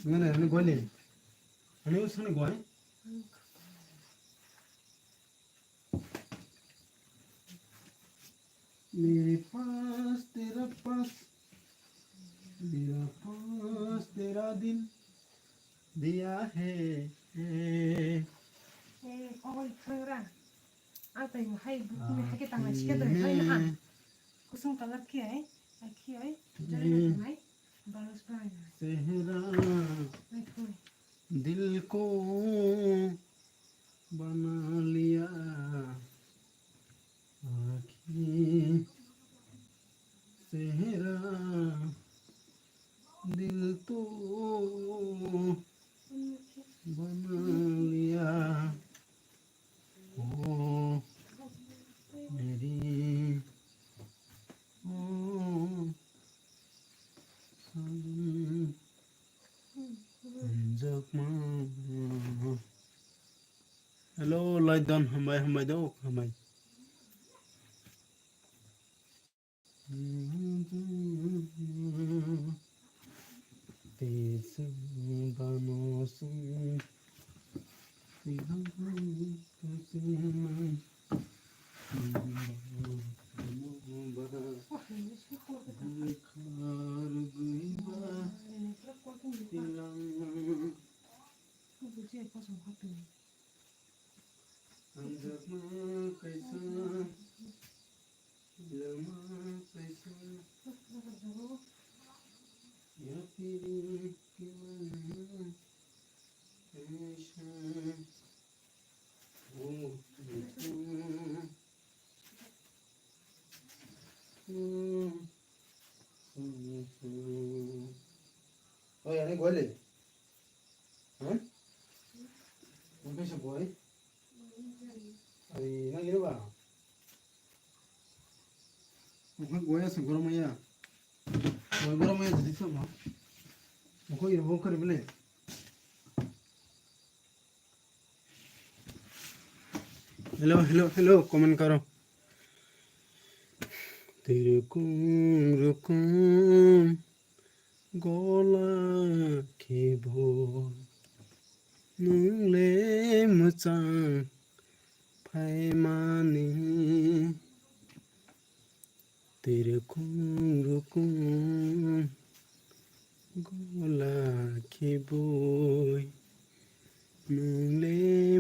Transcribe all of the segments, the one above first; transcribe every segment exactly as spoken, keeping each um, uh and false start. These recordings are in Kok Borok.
Ngana ni gole. Ani usani goi. मेरे पास तेरा पास, मेरा पास तेरा दिल दिया है. Eh, koi, koi, ra. Ang tai mo hai, bu, bu, hai ke tang, hai ke tang, hai na. Kusung colour khe, hai, hai khe, hai. Jari na, hai. Balos bai na. Sehra. Hai, koi. दिल को बना लिया आखिर सेहरा दिल तो बना लिया ओ मेरी ओ साजन Hello, Laidon, hambai, hambai do, hambai. Oi, ani goile. Ha? Ang kaisa goi. Ai, nang iro ba? Ang goya sa gormaya. Goi gormaya jadi sama. Ang ko iro bo kare bele. Hello, hello, hello, comment karo. Twi rukum rukum gola khe bo nwng le mwchang phaimani. Twi rukum rukum gola khe boi nwng le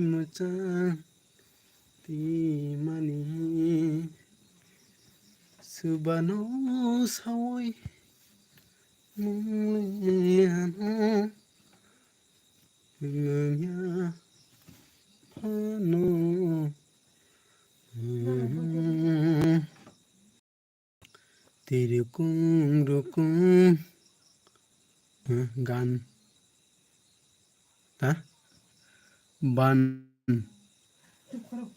mwchang twi mani. Swbano sawi nwng le ano wngya phano. Twi rukum rukum, eh, gan. Ta? Ban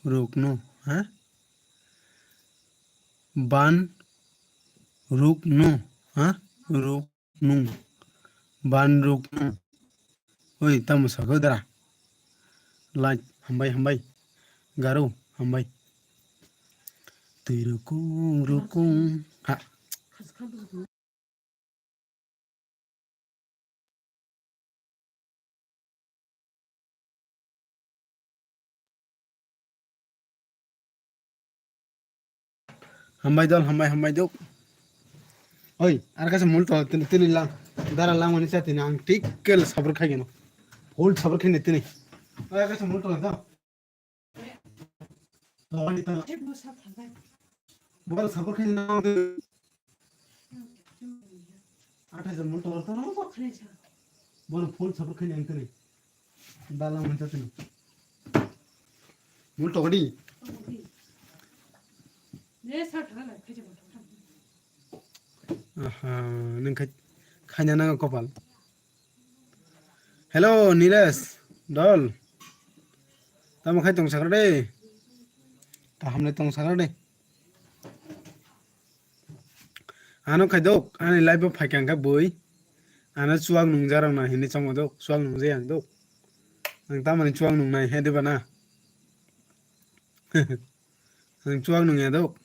rukno, ha? Ban rukno, ha? Ruk nung. Ban ruk nung. Oi, tamo sakho dara. Like, hambai, hambai. Garo, hambai. Twi rukum, rukum. Ha. Hambai dol, hambai, hambai dok. Oi, ar kaisa mul to, tini, tini lang, dara lang mani sa tini ang tikkel sabur khai geno. Full sabur khai ne tini. Oi, ar kaisa mul to lang to. Oi, ta. Bora sabur khai na. Athai jan mul to to. Bora full sabur khai ne tini. Dala manta tini. Mul tokdi. Aha, nang khai, khaina nang kopal. Hello, Nilesh, dol. Tamo khai tong sakra de. Kaham le tong sakra de. Ano khai dok, ani live o phai kang kha bui. Ano chuak nung jarang na hini chongo dok, chuak nung jayang dok. Ang tamani chuak nung nai he deba na. Ang chuak nung ya dok.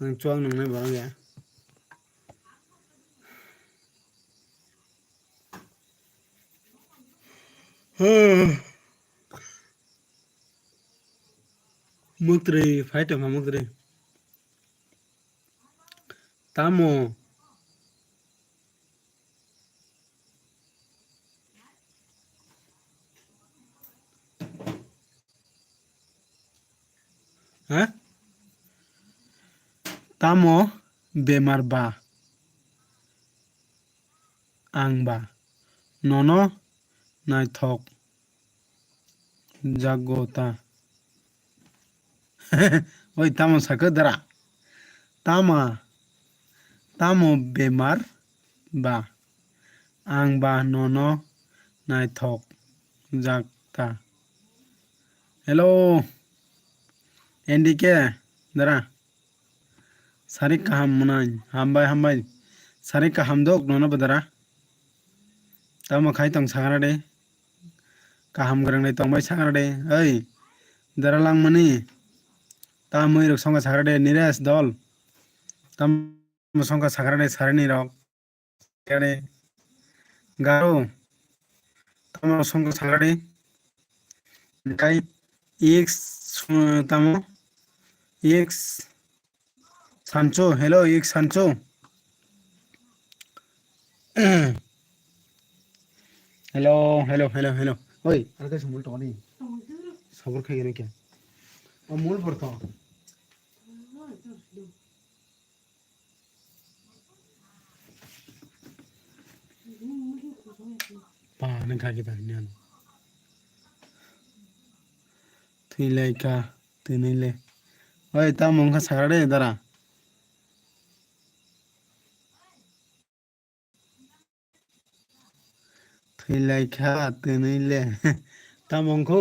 Ang chuak nung nai barang ya. Muktrwi, phai tongkha muktrwi. Tamo? Ha? Tamo bemar ba? Ang ba nono naithok jago ta. Oi, tamo sakha dara? Tama, tamo bemar ba? Ang ba nono naithok jak ta. Hello, N D K, dara. Sari kaham mwnai. Hambai, hambai. Sari kaham dok nono bo dara. Tamo khai tong sakra de. Kaham gwrang de tongbai sakra de. Oi, dara langmani. Tamwi rok songkha sakra de, Niresh dol. Tamo songkha sakra de, sarini rok. Kani garo tamo songkha sagradi. Kai ik su-, tamo ik sancho, hello, ik sancho. Hello, hello, hello, hello. Oi, alka sumul toni. Sabur khai gene kya? O mul porto. Pa, nang kha kita nian. Thwi lai kha, twnwi le. Oi, tamo wngkha sakra de, dara. Thwi lai kha, twnwi le. Tamo wngkhu?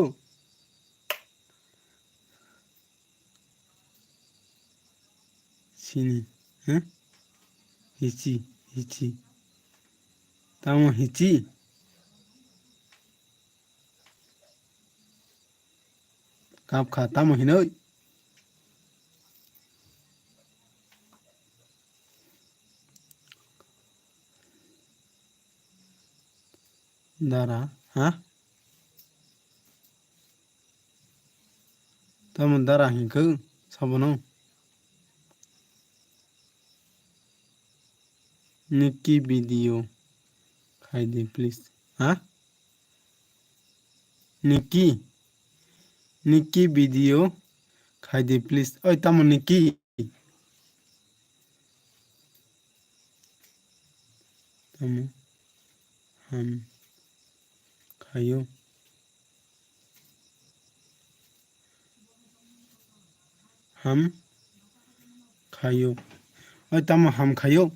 Sini, ha? Hichi, hichi. Tamo hichi? Kap kha, tamo hinoi? Dara, ha? Tamo dara hinkhe sabono. Niki video khaidi please. Ha? Niki. Niki video khaidi please. Oi tamo Niki. Tamo ham khayo. Ham khayo. Oi tamo ham khayo.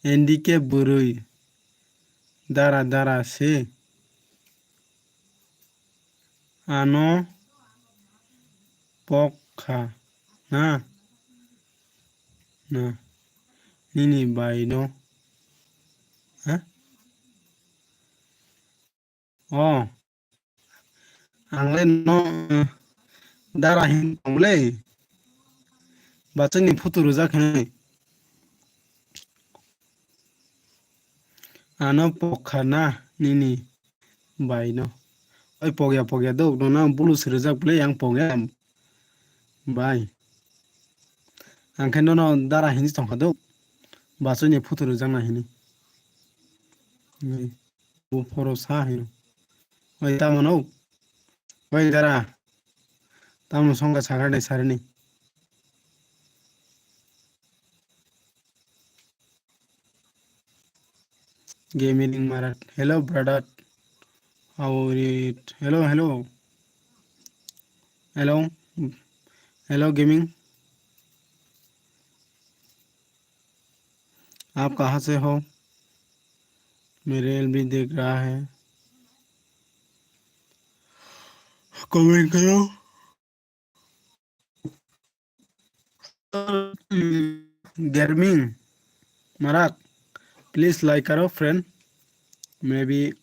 N D K bwrwi dara dara se. Ano pok kha na, na nini bai no. Ha? O, ang le no, dara hin tong le. Bachani photo rwjak hinwi. Ano pok kha na nini bai no. Oi pogya pogya dok no na bulu sirjak ble yang pogya. Bai. Ang khe nono dara hinwi tongkha do. Bachoi ni photo rwjak na hinwi. Bo phoro sa hino. Oi tamo no. Oi dara. Tamo songkha sakra de sarini. Gaming Marat. Hello, brother. How are you? Hello, hello. Hello. Hello, Gaming. आप कहाँ से हो? मेरे एल भी देख रहा है। कमेंट करो। Gaming Marak, please like करो friend, मैं भी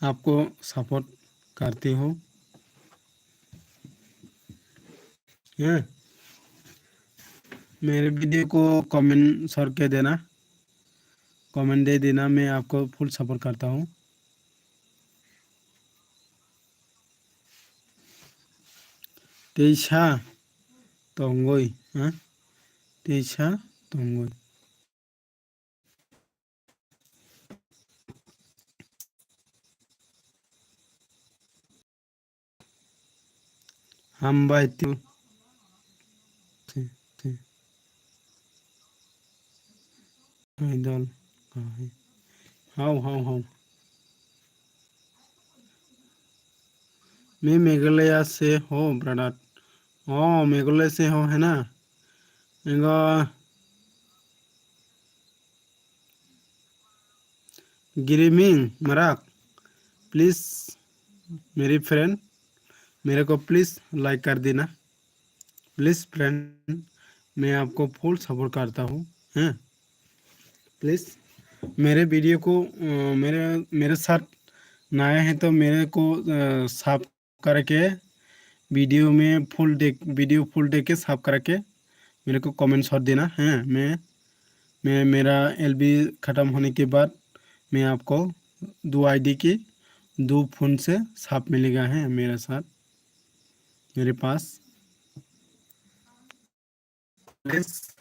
आपको सपोर्ट करती हूँ। हैं? मेरे वीडियो को कमेंट करके देना, कमेंट दे देना, मैं आपको फुल सपोर्ट करता हूँ। Teisa tongwi, ha? Teisa tongwi. Hambai tu. Te, te. Idol. Hau, hau, hau. मैं मेघालय से हूँ, ब्रदर। ओ, मेघालय से हो, है ना? एंगा गिरिमिंग मराक, प्लीज मेरी फ्रेंड, मेरे को प्लीज लाइक कर देना। प्लीज फ्रेंड, मैं आपको फुल सपोर्ट करता हूँ, हैं? प्लीज मेरे वीडियो को, अ, मेरे, मेरे साथ नया है तो मेरे को, अ, सब करके वीडियो में फुल देख, वीडियो फुल देख के सब करके मेरे को कमेंट शॉट देना, हैं? मैं, मैं, मेरा एलबी खत्म होने के बाद मैं आपको दो आईडी की दो फोन से सब मिलेगा, हैं, मेरे साथ, मेरे पास। Please,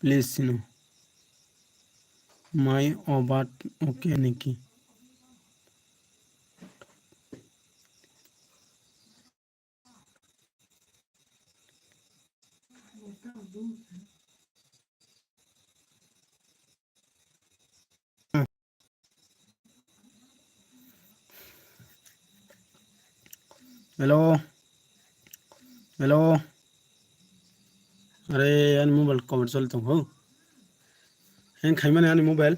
please, you know, my obat okay niki? Hello. Hello. Are, ani mobile cover choli tong ho. Hang khaimani ani mobile.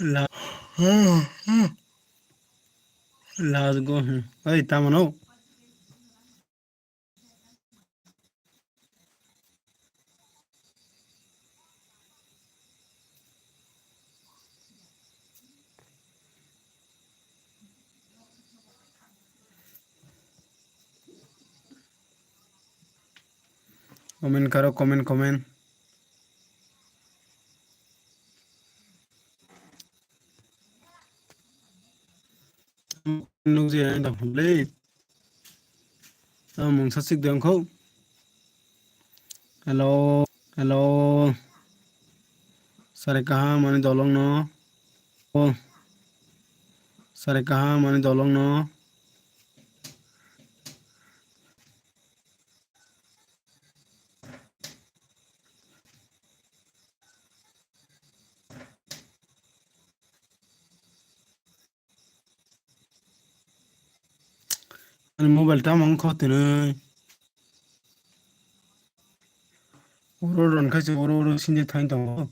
La-, Last go, hmm. Oi, tamo no? Comment karo, comment, comment. Nukjaya wng tong kha le. Tamo mungsa sik de wngkho. Hello, hello. Sare kaham ani dolong no. Oh. Sare kaham ani dolong no. Ani mobile tamo wngkha tini. Oro ron khaisa oro oro sinjak thani tongo.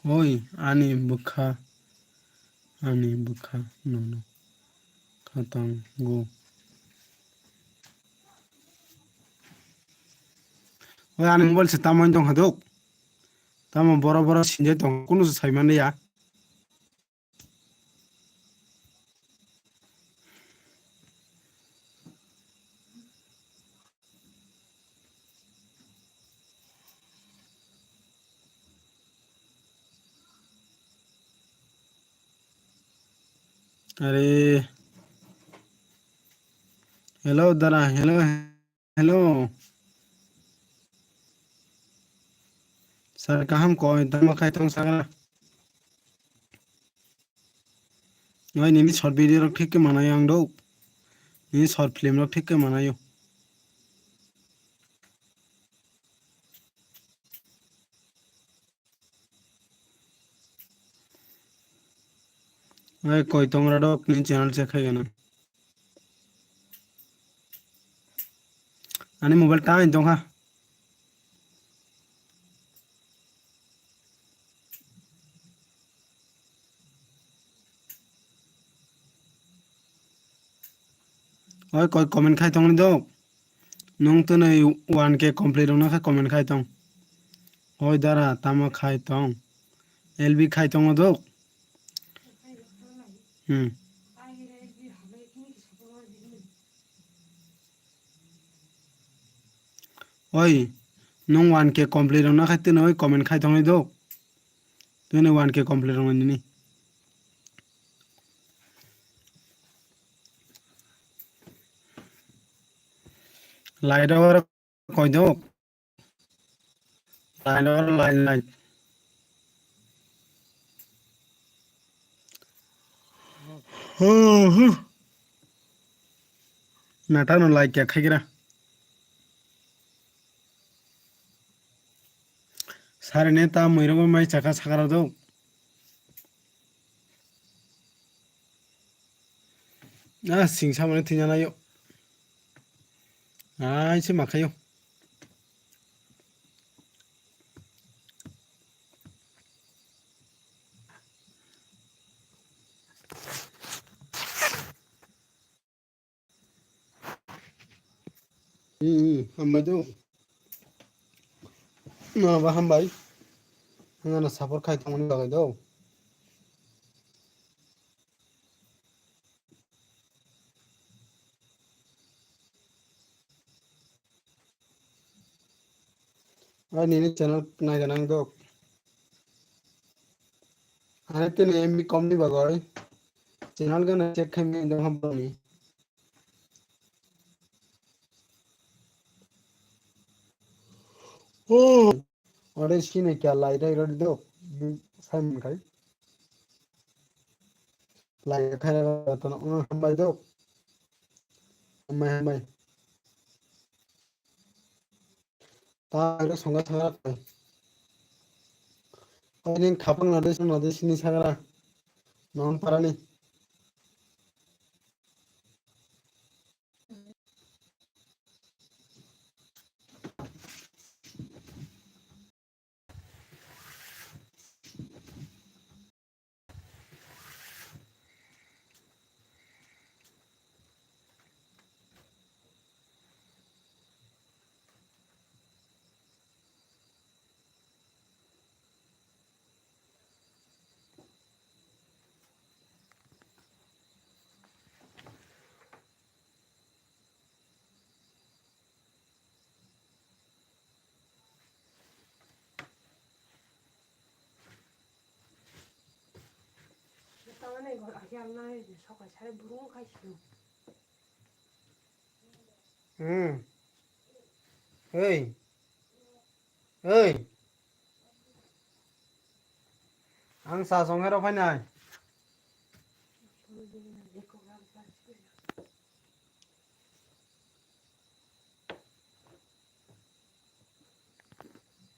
Oi, ani bwkha, ani bwkha nono kha tongo. Oi, ani mobile se tamo wng tong kha dok. Tamo boro boro sinjak tong, kunu se sai mani ya. Are. Hello, dara. Hello. Hello. Sir, kaham koi, tamo khai tong sakra. Oi, nini short video rok thik khe manayo ang do. Nini short film rok thik khe manayo. Oi, koi tongra dok, nini channel check khai gana. Ani mobile ta in tongkha. Oi, koi comment khai tongni dok. Nung twnwi one K complete wngna khe comment khai tong. Oi dara, tamo khai tong. L B khai tongo dok. Hmm. Oi, nwng one K complete wngna khai twino oi comment khai tongnai do. Twino one K complete wngna nini. Light oro koi do. Light oro light, light. Huh, huh. Nata no like ya khai gira. Sari ne ta muirok mai chaka sakara do. Ah, sing samani thina nayo. Ai se makhayo. Hmm, hambai do. No, ba hambai. Ngana support khai tongmani bagwi do. Ai nini channel naiganang dok. Ani tini M B komni bagwi channel gana check khaimani dong hampani. Oh, ore sini kya lai dai rodi dok. Simon kai. Lai khai ra tono hambai dok. Hambai hambai. Ta aro songa thangara kai. Oining khapang nadi song nadi sini sagra. Nong parani. Hmm. Hey. Hey. Ang sa song hero phainai.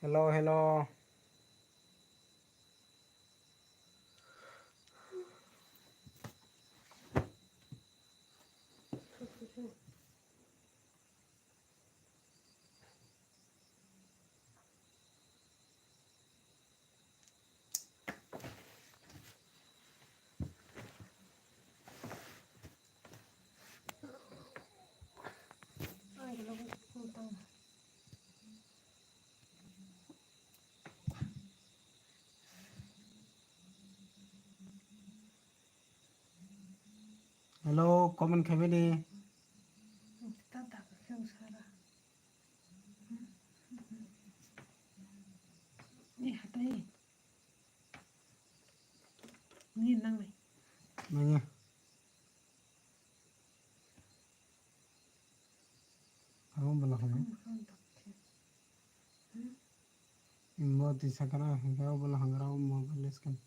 Hello, hello. Hello, comment khaimani. Ni hatai. Ni nangnai. Nangya. Abo bwla hwnwi. Mo twi sakha na, hwnkhe o bwla hwngra o mobile scan.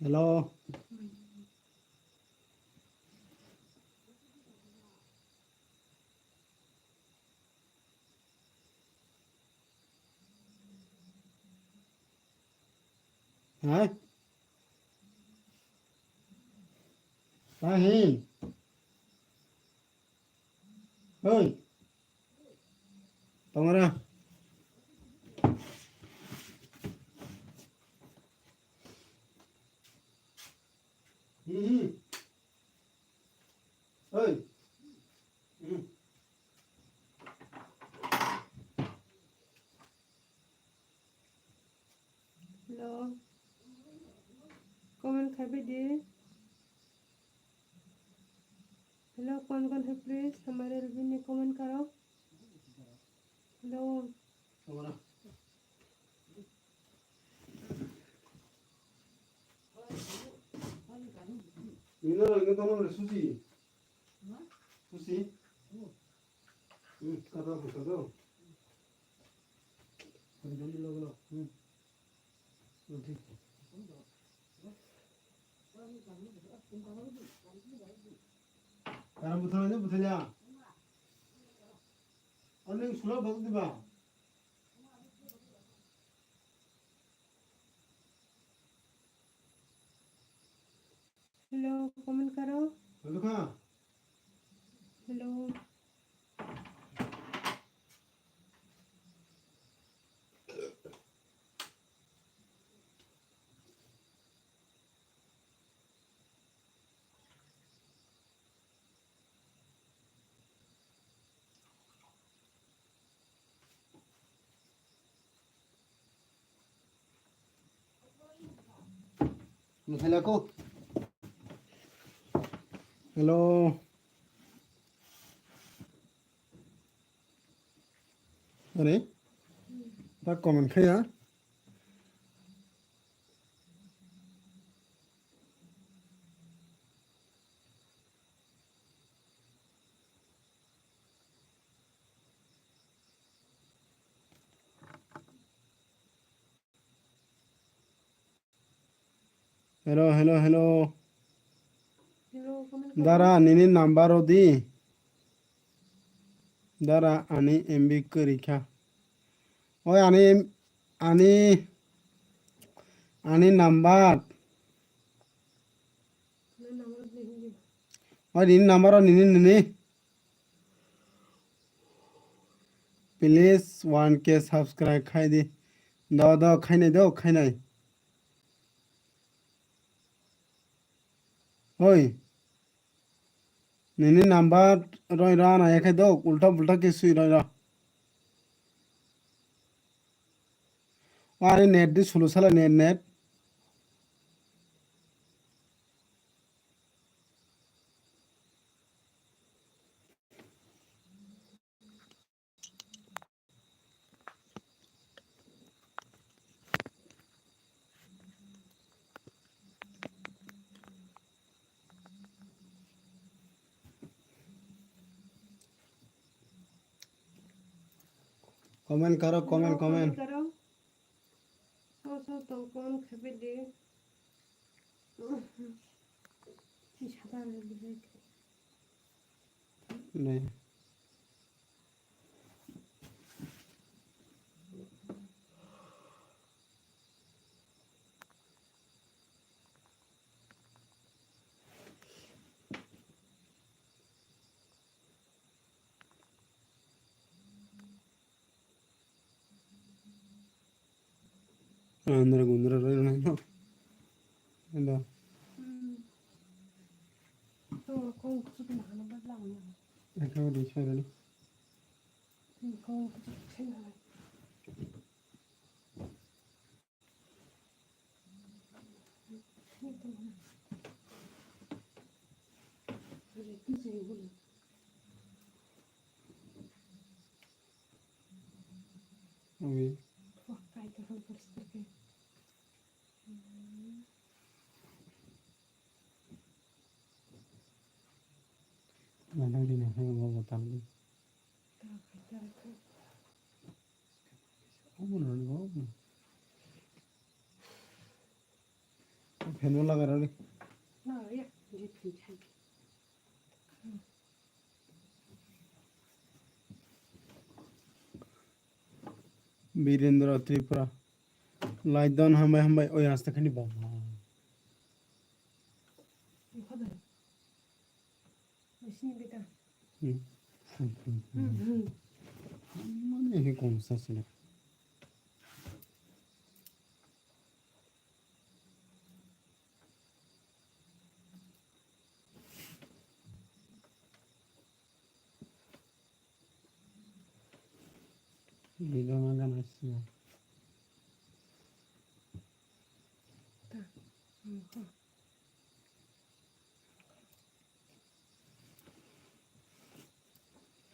Hello. Hai. Tahin. Hoi. Tongra. Hmm. Hoi. Hmm. Hello. Comment khai bai di. Hello, कौन कौन है please? हमारे review में comment करो. Hello. Ino rang ni tamo re susi. Susi. Hmm, kata apa kata? Kondom lo lo. Hmm. Nanti. Karam buthana je buthanya. Ani sula bagu diba. Hello, comment karo. Hello ka. Hello. Hello. Hello. Are, ta comment khaya. Hello, hello, hello. Hello, comment karo. Dara, nini number o di. Dara, ani M B kwrwi kha. Oi, ani, ani, ani number. Oi, nini number o, nini, nini. Please one K subscribe khai di. Do, do, khainai do, khainai. Oi. Nini number roi ra na yakhai do, ulta bulta ke sui roi ra. Are net di sulu sala net net. Comment karo, comment, comment. Karo. So, so, tong comment khabe di. Ti sata le di. Nai. Andra gundra roi roi no. Endo. Hmm. To kong kuchuk na hana bad lang na. Ekha di chai rani. Hmm, kong kuchuk chai na. Ui. Ladang di nang hai mo botal di. Omo no ni omo. Fan mo laga rani. Birendra Tripura. Lai don, hambai, hambai. Oi, aste khani baba. Hmm. Mane he kong sa sila.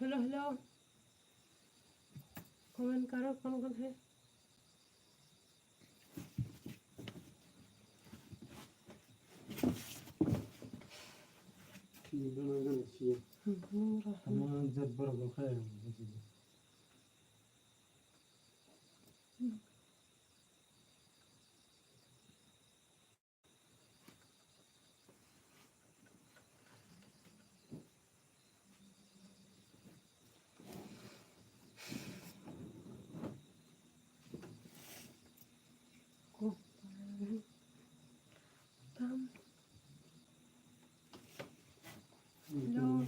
Hello, hello. Comment करो, कौन कौन है? Hello.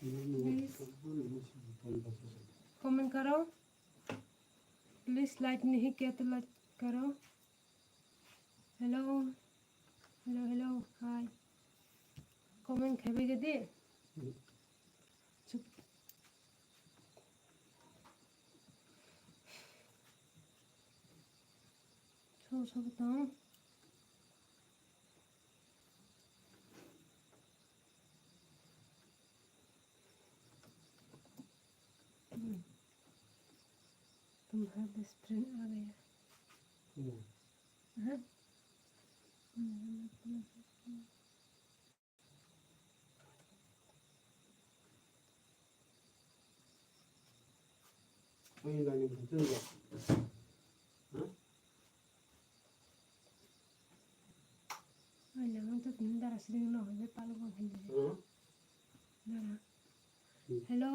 Please comment करो। Please like नहीं किया तो like करो। Hello. Hello, hello. Hi. Comment khai bai di. Chup. So, so tong. Hmm. तुम्हारा बेस्ट फ्रेंड आ गया। Hmm. हाँ? Ai, nang to tini dara sini no, hoi palo ko hindi. Dara. Hello.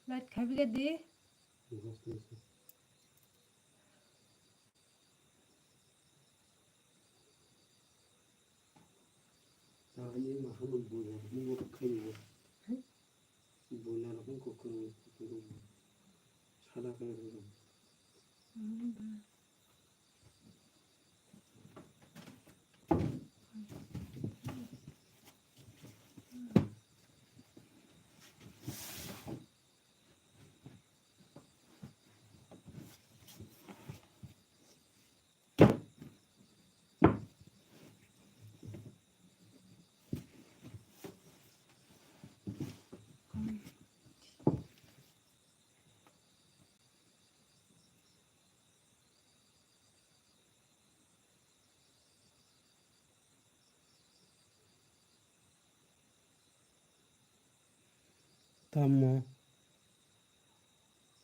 Light khabi ke di. Tawani maham boiler ni bo khayo. Boiler rok wngkha kwrwng kwrwng. Sada khe rwng. Tamo.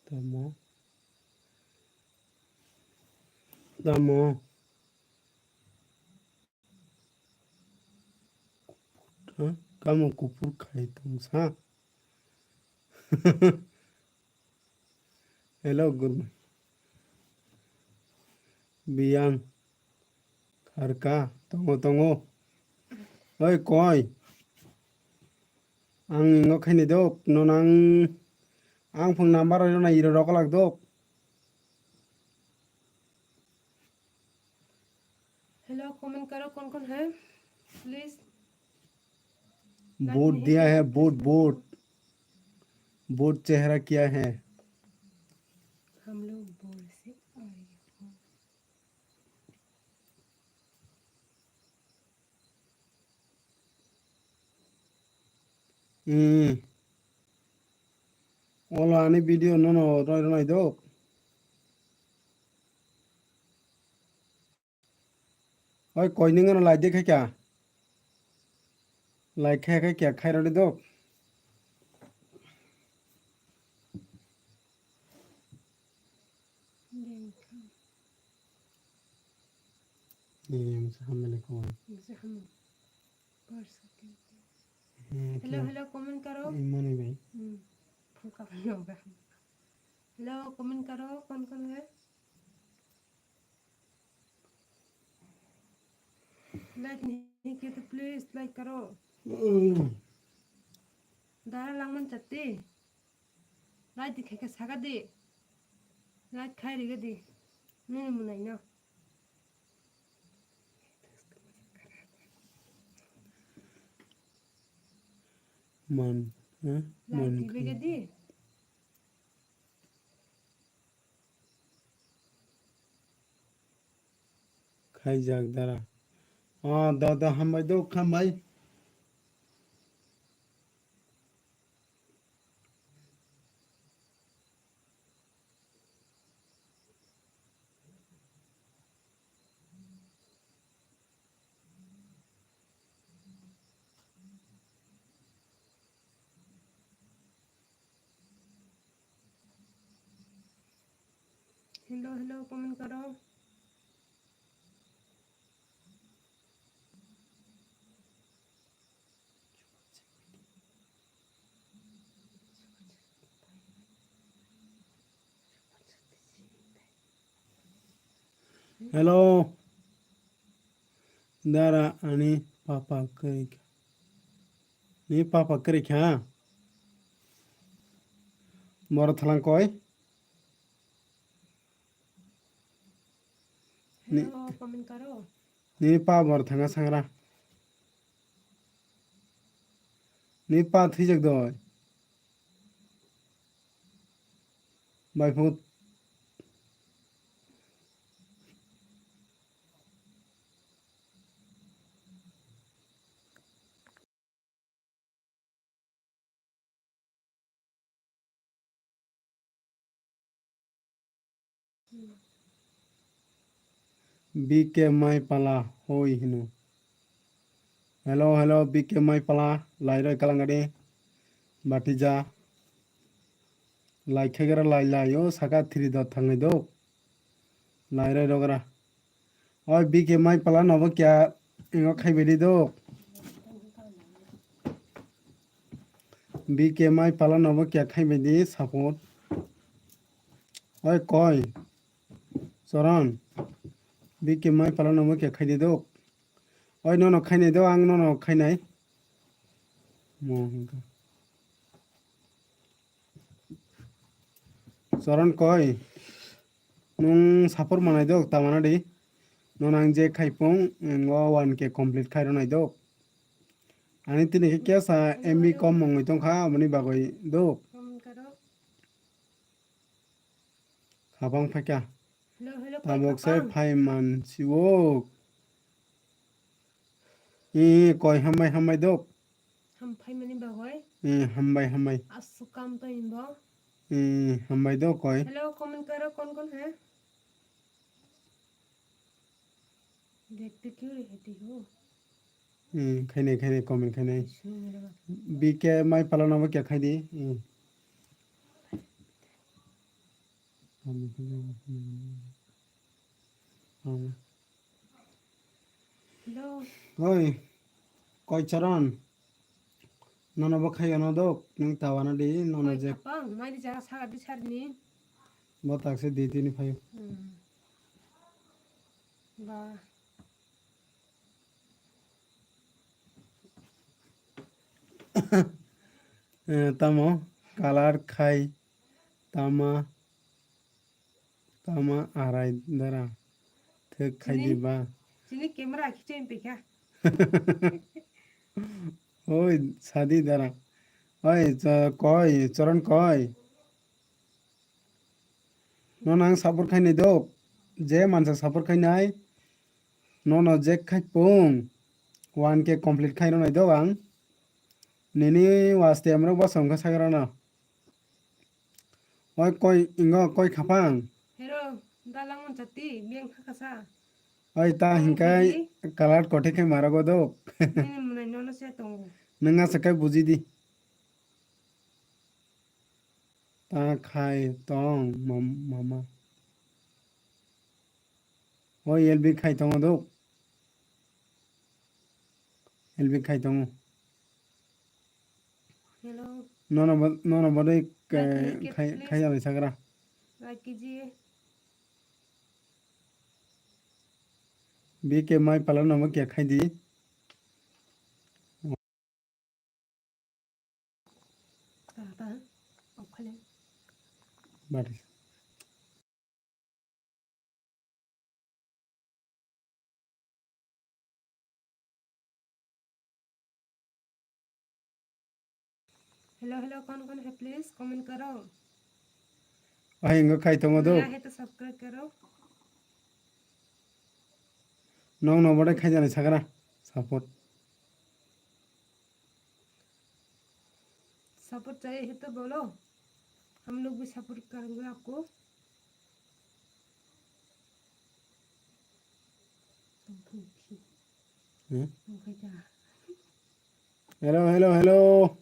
Tamo. Tamo. Tamo kupur khai tong sa. Hello, good morning. Biyang. Kharka, tongo, tongo. Oi, koi. Ang ingo khaini dok, no nang, ang phung number rok na iro rok lak dok. Hello, comment करो, कौन कौन है? Please. Vote दिया है, vote, vote. Vote चेहरा क्या है? हम लोग बोर से आए हैं। Hmm. Olo ani video no no roi roi dok. Oi, koi ning ano like de khai kya? Like khai khai kya khai rode dok. Ni yang sa hamle ko. Hello, hello, comment करो। Imani bhai. Hmm. Hello, comment करो, कौन कौन है? Like ni ke to please like karo. Dara langman chatti. Like di kheke saga di. Like khai riga di. Nini munai no. Man, eh? Like Man di bega di. Khaijak dara. Ah, da, da, hambai do, hambai. Hello, hello, comment karo. Hello. Dara ani papa kwrwi kha. Ni papa kwrwi kha? Boro thalang koi? Ni, hello, comment karo. Ni pa bor thanga sangra. Ni pa thwijak doi. Bai phut. B K Maipala hoi hino. Hello, hello, B K Maipala, lairoi kalangadi, batija. Lai khagra lai lai, o saka thiri dot thangnai do. Lairoi rogra. Oi, B K Maipala nobo kya ingo khaibaidi do. B K Maipala nobo kya khaibaidi support. Oi, koi. Choron. B K Maipala nobo kya khaidi do. Oi, nono khainai do, ang nono khainai. Mo hwnka. Choron koi, nwng support manai dok, tamana di. Nono ang je khai pung, ngo one K complete khai rwnai dok. Ani tini khe kesa M B kom mongwi tongkha, aboni bagwi dok. Comment karo. Habang phaikha. Hello, hello, tabok se khapang. Phai man siwo. E koi hambai hambai dok. Ham phai mani bagoi. E hambai hambai. Aswk kam to imbo. E hambai dok koi. Hello, comment karo, kon kon hai? Dekhte kyun rehte ho? Hmm, khainai, khainai, comment khainai. Sunu mere baat. B K Maipala nobo kya khaidi? Hmm. Hello. Oi, koi Charan? Nono bo khayo no dok, nwng tawana di, nono je. Khapang, mai di jaga saga di sar ni. Bo tak se di tini phayo. Hmm. Ba. Eh, tamo, color khai, tama, tama arai dara. Thik khai di ba. Chini camera khichoi pekha. Oi, sadi dara. Oi, cha-, koi, Charan koi. Nono ang support khainai dok. Je mansa support khainai. Nono je khai pung. One K complete khai rwnai dok ang. Nini waste amrok bwsong khe sagra no. Oi koi, ingo koi khapang. Hero, dalang manchati, biyang khakasa. Oi ta hingkai color kothai khai marago dok. Nini munai nono se tongo. Nang asa kai buji di. Ta khai tong mam-, mama. O L B khai tongo do. L B khai tongo. Hello. Nono bo, nono bo dei khai, khai alai sagra. Like kijiye. B K mai pala no mo kya khai di. Bari. Hello, hello, कौन कौन है, please comment करो। Ai, wngkha khai tongo do. नया है तो subscribe करो। Nong no bode khai jani sakra support. Support चाहिए है तो बोलो, हम लोग भी support करेंगे आपको। Hmm? Hello, hello, hello.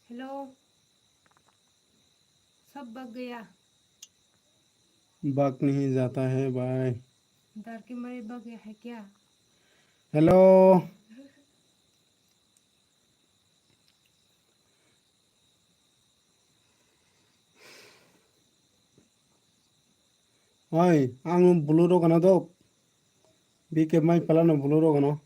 Hello. सब बग गया। बग नहीं जाता है भाई। डर के मारे बग गया है क्या? Hello. Oi, ang blue rok ano dok. B K mai pala no blue rok ano.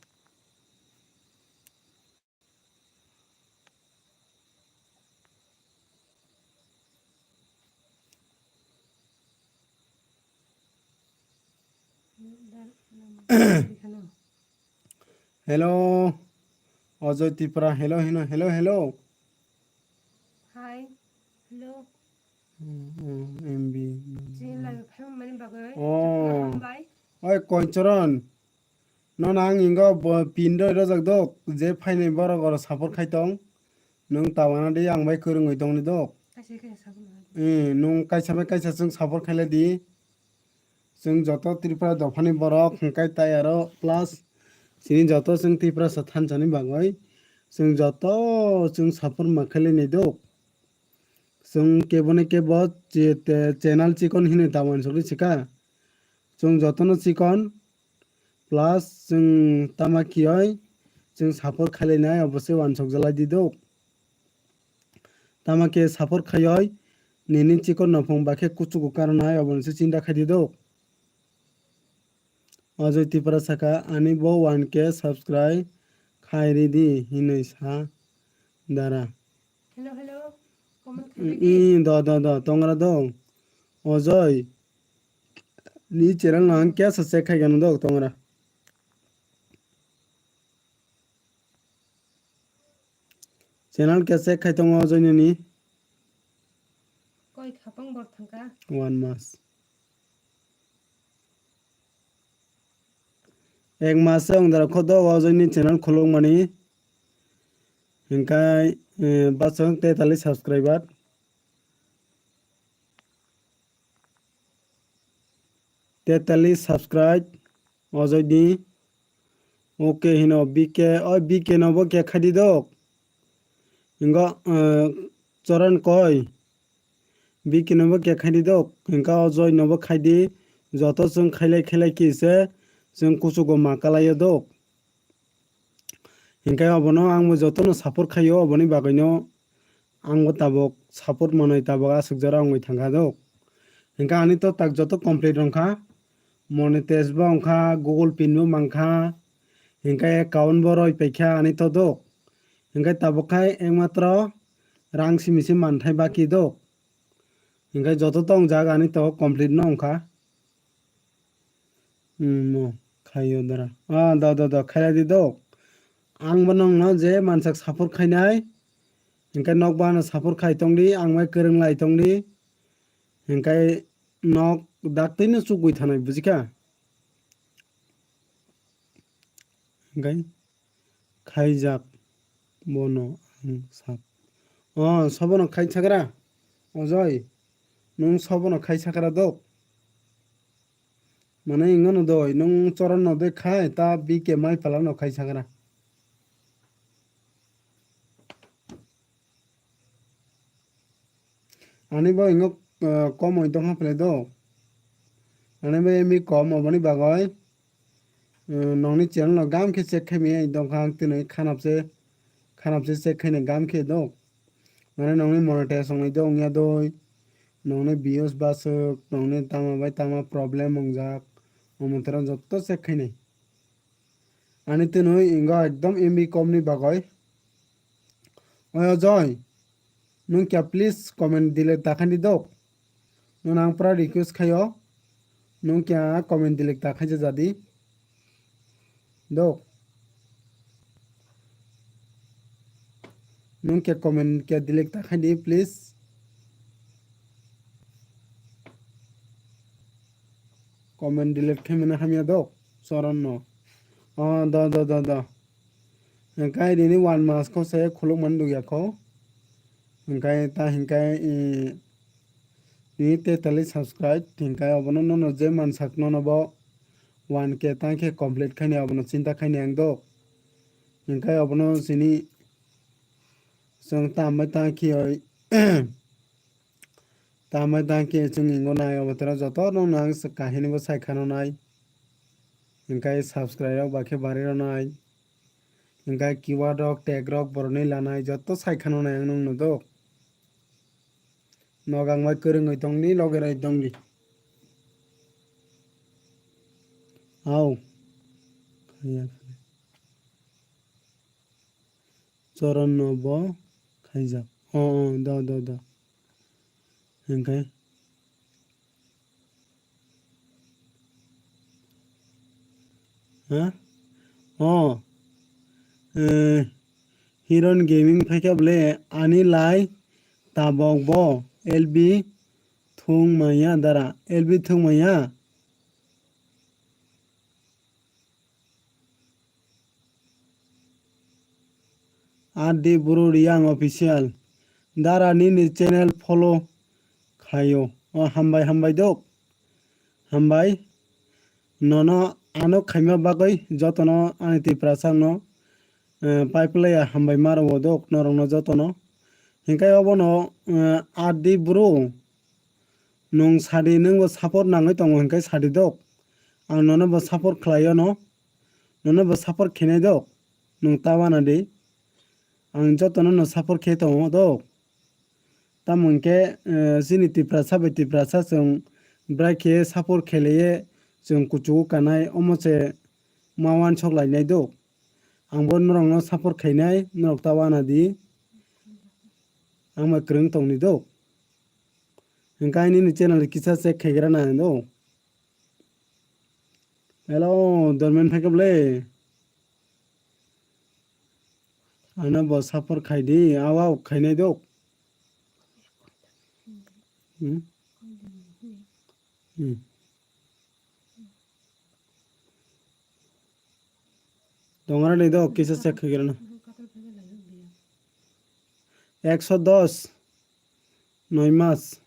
Hello, Ajoy Tripura, hello, hello, hello, hello. Hi, hello. Hmm, hmm, M B. Chini live phaimani bagwi Oh. Hambai. Oi, Koichoron. Nono ang ingo bo pin roi rojak dok, je phainai borok oro support khai tong. Nwng tabana di ang bai kwrwngwi tongni dok. Kaisa kaisa support lai. Eh, nwng kaisa bai kaisa chwng support khailai di. Chwng joto Tripura dophani borok hwnkhe tai aro plus chini joto chwng Tiprasa thansani bagwi chwng joto chwng support ma khailai nai dok. Chwng kebo ni kebo che-, te-, channel chikon hinwi ta uansukgwi swkha. Chwng jotono chikon, plus chwng tama kiyoi chwng support khailainai, obo se uansukjalai di dok. Tama khe support khaioi nini chikon nophung bakhe kuchugo karnai, obono se chinta khai di dok. Ajoy Tripura saka, ani bo one K subscribe khai ridi hinwi sa dara. Hello, hello. Comment I, khaidi. I, do, do, do, tongra do. Ojoi. Ni channel no ang kya sa check khai gano do, tongra. Channel kya check khai tongo Ojoi nini? Koi khapang bor thangka. One mas. Ek mas se wng dara kho do o joini channel khuluk mani. Hinkai, eh, bachang tetali subscriber. Tetali subscribe o joini. Ok hino B K, o B K no bo khe khai di dok. Hingo, eh, Choron koi. B K no bo khe khai di dok. Hinka o Joy no bo khai di. Joto chwng khailai khailai khe se chwng kuchugo ma kalai o dok. Hinka obono ang bo joto no support khai o, oboni bagwi no ang bo tabok support manwi tabok aswk jora wngwi thang kha dok. Hinka ani to tak joto complete wng kha. Monetize bo wng kha, Google Pin bo man kha. Hinka account bo roi pai kha ani to dok. Hinka tabok khai ekmatro rang simi se manthai baki dok. Hinkhe joto tong jak ani to complete no wngkha. Hmm, mo khaio dara. Ah, da, da, da, khailai di dok. Ang bo nongno je mansak support khainai. Hinkhe nok bano support khai tong di, ang bai kwrwng lai tong di. Hinkhe nok daktwi no chugwi thanai, bujikha? Hinkhe khaijak bono ang sak. O, sobono khai sakra? Ojoi, nwng sobono khai sakra dok? Mane, wngano doi, nwng Choron no doi khai, ta B K mai pala no khai sakra. Ani bo ingo, eh, kom oi tongkha phle do. Ani bo M B kom oboni bagoi, eh, nongni channel no gam khe check khai mi ai tongkha ang tini khanap se, khanap se check khai ni gam khe do. Mane nongni monetize ongni do ongya doi. nongni views basuk, nongni tama bai tama problem wngjak, omo toro jotto check khainai. Ani twnwi ingo ekdom M B kom ni bagwi. Oyo Joy, nwng kya please comment delete ta khaidi dok. Nwng ang pura request khayo, nwng kya comment delete ta khaija jadi. Dok. Nwng kya comment kya delete ta khaidi please. Comment delete khaimani hamya dok. Choron no. Oh, do, do, do, do. Hingkai nini one mas ko se khuluk man dugya ko. Hingkai ta hingkai, eh, nini tetali subscribe. Hingkai obono nono je mansak nono bo one K ta khe complete khaini obono chinta khaini ang dok. Hingkai obono sini chwng tambai ta khioi. Tambai tang khe chwng ingo nai obo tero joto no nang kahini bo sai khano nai. Hingkai subscribe rok ba khe bari rw nai. Hingkai keyword rok, tag rok boroni lanai joto sai khano nai ang nung no do. Nogang bai kwrwngwi tongdi, loge rai tongdi. Au. Choron no bo khaijak. Oh, oh, do, do, do. Hingkai. Ha? Oh. Eh, Hiron Gaming phaikha bole ani lai tabok bo L B thung maya dara. L B thung maya. R D Bru Reang Official. Dara nini channel follow khlaio. O hambai, hambai dok. Hambai. Nono ano khaima bagwi jotono ani Tiprasa no, eh, paiplaya hambai maro dok norokno jotono. Hingkai obono, eh, R D Bru. Nwng sadi nwngbo support nangwi tongo hwnkhe sadi dok. Ang nono bo support khlaio no. Nono bo support khenai dok. Nwng ta wana di. Ang jotono no support khe tongo dok. Tamo hwnkhe, eh, chini Tiprasa bai Tiprasa chwng bwrai khe support khelaiye chwng kuchugo kanai omo se ma wansok lainai dok. Ang bo norokno support khainai norok ta wana di. Ang bai kwrwng tongni dok. Hingke nini channel kisa check khaigra na do. Hello, Dormen phaikable. Ano bo support khaidi, awa khainai do. Hmm? Hmm. Tongra ni do kisa check khaigra na. Ekso dos. Noi mas.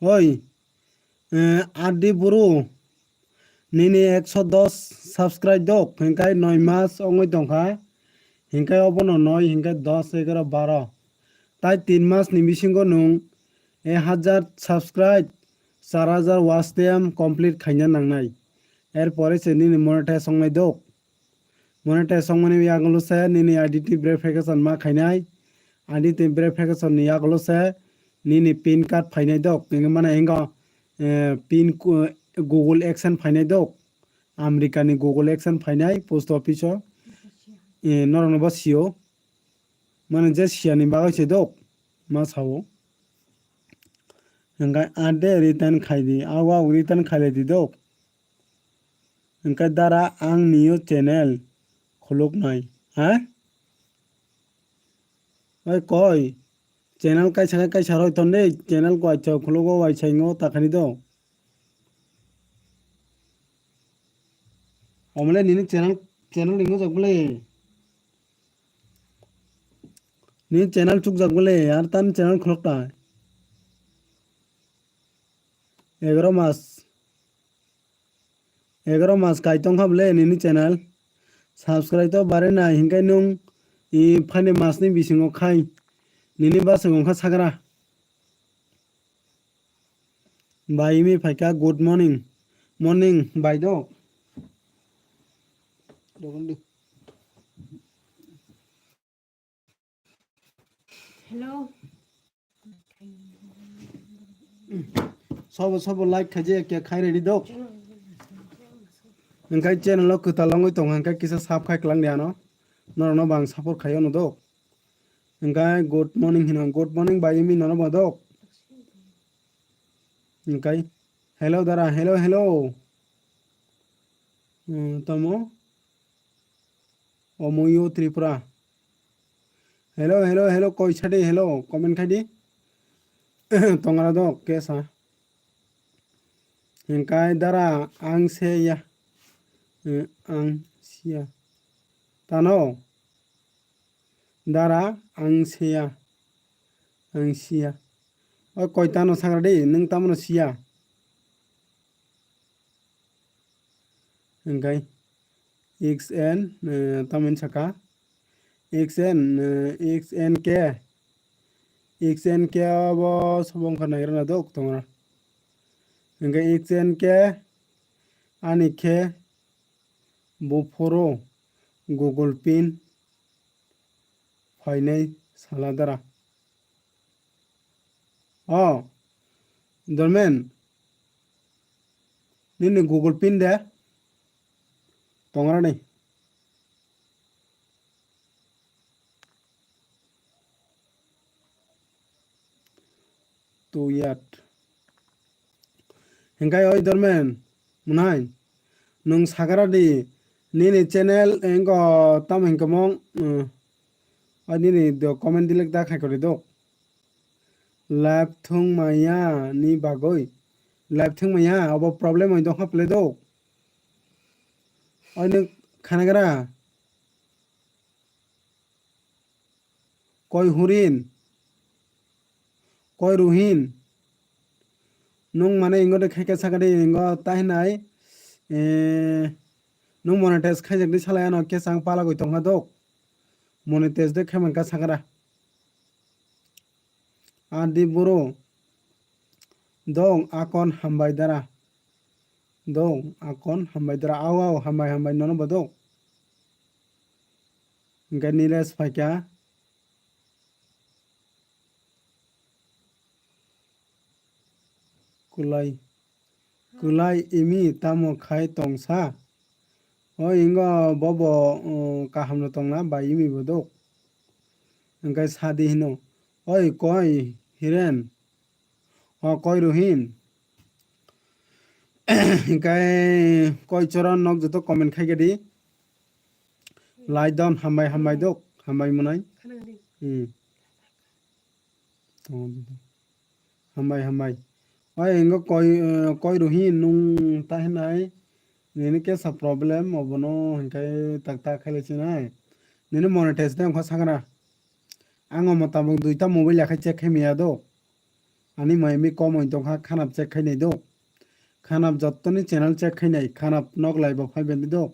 Oi, eh, R D Bru, nini ekso dos subscribe dok, hinkai noi mas ongoi tongkha, hinkai obono noi, hinkai dos, egaro, baro. Tai tin mas ni bisingo nwng ek hajar subscribe, char hajar watch time complete khaina nangnai. Er pore se nini monetize ongmai dok. Monetize ongmani yagulo se nini identity verification ma khainai. Identity verification ni yagulo se nini pin card phainai dok. Nini mane hingo, eh, pin ku-, Google AdSense phainai dok. America ni Google AdSense phainai post office o. Eh, norok no bo sio. Mane je siya ni bagwi se dok. Ma sao. Hingke ade return khaidi. Awa return khailai di dok. Hingke dara ang niyo channel khuluknai, ha? Oi koi, channel kaisa khe kaisa roi ton de, channel ko acha khulugo waisa ingo takhani do. Omle nini channel, channel ingo jak bole. Nini channel chukjak bole, ar tan channel khuluk ta. Egaro mas. Egaro mas kai tongkha bole nini channel. Subscribe to bare nai hinkai nung i phani mas ni bisingo khai. Nini bwswk wngkha sagra. Bai mi phaikha, good morning. Morning, bai do. Dogon di. Hello. Sobo sobo like khaijak ya khai ready dok. Hingkai channel o kwtal wngwi tongo hingkai kisa sub khai kwlang di ano. Norok no bang support khai ono dok. Hingkai good morning hino, good morning bai imi nono bo dok. Hingkai hello dara, hello, hello. Hmm, tamo? Omoyo Tripura. Hello, hello, hello, koi sadi, hello, comment khai di. Tongra do, kesa. Hingkai dara, ang se ya. Eh, ang siya. Tano? Dara, ang siya. Ang siya. O koi tano sagra di, nung tamo no siya. Hingkai X N, eh, tamo hin saka. X N, eh, X N K. X N K abo sobo wngkha naigra na dok tongra. Hingkai X N K ani khe buphuru Google pin phainai sala dara. O, Dormen, nini Google pin de tongra ni. Too yet. Hingkai oi Dormen, mwnai, nwng sagra di, nini channel engo tamo hinkhe mong, mm, oi nini do comment delete da khai kori do. Live thung maya ni bagoi. Live thung maya, abo problem oi dongkha phle do. Oi nwng khanagra. Koi hurin, koi ruhin, nung mane ingo de khaika sakadi ingo tahinai, eh, nung monetize khaijak di salai ano kesang palagoi tongkha dok, monetize de khaimanka sakra. Adi boro dong akon hambai dara, dong akon hambai dara, au au hambai hambai nono bo dong. Hingke Nilesh phaikha. Kulai. Kulai imi tamo khai tongsa? O ingo bobo, uh, kahamno tongna bai imi bo dok. Hingke sadi hino. Oi koi Hiren. O koi Ruhin. Hingke koi Choron nok joto comment khaikhe di. Lai don hambai hambai dok, hambai mwnai. Hmm. Hambai hambai. Oi ingo koi, eh, koi Ruhin nung tahinai. Nini kesa problem obono hingke tak tak khaile sinai. Nini monetize de ongkha sakra. Ang o motabok duita mobile yakhai check khai maya do. Ani mai mi kom oi tongkha khanap check khainai do. Khanap jottoni channel check khainai, khanap nok live o phai bedi do.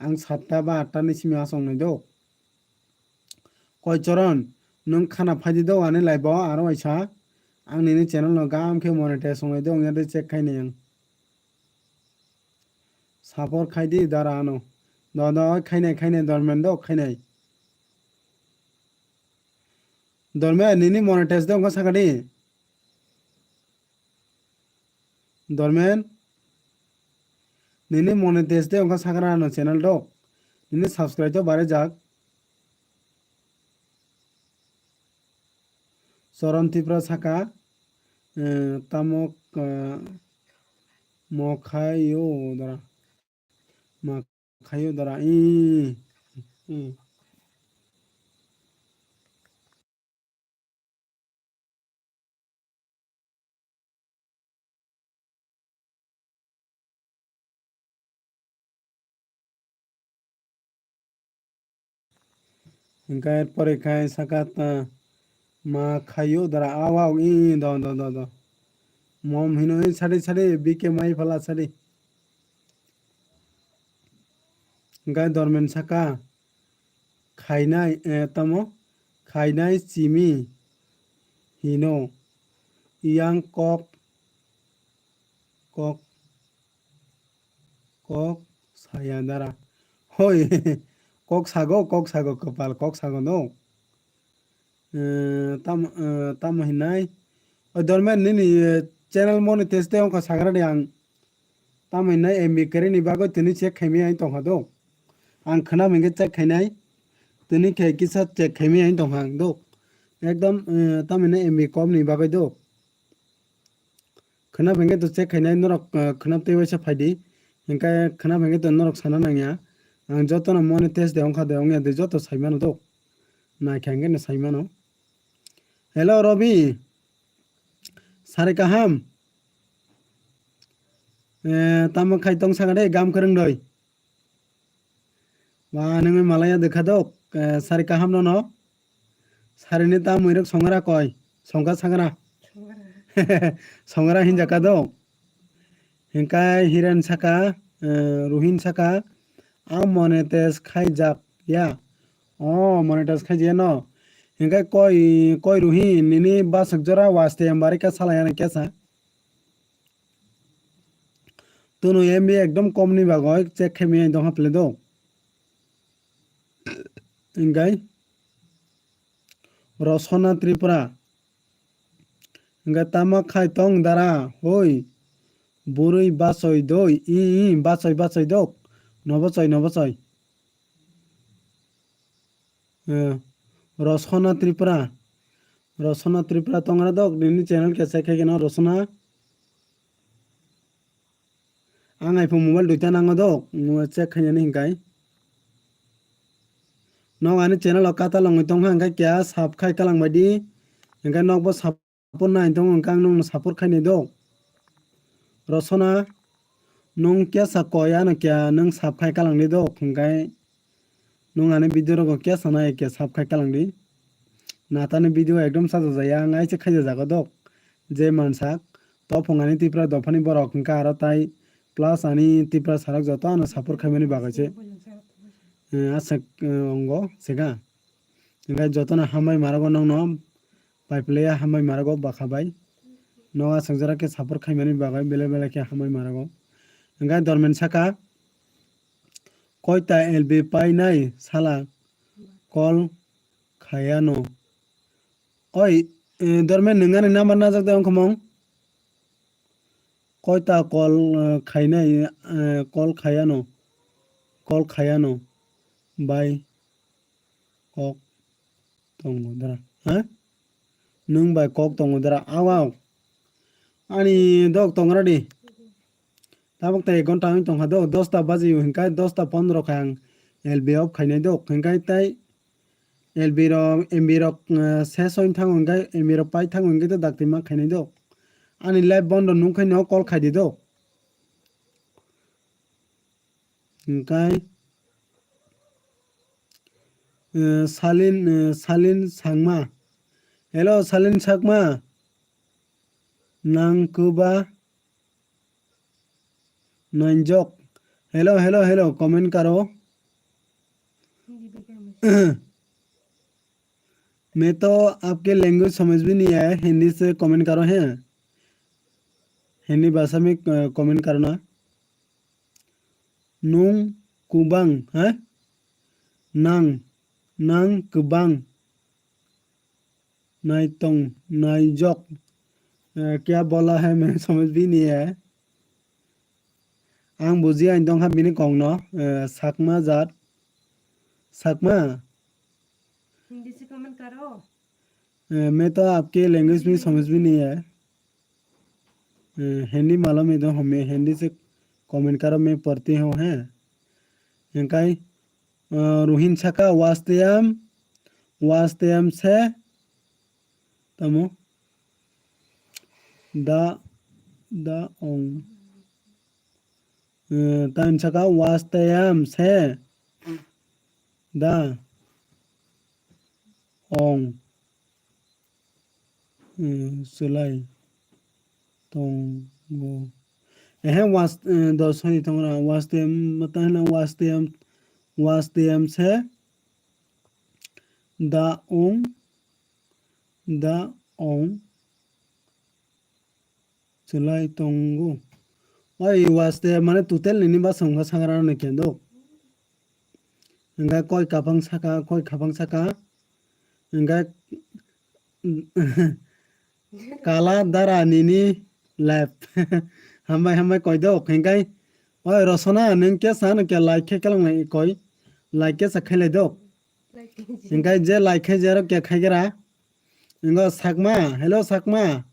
Ang satta ba atta ni simi asong nai do. Koi Choron, nwng khanap phaidi do ani live o aro waisa. Ang nini channel no gam khe monetize songnai do wngya de check khainai ang. Support khaidi dara ano. Do do khainai khainai Dormen do khainai. Dormen nini monetize de wngkha sakadi. Dormen, nini monetize de wngkha sakra ano channel do. Nini subscribe to bare jak. Choron Tripura saka, eh, tamo, eh, mokhayo dara. Ma khayo dara. Ih, ih. Hingke pore khai saka ta ma khayo dara awa i do do do do. Mom hino i sari sari B K mai phala sari. Hingke Dormen saka khainai, eh, tamo khainai chimi hino iyang kok, kok, kok saya dara. Hoi, kok sago, kok sago, kopal kok sago no. Eh, tam, eh, tamo hinai. O Dormen nini, eh, channel monetize tei ongkha sagra de ang. Tamo hinai M B kwrwi ni bagwi tini check khaimaya tongkha do. Ang khwnam hinkhe check khainai. Tini khe kisa check khaimaya tongkha ang do. Ekdom, eh, tamo hinai M B kom ni bagwi do. Khwnap hinkhe to check khainai norok, eh, khwnap tei waisa phaidi. Hinkhe khwnap hinkhe to norok sana nangya. Ang jotono monetize de ongkha de ongya de joto saimano do. Naikha hinkhe no saimano. Hello Robi. Sari kaham. Eh, tamo khai tong saka de gam kwrwng doi. Ba, nungwi malaya dekha dok, eh, sari kaham no no. Sari ni ta muirok songra koi, songka sagra. Songra hinjaka dok. Hinkai Hiren saka, eh, Ruhin saka, a monetize khaijak ya. O monetize khaijak no. Hinkai koi, koi Ruhin, nini basuk jora waste yambari ka salaya na kesa. Tunu M B ekdom kom ni bagwi check khaimaya dongha pele do. Hinkhe Rosona Tripura. Hinkhe tamo khai tong dara hoi. Bwrwi bachoi doi i i bachoi bachoi dok. No bachoi no bachoi. Eh, Rosona Tripura. Rosona Tripura tongra dok nini channel khe check khaikhe no Rosona. Ang iPhone mobile duita nango dok, mo check khainani hinkai. Nok ani channel o kata longwi tongkha hinkai kya sub khai kalang baidi. Hinkai nokbo sub support nai tong wngkha ang nokno support khainai do. Rosona, nung kesa koi ano kya nung sub khai kalang di do, hwnkhe nung ani video rogo kesa nai kya sub khai kalang di. Natani video ekdom sajajaya ang aise khaijajago dok. Je mansak, tophong ani Tripura dophani borok hwnkhe aro tai plus ani Tripura sarak joto ano support khaimani bagwi se. Eh, aswk, eh, ongo sega. Hwnkhe jotono hambai marago nokno. Pai pele ya hambai marago bwkha bai. No aswk jora khe support khaimani bagwi belai belai khe hambai marago. Hwnkhe Dormen saka, "Koita L B painai sala call khayano." Oi, eh, Dormen nwng ani number najak de ongkhomong? Koita call, eh, khainai, eh, call khayano? Call khayano? Bai. Kok tongo dara, ha? Nwng bai kok tongo dara, aw, aw. Ani dok tongra di. Tabuk tai ek ghonta wng tongkha dok, dosta baji o hinkai dosta pondro khe ang L B off khainai dok, hinkai tai L B rok, M B rok, eh, ses oin thango hinkai M B rok pai thango hinkai to dakti ma khainai dok. Ani live bondo nung khaino call khaidi dok. Hingkai, eh, Salin, eh, Salin Sangma. Hello, Salin Sakma. Nang kuba nainjok. Hello, hello, hello. Comment karo. मैं तो आपके लैंग्वेज समझ भी नहीं आया, हिंदी से कमेंट करो हैं, हिंदी भाषा में, अ, कमेंट करो ना। Nung kubang, ha? Nang, nang kubang. Naitong, naijok. Eh, kya bola hai, main samajh bhi nahi hai. Ang buji ani dong ha bini kong no, eh, Sakma jat. Sakma. Hindi se comment karo. Eh, मैं तो आपके लैंग्वेज में समझ भी नहीं आया। Eh, हिंदी मालूम है तो हमें हिंदी से कमेंट करो, मैं पढ़ती हूँ, हैं? Hingkai, eh, Ruhin saka, wasteyam, wasteyam se, tamo? Da, da ong. Eh, tain saka, wasteyam se, da ong. Hmm, swlai tongo. Ehe, was, eh, dos hai tongra, wasteyam, mata hwna wasteyam, wasteyam se da ong, da ong. Chwlai tongo. Oi waste mane total nini bwskango sagra nai kendo. Hingkhe koi kaphang saka, koi kaphang saka. Hingkhe Kala dara nini lap. Hambai, hambai, koidok, hinkai. Oi, Rosona, nung ke san ke like khe kalang nai koi. Like ke sa khailai dok. Hinkai je like khai jero ke khai gra. Ingo Sakma, hello Sakma.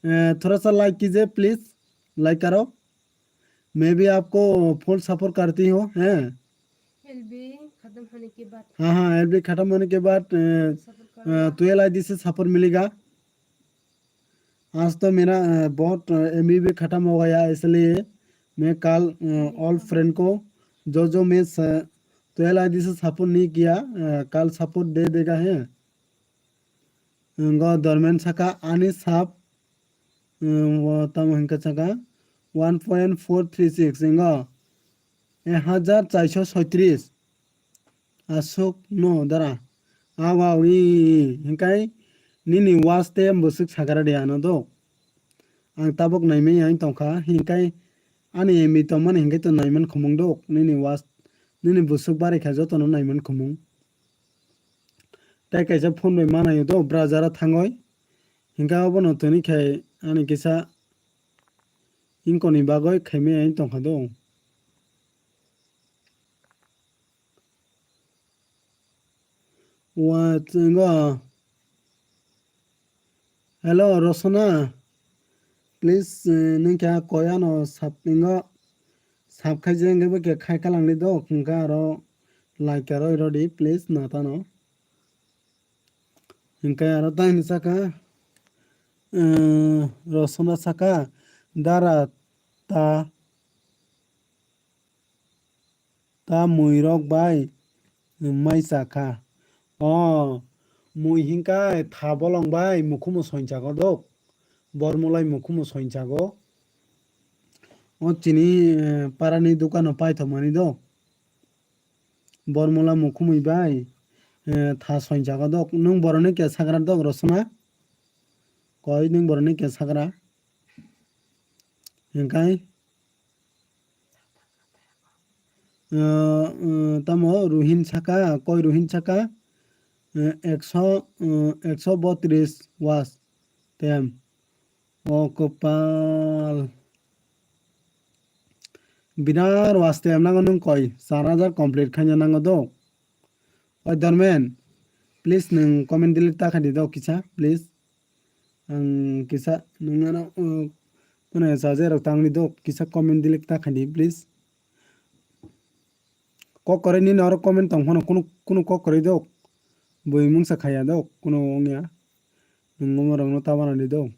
Eh, thoda sa like kije, please. Like karo. मैं भी आपको full support करती हूँ, हैं? एलबी खत्म होने के बाद। हाँ, हाँ, एलबी खत्म होने के बाद, अ, सपोर्ट अ, करो। ट्वेल्व आईडी से सपोर्ट मिलेगा। आज तो मेरा, अ, बहुत, अ, एमबी भी खत्म हो गया, इसलिए मैं कल, अ, ऑल फ्रेंड को जो जो मैं स-, ट्वेल्व आईडी से सपोर्ट नहीं किया, अ, कल सपोर्ट दे देगा, हैं? Ingo Dormen saka ani sap, um, o tamo hinka saka one point four three six, ingo ek hajar chaiso soitris. Asuk no dara. Awa wi hinkai nini waste busuk sakara de ano do. Ang tabok naimai ang tongkha hinkai ani emi tongmani hinkai to naiman khumung do. Nini was, nini busuk bari kha jotono naiman khumung. Tei kaisa phone bai manaio do, bwrajara thangoi. Hinkhe abono tini khai ani kisa ingkoni bagoi khaimai ang tongkha do. Wa, ngo. Hello, Rosona. Please, eh, nung khe koi ano sap, ingo sap khai je, hwnkhe bo khe khai kalang ni do, hwnkhe aro like aro rw di, please, na tano. Hwnkhe aro taini saka, eh, Rosona saka, dara ta, ta mui rok bai mai cha kha. O, mui hinkai tha bolong bai mukhumu soinchago dok. Bormulai mukhumu soinchago. O chini, eh, parani dukano paithokmani dok. Bormula mukhumui bai, eh, tha soinchago dok. Nwng boroni khe sakra dok Rosona? Koi nwng boroni khe sakra? Hingkai, eh, eh, tamo Ruhin saka, koi Ruhin saka, eh, ekso, eh, ekso botris was tem. O kopal. Binar waste nango nwng koi, char hajar complete khaina nango do. Oi Dormen, please nwng comment delete ta khaidi do kisa, please. Ang kisa nwng ano, uh, tuna charger rok tangdi do, kisa comment delete ta khaidi, please. Kok kwrwi nini oro comment tong phano kunu, kunu kok kwrwi do. Bui mungsa khaya do, kunu wngya. Nwng omo rokno ta banadi do.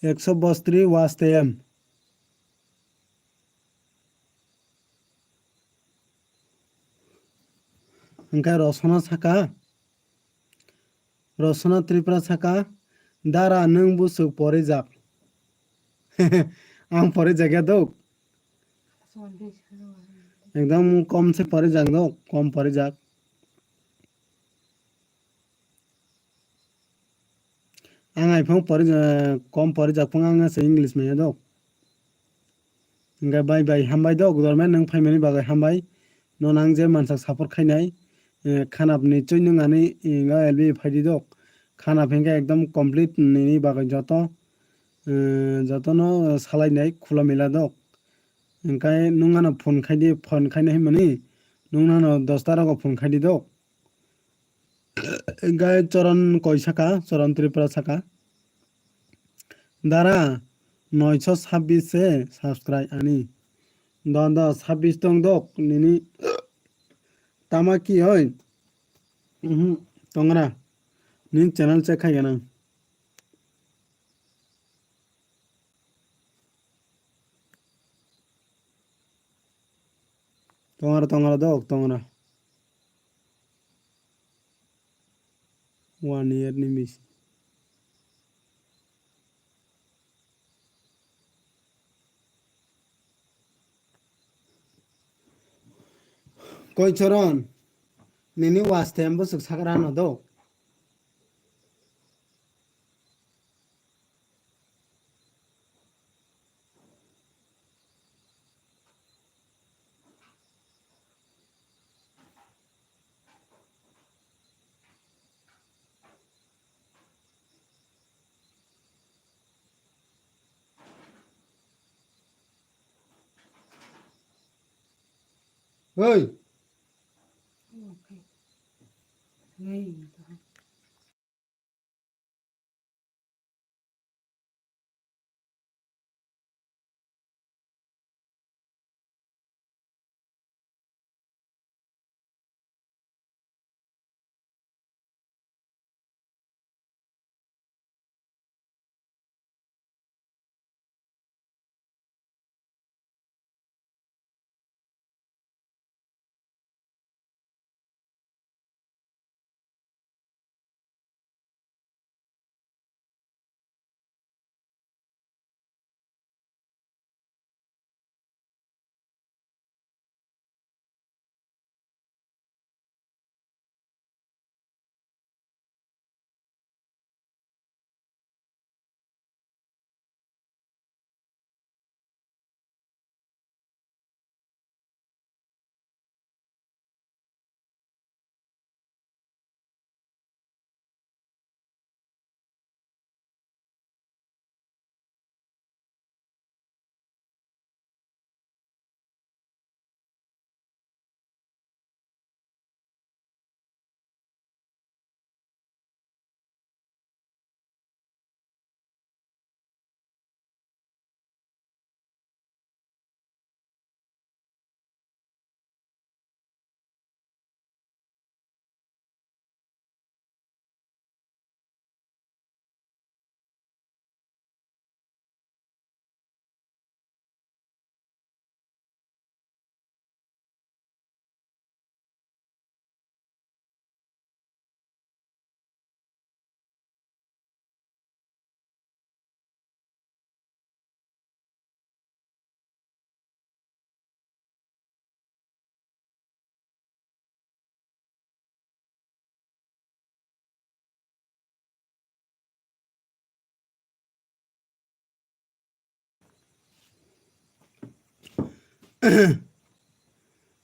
Ekso bostri was tem. Hingke Rosona saka, Rosona Tripura saka, dara nwng busuk porijak. Ang porijak ya dok. Ekdam kom se porijak dok, kom porijak. Ang hai phang pori, eh, kom porijak phang ang se English maya dok. Hingke bye bye, hambai dok, Dormen nwng phaimani bagwi hambai. No nang je mansak support khainai, eh, khanap ni choi nwng ani, eh, ga L B phaidi dok. Khanap hingke ekdom complete nini bagwi joto, eh, jotono salainai khula mila dok. Hingke nwng ano phone khaidi, phone khainai himani, nwng ano dosta rogo phone khaidi dok. Hingke Choron koi saka, Choron Tripura saka. Dara, noisho sabbish se subscribe ani. Do, do, sabbish tong dok, nini tama ki oi? Mhm, tongra. Nini channel check khai ganang. Tongra, tongra dok, tongra. One year ni bisi. Koi choron, nini waste bwswk sakra no do. Oi.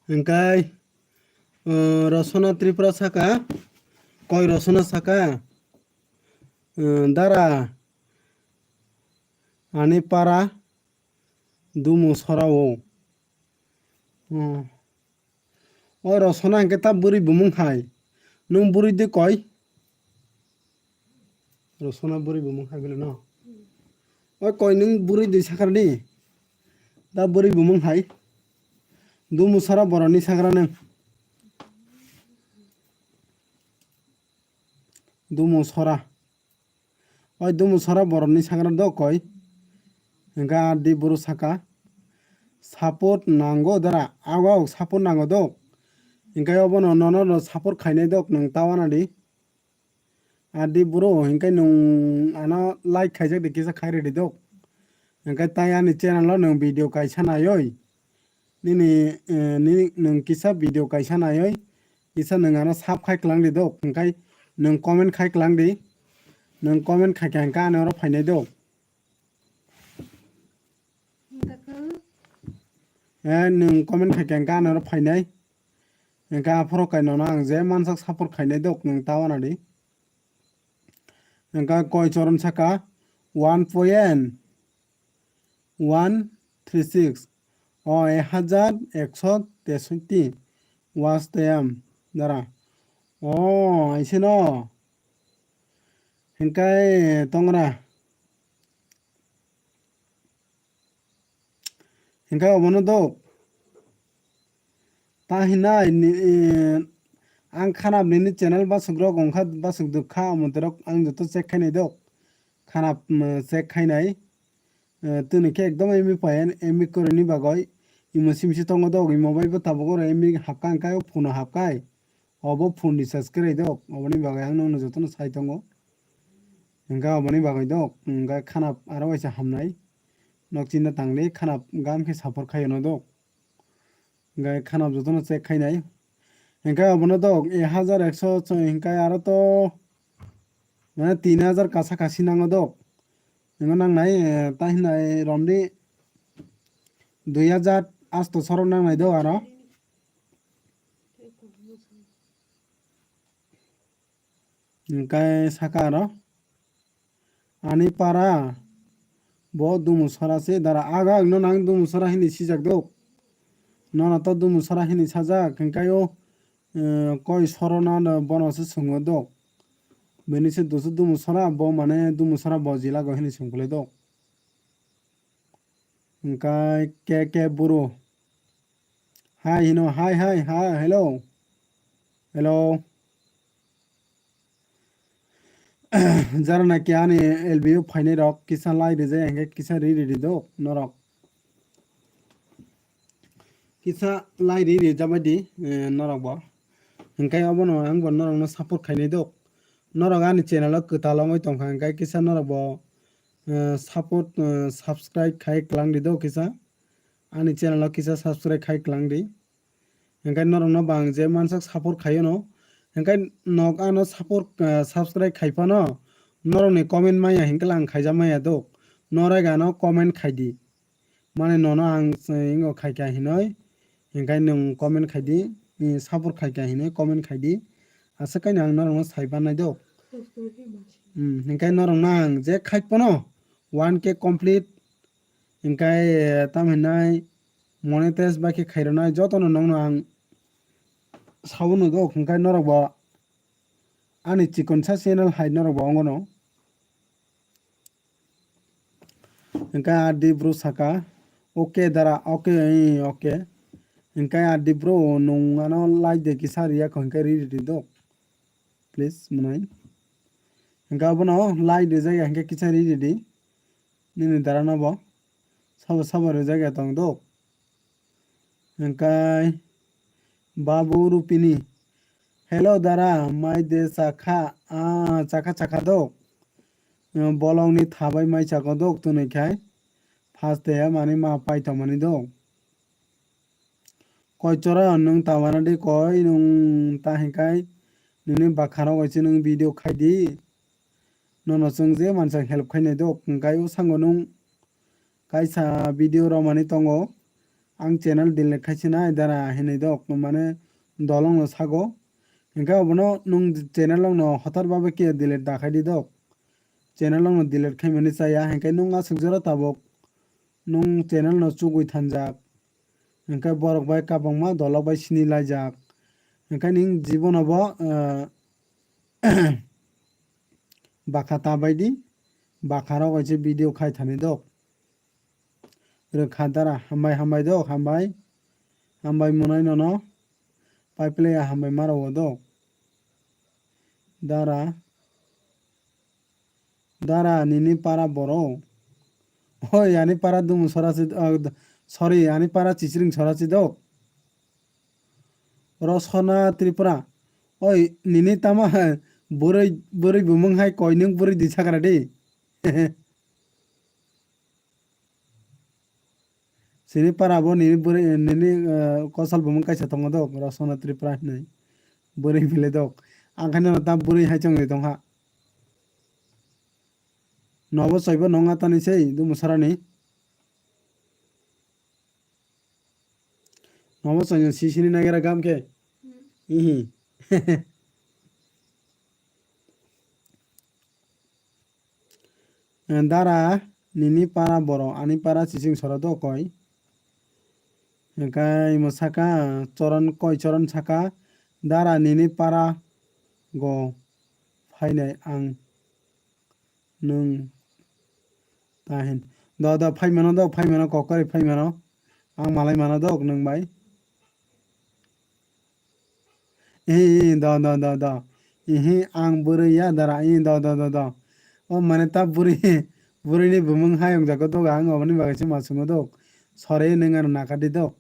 Hingkai, uh, Rosona Tripura saka, koi Rosona saka, uh, dara ani para dumu sora o. Hmm. O Rosona hingke ta bwrwi bumung hai. Nwng bwrwi de koi? Rosona bwrwi bumung hai bele no? O koi nwng bwrwi de sakra di? Ta bwrwi bumung hai. Dumu sora boroni sakra nwng. Dumu sora. Oi dumu sora boroni sakra do koi. Hingke a di buru saka. Support nango dara. Ago support nango do. Hingke obono nono no support khainai dok nwng tawana di. A di buru hingke nwng ano like khaijak di kisa khai redi dok. Hingke tai ani channel o nwng video kaisa naioi. Nini, eh, nini nwng kisa video kaisa naioi, kisa nwng ano sub khai klang di dok, hingkai nwng comment khai klang di, nwng comment khai kha hingka ano oro phainai dok. Eh, nwng comment khai kha hingka ano oro phainai, hingka aphoro kai nono ang je mansak support khainai dok nwng tawana di. Hingka koi choron saka one point one three six. O, ek hajar ekso tesoti. Watch time dara. O, aise no. Hingkai tongra. Hingkai obono do. Ta hinai ni, eh, ang khanap nini channel basuk rok ongkha basuk duk kha omo terok ang joto check khainai dok. Khanap, mm, check khainai. Eh, tini khe ekdom M B payan, M B kwrwini bagwi imo simsi tongo dok, imo bai bo tabuk oro M B hapkha hwnkhe o phone o hapkhai. Obo phone recharge kwrwi dok, oboni bagwi ang nokno jotono sai tongo. Hwnkhe oboni bagwi dok, hwnkhe khanap aro waisa hamnai. Nok chinna tangdi, khanap gam khe support khaio no dok. Hwnkhe khanap jotono check khainai. Hinkhe obono dok, e, hajar ekso chwng hinkhe aro to, mane, tin hajar kasa kasi nango dok. Ino nangnai, eh, ta hinai romdi dui hajar asto soro nangnai dok aro. Hinkhe saka aro. Ani para bo Dumusora se dara, aga no nang Dumusora hini sijak dok. Nono to Dumusora hini sajak, hinkhe o, eh, koi sorona no bono se sungo dok. Bini se dusu Dumusora bo mane Dumusora bo jilago hini sungphle dok. Hinkhe K K Buru. Hi hino, hi, hi, hi, hello. Hello. Jara naki ani L B U phainai rok kisa lai rijak, hinkhe kisa ri ri ri do norok. Kisa lai ri ri jabai di, eh, norok bo. Hinkhe obono ang bo norok no support khainai do. Norok ani channel o kwtal wngwi tongkha, hinkhe kisa norok bo, eh, support, eh, subscribe khai kwlang di do kisa. Ani channel o kisa subscribe khai kwlang di. Hinkhe norokno bo ang je mansak support khaio no. Hinkhe nok ano support, ah, subscribe khai phano norokni comment maya hinkhe ang khaijak maya do. Norok ano comment khai di. Mane nono ang, eh, ingo khaikha hinoi. Hinkhe nwng comment khai di, eh, support khaikha hinoi comment khai di. Aswk kaino ang norokno sai pannai do. Hmm, hinkhe norokno ang je khai phano one K complete. Hinkhe, eh, tam hinai monetize bai khe khairoknai jotono nokno ang sao no do, hinkhe norok bo ani chikonsa channel hai norok bo ongono. Hinkhe a di bro saka, okay dara, okay, eh, okay. Hinkhe a di bro nwng ano like de kisa riya kho, hinkhe ri ri di do. Please, mwnai. Hinkhe abono like rijak ya, hinkhe kisa ri ri di. Nini dara no bo. Sabo sabo rijak ya tong do. Hinkhe Babu Rupini. Hello dara, mai de chakha, ah, chakha chakha do. Bolong ni thabai mai chakha do, twnwi khai. First day mani ma pai tong mani do. Koi chora nwng ta wana di koi nwng ta hinkai nini bakha rok bai se nwng video khai di. Nono chwng je mansa help khai nai do, hinkai o sango nwng kaisa video rw mani tongo. Ang channel delete khai se nai dara hinwi do, mane dolong no sago. Hinkai obono nwng channel rok no hotar babe khe delete da khai di do. Channel rok no delete khai mani chaya, hinkai nwng aswk jora tabuk nwng channel no chugui thanjak. Hinkhe borok bai kwbangma dolok bai sini laijak. Hinkhe nwng jibono bo, eh, bakha ta bai di, bakha rok bai se video khai thani do. Rwkha dara, hambai, hambai do, hambai. Hambai mwnai nono. Pai pele hambai ma rwo do. Dara. Dara nini para boro. Hoi, ani para Dumu sora si, ah, d-, sorry, ani para Chichring sora si do. Rosona Tripura. Oi, nini tama bwrwi, bwrwi bumung hai koi nwng bwrwi di sakra di. Sini para bo nini bwrwi, nini, eh, kosol bumung kaisa tongo do, Rosona Tripura hinwi. Bwrwi bile do. Ang khaino ta bwrwi hai chongri tongkha. Nobo soibo nong atani sei, Dumu sarani. Nobo soino sisini nagera gam khe. Hmm. Ihi. Dara nini para boro, ani para Chichring sora do koi. Hinkhe imo saka, choron koi choron saka, dara nini para go phainai ang nwng ta hin. Do, do, phai mano do, phai mano, kok kwrwi phai mano. Ang malai mano do, nwng bai. Ee, ee, do, do, do, do. Ihi, ang bwrwi ya dara, ee, do, do, do, do. O mane ta bwrwi, bwrwini bumung hai wngjago do, ang oboni bagwi se ma sungo do. Sori nwng ano nakar di do.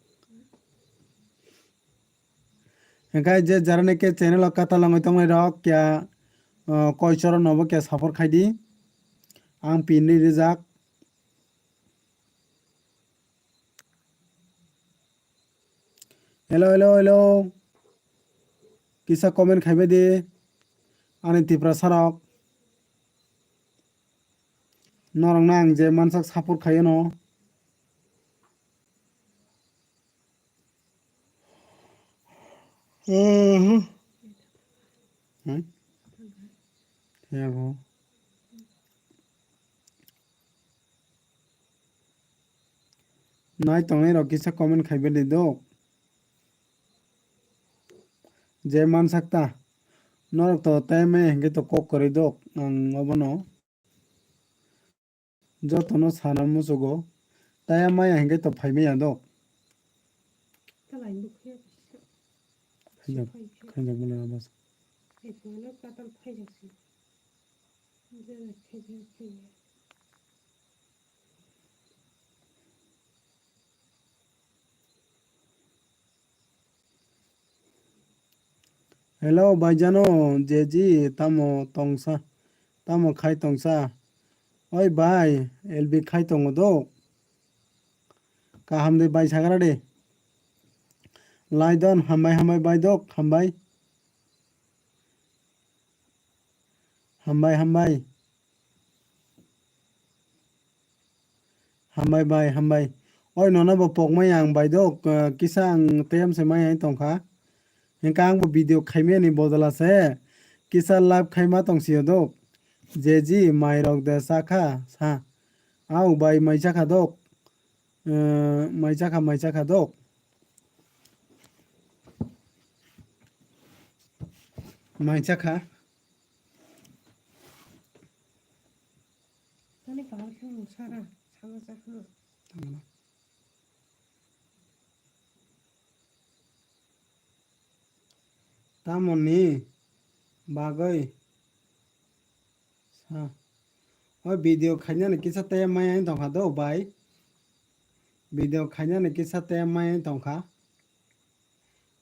Hinkhe je jarani khe channel o kwtal wngwi tongnai rok kya, uh, koi choro nobo kya support khai di. Ang pin ri rijak. Hello, hello, hello. Kisa comment khaibai di ani Tiprasa rok. Norok no ang je mansak support khaiyano. Mhm. Hmm? Yabo. Nai tongnai rok kisa comment khaibai di dok. Je mansak ta. Norok to tei maya hinkhe to kok kwrwi dok. Ang obono jotono sana muchugo. Tei maya hinkhe to phai maya dok. Khaijak, khaijak bole abas. Hello, baijano, jeji, tamo tongsa, tamo khai tongsa? Oi bai, L B khai tongo do. Kaham de bai sagra de. Laidon, hambai, hambai, bai dok, hambai. Hambai, hambai. Hambai bai, hambai. Oi, nono bo pokmai ang bai do, k-, kisa ang teyam se mai ai tongkha. Hingka ang bo video khaimani bodol ase. Kisa live khaima tong sio do. Jeji mai rok de sakha, sa. Au bai mai sakha do. Eh, mai sakha, mai sakha do. Mai sakha. Tani kaham khe mung sara, sama sa kheno. Tangla. Tamoni bagwi sa. O video khainani kisa tei maya wng tongkha do bai. Video khainani kisa tei maya wng tongkha.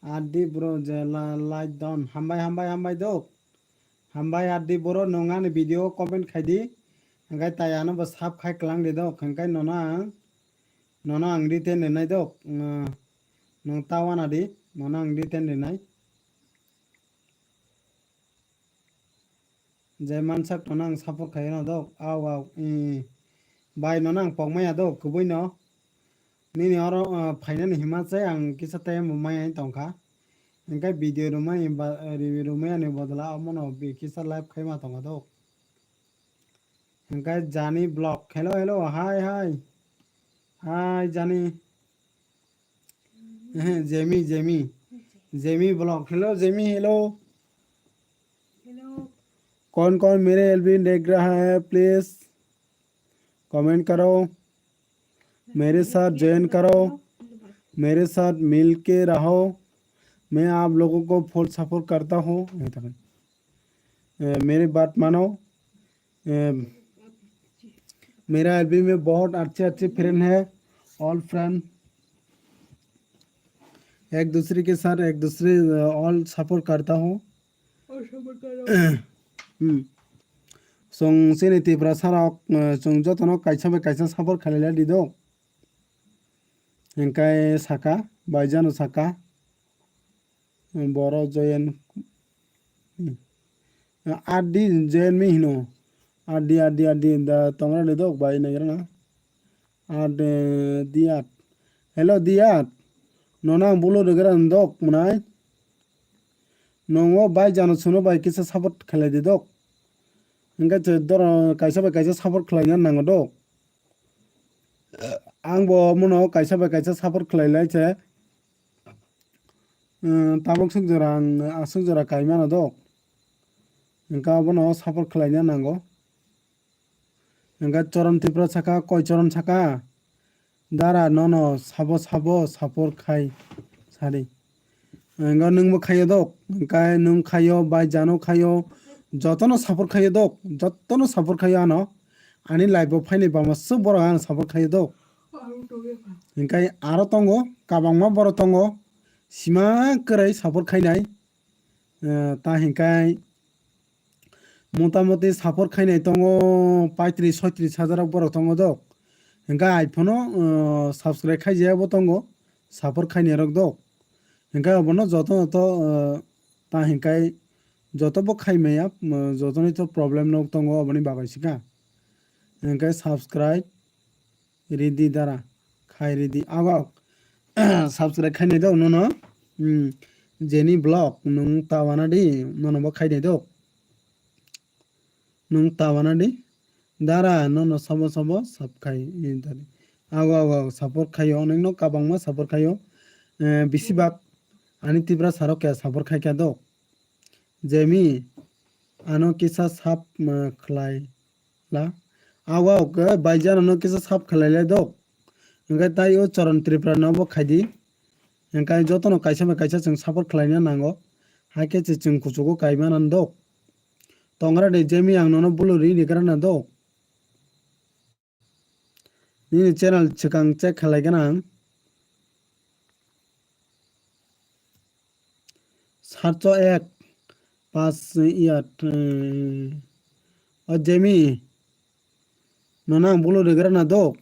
Adi bro je la-, like don. Hambai, hambai, hambai do. Hambai adi bro, nwng ani video comment khai di. Hingkai tai ano bo sub khai klang di do. Hingkai nono ang, nono ang written rinai do. Nwng, nwng ta wana di. Nono ang written rinai. Je mansak nono ang support khaiyano dok. Au, au. Bai nono ang pokmaya dok. Kubui no. Nini oro, ah, phainani hima se ang kisa time bo maya tongkha. Hingke video rwmani ba, review rwmani bodol omono bi kisa live khaima tongkha dok. Hingke Jani vlog. Hello, hello. Hi, hi. Hi, Jani. Ehe, Jemi, Jemi. Jemi vlog. Hello, Jemi, hello. Hello. कौन कौन मेरे एलबी देख रहा है, please comment करो। मेरे साथ ज्वाइन करो, मेरे साथ मिल के रहो। मैं आप लोगों को फुल सपोर्ट करता हूँ। ए, मेरी बात मानो। ए, मेरा एलबी में बहुत अच्छे अच्छे फ्रेंड है, ऑल फ्रेंड। एक दूसरे के साथ एक दूसरे, अ, ऑल सपोर्ट करता हूँ। All support करो। Hmm. Chwng chini Tiprasa rok, eh, chwng jotono kaisa bai kaisa support khlailai di do. Hingkai saka, baijano saka, eh, boro joyen, hmm. Adi joyen mi hino. Adi, adi, adi, da tongra di dok bai nagra na. Ade, Diyat. Hello, Diyat. Nono ang bulu rwgra dok mwnai. Nongo bai jano suno bai kisa support khlai di dok. Hingke je doro kaisa bai kaisa support khlaina nango dok. Ang bo mono kaisa bai kaisa support khlai lai se. Tabuk swk jora ang aswk jora kai mano dok. Hingke abono support khlaina nango. Hingke Choron Tripura saka, koi Choron saka? Dara nono sabo sabo support khai sadi. Hingke nwngbo khaio dok, hingke nwng khaio, bai jano khaio, jotono support khaio dok, jotono support khaio ano. Ani live o phaini bama swk borok ano support khaio dok. Hingke aro tongo, kabangma borok tongo, sima kwrwi support khainai. Eh, ta hingkai motamoti support khainai tongo paitris soitris hajar rok borok tongo dok. Hingkai ai phano, eh, subscribe khaijaya bo tongo, support khainai rok dok. Hingkai obono joto joto, eh, Ta hinkai joto bo khai maya, mo-, joto ni to problem no tongo oboni bagwi sika. Hinkai subscribe ridi dara, khai ridi. Ago, subscribe khai nai do nono. Hmm. Jeni vlog nung ta wana di, nono bo khai nai do. Nung ta wana di. Dara nono sabo sabo sab khai, eh, dadi. Ago, ago, ago, support khaio, onekno kabangma support khaio. Eh, bisi bak ani Tiprasa rok khe support khai kha do. Jemi, ano kisa sab, eh, khlai la. Ago, ago, khe baijano no kisa sab khlai le do. Hingkhe tai o Choron Tripura no bo khai di. Hingkhe jotono kaisa bai kaisa chwng support khlaina nango. Hakhe se chwng kuchugo kai mano do. Tongra de Jemi, ang nono bulu ri ni gra na do. Nini channel swkang check khlai gana ang. Satso ek, pas, ya, eh, o Jemi, nono ang bulu ri gra na do.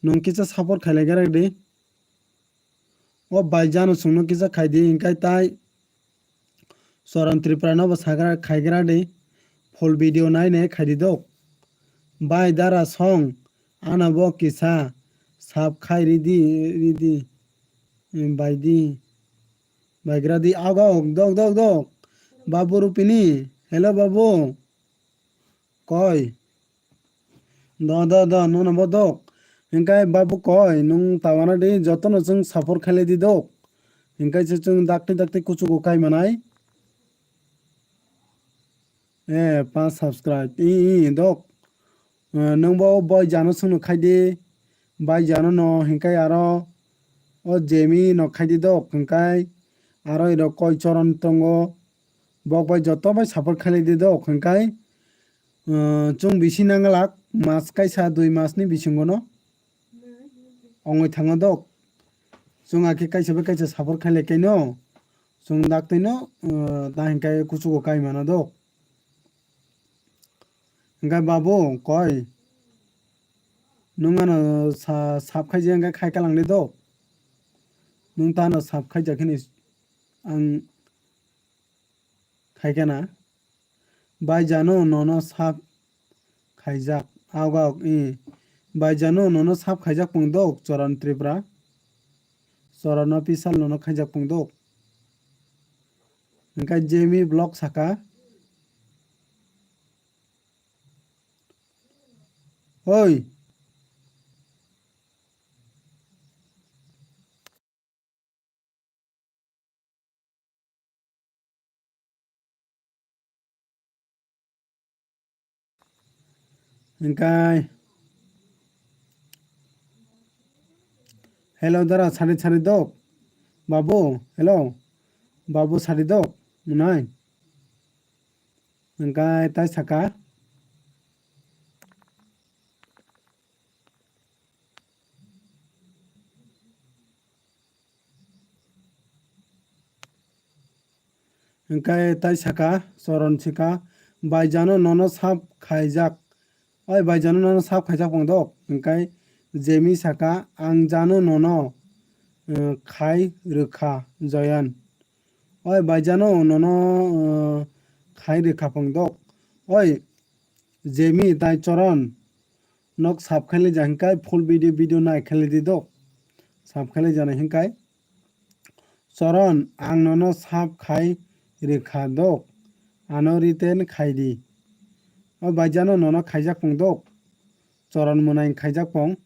Nwng kisa support khlai gra di. O baijano chwngno kisa khai di, hingkai tai Choron Tripura no bo sagra khai gra di. Full video nai nai khai di do. Bai dara song, ano bo kisa sab khai ridi, ridi, em, bai di, bai gra di. Ago, dok, dok, dok. Babu Rupini, hello babu. Koi. Do, do, do, nono bo dok. Hingkai babu koi, nung ta wana di, jotono chwng support khailai di dok. Hingkai se chwng dakti dakti kuchugo kai manai. Eh, pa subscribe. I, i, dok. Eh, nung bo boi jano chwngno khai di. Bai jano no, hingkai aro o Jemi no khai di dok. Hingkai aro iro koi Choron tongo. Bok bai joto bai support khailai di dok. Hingkai, eh, chwng bisi nanglak, mas kaisa dui mas ni bisingo no ongoi thango dok. Chwng akhe kaisa bai kaisa support khailai kaino. Chwng dak twi no, eh, ta hingkai kuchugo kai mano dok. Hingkai babu koi. Nung ano sa-, sab khaijak hingkai khai kalang di dok. Nung ta ano sab khaijak hini ang khai kana. Bai jano nono sab khaijak. Ago, ago, i. Bai jano nono sab khaijak pung dok, Choron Tripura. Choron official nono khaijak pung dok. Hingkai Jemi vlog saka. Oi. Hingkai. Hello, dara, sari, sari dok. Babu, hello. Babu, sari dok. Munai. Hingkai, tai saka. Hingkai tai saka, Choron sika, bai jano nono sab khaijak. Oi bai jano nono sab khaijak pung dok. Hingkai Jemi saka, ang jano nono, eh, khai rwkha, Joyan. Oi bai jano nono, eh, khai rwkha pung dok. Oi Jemi tai Choron. Nok sab khailai ja hingkai full video, video nai khailai di dok. Sab khailai jana hingkai. Choron, ang nono sab khai rwkha dok. Ano written khai di. O bai jano nono khaijak pung dok. Choron mwnai khaijak pung.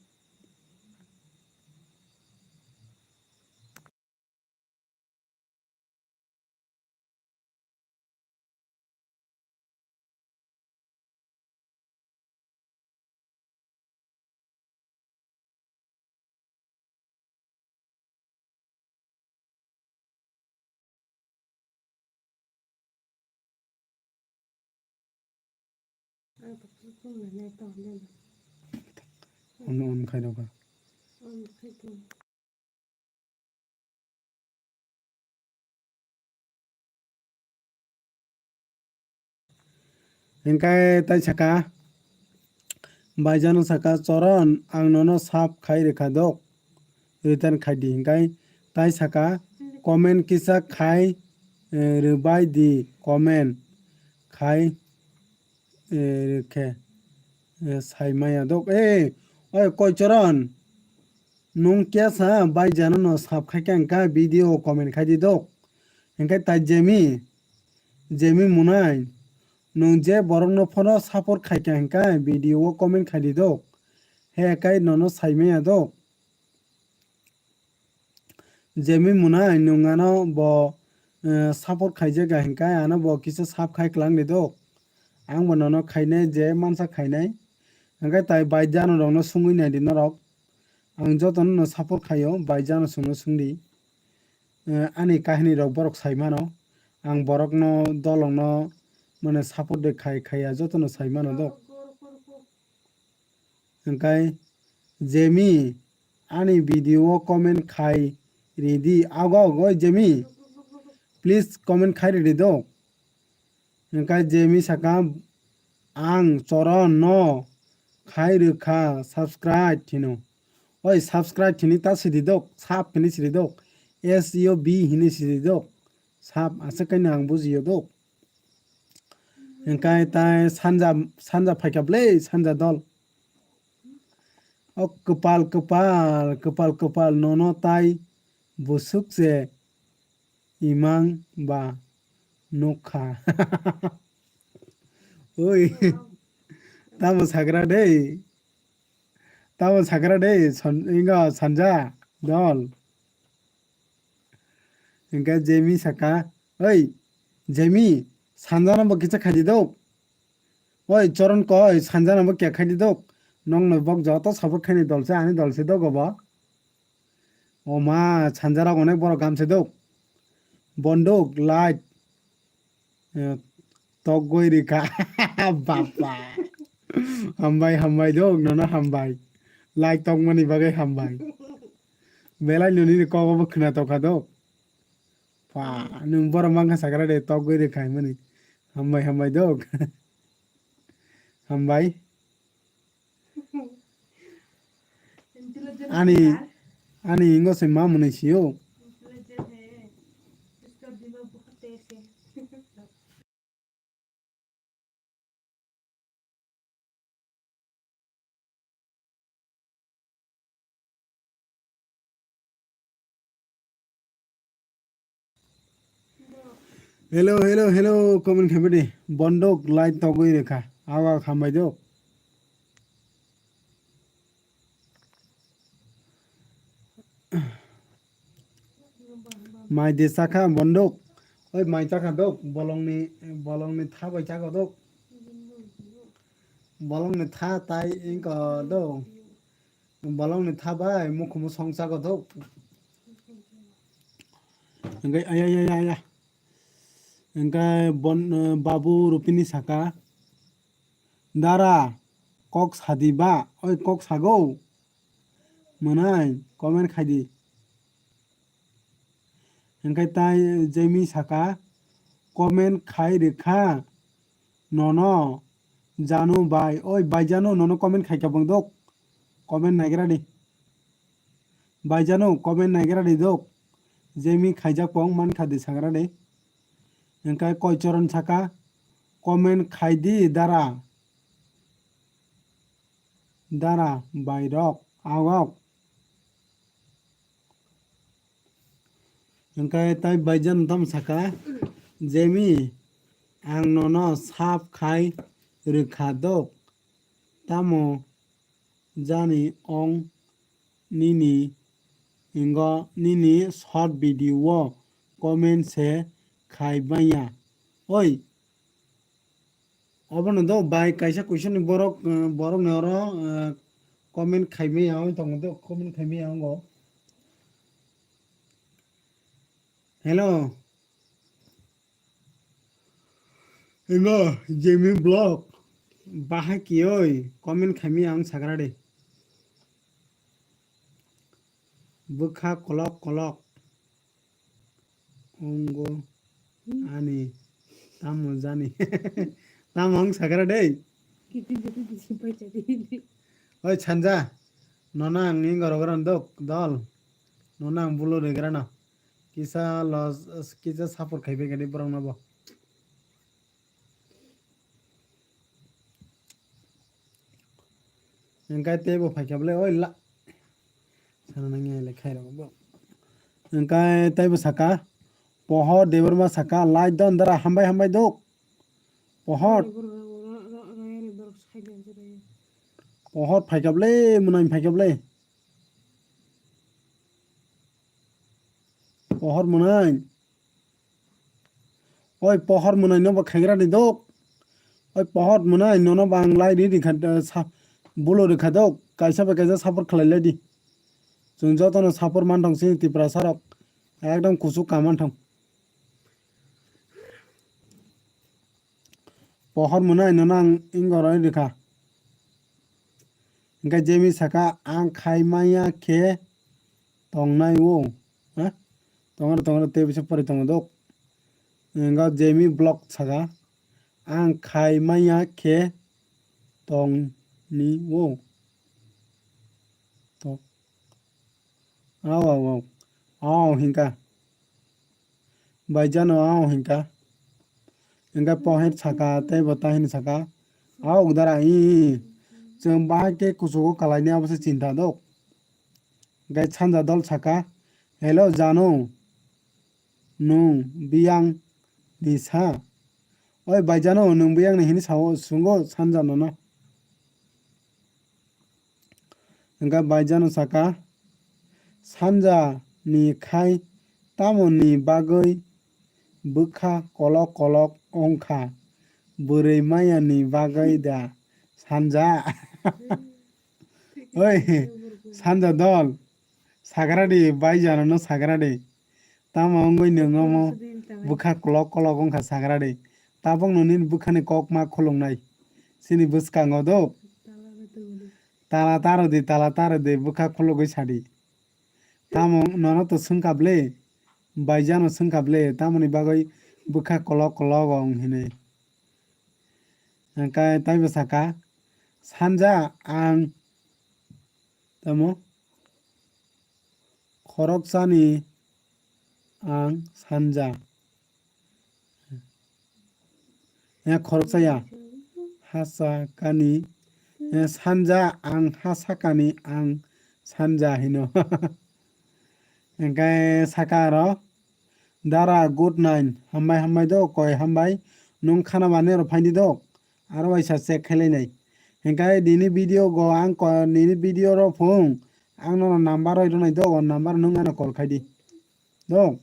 Ang toksa phone nai tong le. Ono on khai rok. On khai tong. Hingkai tai saka, bai jano saka, Choron, ang nono sab khai rwkha dok, return khai di. Hingkai tai saka, comment kisa khai eh, rwbai di comment khai, eh, rwkhe, eh, saimaya dok. Eh, oi Koichoron, nwng kesa bai jano no sab khaikha hwnkha video comment khai di dok. Hwnkhe tai Jemi, Jemi Munai, nwng je borokno phano support khaikha hwnkha video o comment khai di dok. He kai nono saimaya dok. Jemi Munai, nwng ano bo, eh, support khaijak ya hwnkhe ano bo kisa sab khai kwlang di dok. Ang bo nono khainai je mansa khainai. Hwnkhe tai bai jano rokno sungwi nai di norok. Ang jotono no support khaio, bai jano sungno sungdi. Eh, ani kahini rok borok sai mano. Ang borokno dolongno mane support de khai khaiya jotono sai mano dok. Hwnkhe Jemi ani video o comment khai ridi. Ago, ago, Jemi. Please comment khai ridi do. Hwnkhe Jemi saka, "Ang Choron no khai rwkha subscribe," hino. Oi, subscribe hini ta sidi dok, sub hini sidi dok. S U B hini sidi dok. Sub aswk kaino ang bujiyo dok. Hwnkhe tai sanja, sanja phaikha ble, sanja dol. O kwpal, kwpal, kwpal, kwpal, nono tai bwswk se imang ba nukha. Oi, tamo sagra dei. Tamo sagra dei, san-, inga sanja dol. Hwnkhe Jemi saka, "Oi, Jemi, sanjana bo kisa khaidi dok. Oi, Choron koi, sanjana bo kya khaidi dok. Nokno bok joto support khaini dolse, ani dolse dok obo." Oma, sanjara onek borok gamse dok. Bondok, light. Eh, togwi rikha. Bapa. Hambai, hambai dok, nono hambai. Like tokmani bagwi hambai. Belai noni ni kogo bo khna tokha dok. Pa, nwng borok mangkha sakra de, togwi rikha himani. Hambai, hambai dok. Hambai. Ani, ani ingo se ma mwnwi sio. Hello, hello, hello, comment khaimani. Bondok light togwi rikha. Awa khambai do. Mai de chakha bondok. Oi mai chakha dok. Bolongni, bolongni tha bai chakha dok. Bolongni tha tai ingko do. Bolongni tha bai mukhumu song chakha dok. Hingke aya, aya, aya, aya. Hingke bon, eh, Babu Rupini saka. Dara, kok sadi ba, oi kok sago. Mwnai, comment khaidi. Hingke tai Jemi saka, comment khai rikha. Nono, Janu bai, oi bai Janu, nono comment khaikha bangdok. Comment naigra di. Bai Janu, comment naigra di dok. Jemi khaijak pong mankha di sagra di. Hingke Koichoron saka, comment khaidi dara. Dara bairok, awok. Hingke tai bai Janu tamo saka, Jemi, ang nono sap khai rikha dok. Tamo jani ong nini, ingo nini short video o comment se khai manya. Oi, obono do bai kaisa question ni borok, eh, borok ni oro, eh, comment khai manya oi tongo do, comment khai manya ongo. Hello. Ingo Jemi Vlog bahai kiyoi comment khaimi ang sagra de. Bwkha kolok kolok. Ongo ani tamo jani. Tamo ang sagra de. Oi Sanja, nono ang ni goro goro dok dol. Nono ang bulo regra no. Kisa los, kisa support khai bai kani borok no bo. Hingkai tei bo phaikha bole, oi la. Sana nangya le khai rok bo. Hingkai tei bo saka, Pohor Debbarma saka, like don dara, hambai hambai dok. Pohor. Pohor phaikha bole, mwnai phaikha bole. Pohor mwnai. Oi pohor mwnai no bo khaigra ni dok. Oi pohor mwnai nono bang lai ri rikha, eh, sa-, bulo rikha dok. Kaisa bai kaisa support khlai lai di. Chwng jotono support man thong chini Tiprasa rok. Ekdom kuchuk ka man thong. Pohor mwnai nono ang ingoroi rikha. Hingke Jemi saka ang khai maya khe tongnai o. Ha? Tongro tongro tei bisa pori tongo dok. Hingke Jemi block saka ang khai maya khe tongni o. Tok. Au, au, au. Au, hinka. Baijano au hinka. Hinka pohet saka, tei bo tahini saka. Au, dara, i, i. Chwng bahai khe kuchugo kalaini abo se chinta dok. Hinka sanja dol saka. Hello, jano. Nwng biyang ni sa. Oi, baijano, nwng biyang ni hini sao, sungo sanja nono. Hingke baijano saka, sanja ni khai tamo ni bagwi bwkha kolok kolok wngkha, bwrwi maya ni bagwi da sanja. Oi, sanja dol, sagra di, baijano no sagra di. Tamo wngwi nwng omo bwkha kolok kolok wngkha sagra di. Tabukno nini bwkhani kok ma khuluknai. Chini bwskango do. Tala taro di, tala taro di, bwkha khulugwi sadi. Tamo nono to swngkha ble, baijano swngkha ble, tamoni bagwi bwkha kolok kolok wng hinwi. Hingke taibo saka, sanja ang tamo khoroksani ang sanja. Ya khoroksa ya. Hasa kani, eh, sanja ang hasa kani ang sanja hino. Hingke saka aro, dara good night. Hambai, hambai do, koi hambai. Nwng khana mani oro phaidi do. Aro waisa check khailai nai. Hingke nini video go ang ko-, nini video ro phung. Ang nono number roi rwnai do, o number nwng ano call khai di. Do.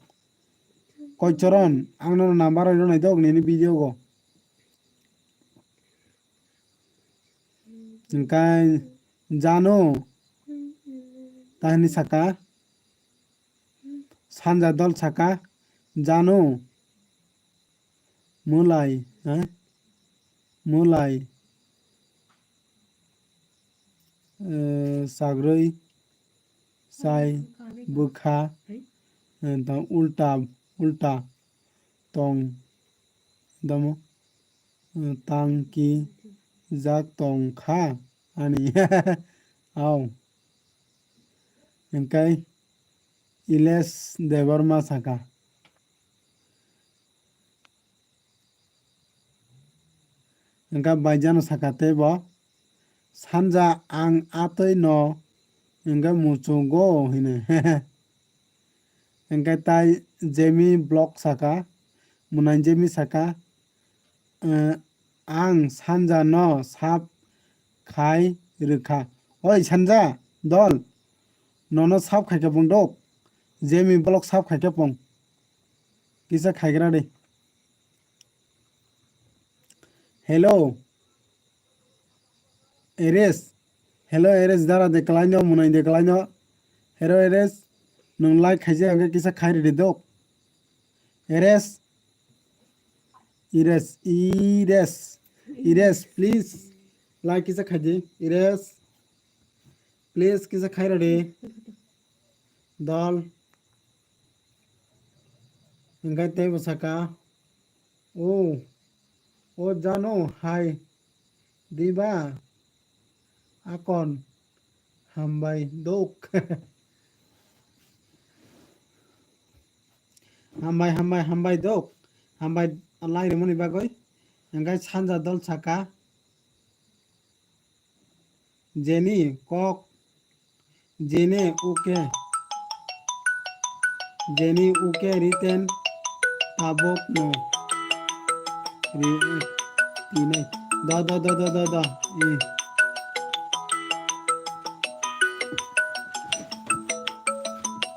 Koichoron, ang nono number roi rwnai do, nini video go. Hingke jano. Tahini saka. Sanja dol saka. Jano. Mwlai, ha? Mwlai, eh, sagrwi, sai, bwkha, eh, tang ulta, ulta, tong, tamo, eh, tang ki jak tong kha, ani, au. Hingkai Iles Debbarma saka. Hingke baijano saka tei bo, sanja ang atwi no hingke muchungo hino. Hingke tai Jemi block saka, mwnai Jemi saka, eh, ang sanja no sap khai rwkha. Oi sanja dol, nono sap khaikhe pung dok, Jemi block sap khaikhe pung. Kisa khaigra de. Hello. Eres. Hello, Eres, dara de kalaino, munai de kalaino. Hello, Eres. Nung like khaijak hwnkhe kisa khai ridi dok. Eres. Ires, Ires. Ires, please. Like kisa khaidi. Ires. Please kisa khai ridi. Dol. Hingke tei bo saka, "O, o jano hai diba? Akon hambai dok." Hambai, hambai, hambai dok. Hambai lai rimani bagwi. Hingkai sanja dol saka. Jeni kok, jene uke, jeni uke riten tabok no ri-, tinai. Da, da, da, da, da, da. Eh.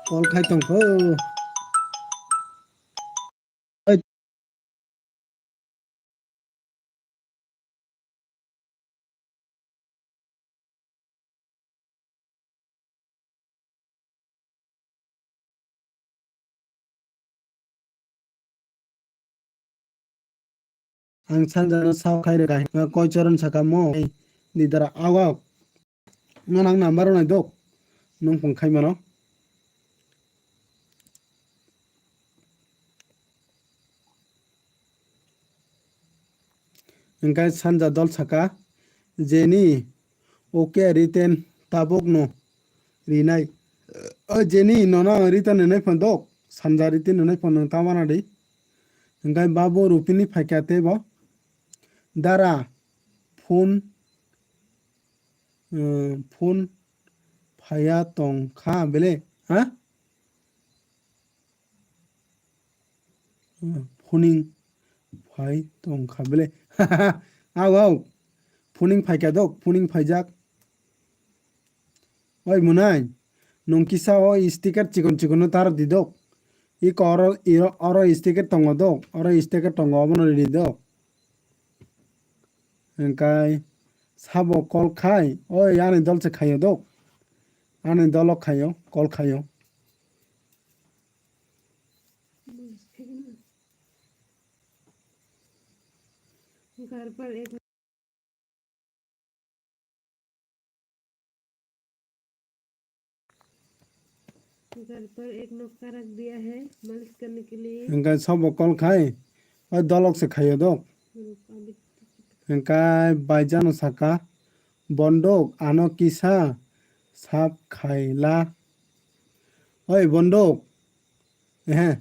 Call khai tongkho. Ang sanjano sao khai rwkha hwnba koi choron saka mo. Didara awa. Nang number rwnai dok. Nung pung khai mano. Hingkai sanja dol saka, jeni oke riten tabok no rinai. O jeni nono riten rinai phan dok, sanja riten rinai phan nung tamana di. Hingkai babo rupini phaikha tei bo dara phone, eh, phone phaiya tong kha bele, ha? Phuning phai tong kha bele. Au, au. Phuning phai kha dok, phuning phaijak. Oi munai, nung kisa o sticker chikon chikon no tar di dok. Iko oro, iro, oro sticker tongo dok, oro sticker tongo obono ri dok. Hingkai sabo call khai, oi ani dol se khaio dok. Ani dolo khaio, call khaio. घर पर एक घर पर एक नुस्खा रख दिया है मालिश करने के लिए। Hingkai sabo call khai, oi dolok se khaio dok. रुक, अभी Hingkai baijano saka, bondok ano kisa sap khaila. Oi bondok, ehe,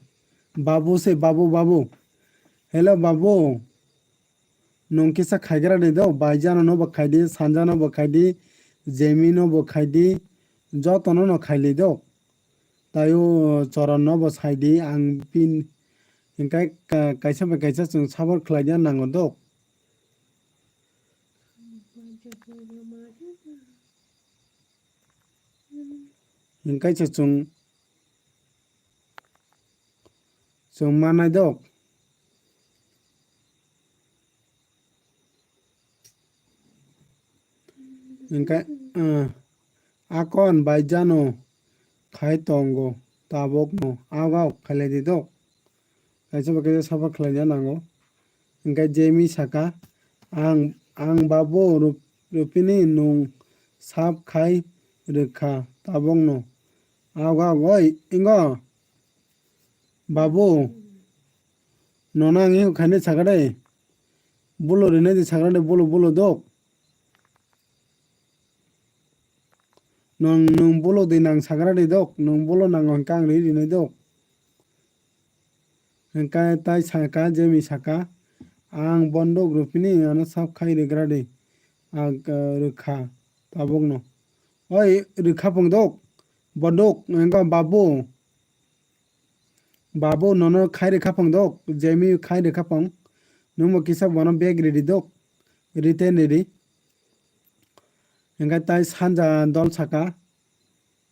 babu se babu, babu. Hello babu, nung kisa khaigra de do, baijano no bo khaidi, sanjano bo khaidi, jemi no bo khaidi, jotono no khaili do. Taio choron no bo saidi, ang pin hingkai ka-, kaisa bai kaisa chwng sabor khlaina nango do. Hingkai se chwng, chwng manai dok. Hingkai, eh, akon bai jano khai tongo tabok no, ago khailai di dok. Kaisa bai kaisa suffer khlaina nango. Hingke Jemi saka, "Ang, ang babu Rup-, Rupini nung sap khai rwkha tabokno." Ago, ago, oi, ingo, babu, nono ang eko khainai sakha de, bolo rinai di sakha de, bolo, bolo dok. Nwng, nwng bolo di nang sagra di dok, nwng bolo nango hwnkhe ang ri rinai dok. Hwnkhe tai saka, Jemi saka, "Ang bondok Rupini ano sap khai rwgra di, ang, eh, rwkha tabukno." Oi, rwkha pung dok, bondok, hwnkhe babu. Babu nono khai rwkha pung dok, Jemi khai rwkha pung. Nwngbo kisa bono bag ridi dok, written ridi. Hingke tai sanja dol saka,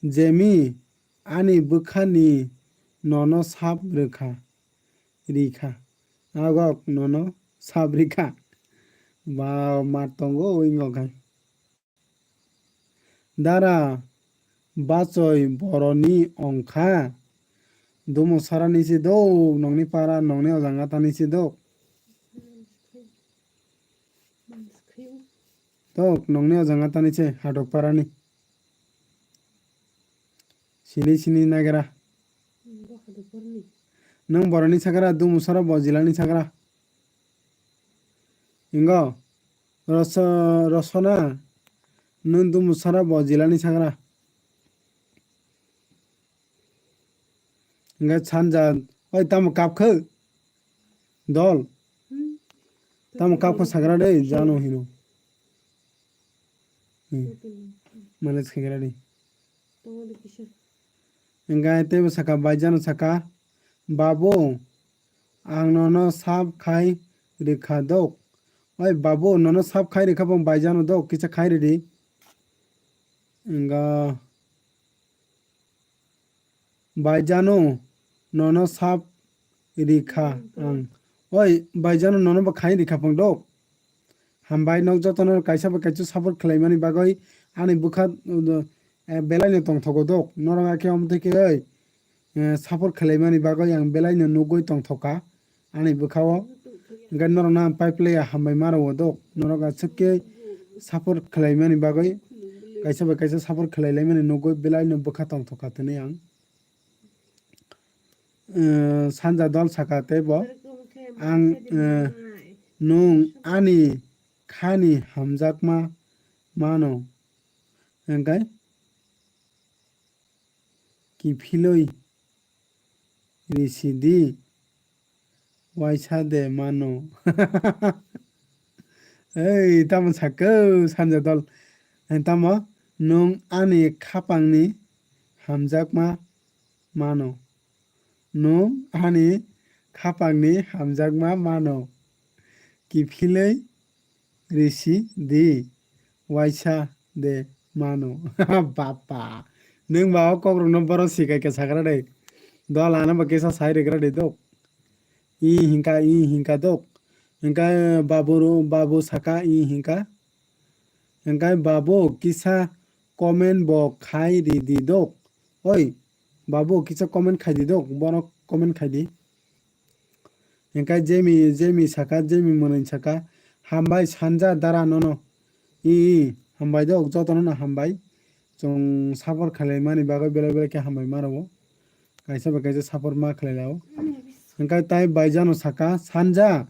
"Jemi ani bwkhani nono sap rwkha, rikha. Agok nono sap rikha." Ba ma tongo wingo khai. Dara bachoi boroni ongkha. Dumu sarani se do, nongni para, nongni ojanga tani se do. Tok, nongni ojanga tani se, hatok parani. Sini, sini nagra. Nong boroni sagra, dumu sara bo jilani sagra. Ingo, roso-, rosona, nung dumu sara bo jilani sagra. Hingke sanja Oi, tamo kapkhe? Dol. Hmm. Tamo kapkhe sagra de, jano hino. Hmm. Manage khagra de. Tongo de kisa. Engkai teibo saka, baijano saka, "Babu, ang nono sap khai rikha dok." Oi, babu, nono sap khai rikha bong baijano dok, kisa khai ridi. Engka, "Baijano, nono sap rikha ang." Oi, baijano, nono bo khai rikha pang dok. Hambai, nok jotono kaisa bai kaisa support khlaimani bagwi ani bwkha, uh, eh, belaino tongthogo dok. Norok hakhe omo twi khe, oi, eh, support khlaimani bagwi ang belaino nugwi tongthokha ani bwkhao. Hwnkhe norokno ang pai phlaiya hambai ma rwo dok. Norok aswk khe support khlaimani bagwi kaisa bai kaisa support khlai laimani nugwi belaino bwkha tongthokha tini ang. Eh, sanja dol saka tei bo, ang, eh, nwng ani khani hamjakma mano, hwnkhe kiphilwi risi di, waisa de mano. Ei, tamo sakhe sanja dol, eh, tamo nwng ani khapangni hamjakma mano. Nwng ani khapangni hamjakma mano. Kiphilwi risi di, waisa de mano. Bapa. Nwng ba o kokrokno borok sikai khe sagra de. Dol ano bo kisa sai rwgra de dok. I hinka, i hinka dok. Hinka babu ro-, babu saka i hinka. Hinka babu kisa comment bo khai ridi dok. Oi, babu kisa comment khai di dok. Bono comment khai di. Hingkhe Jemi, Jemi saka, Jemi mwnwi saka, "Hambai sanja dara nono." I, i, hambai dok, jotono no hambai. Chwng support khlaimani bagwi belai belai khe hambai ma rwo. Kaisa bai kaisa support ma khlai lao. Hingkhe tai baijano saka, "Sanja,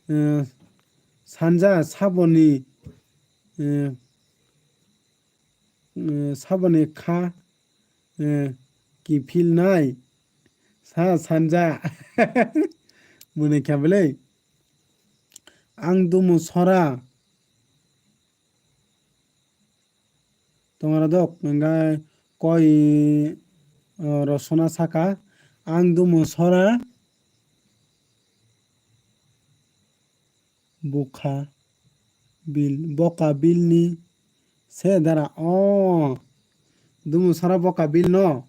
eh, sanja saboni, eh, eh, saboni kha, eh, kiphilnai sa sanja." Mwnwi kha bwlwi. Ang dumu sora. Tongora dok, hingkhe koi, eh, rosona saka. Ang dumu sora. Bukha bil, boka bilni se dara. O, dumu sara boka bil no.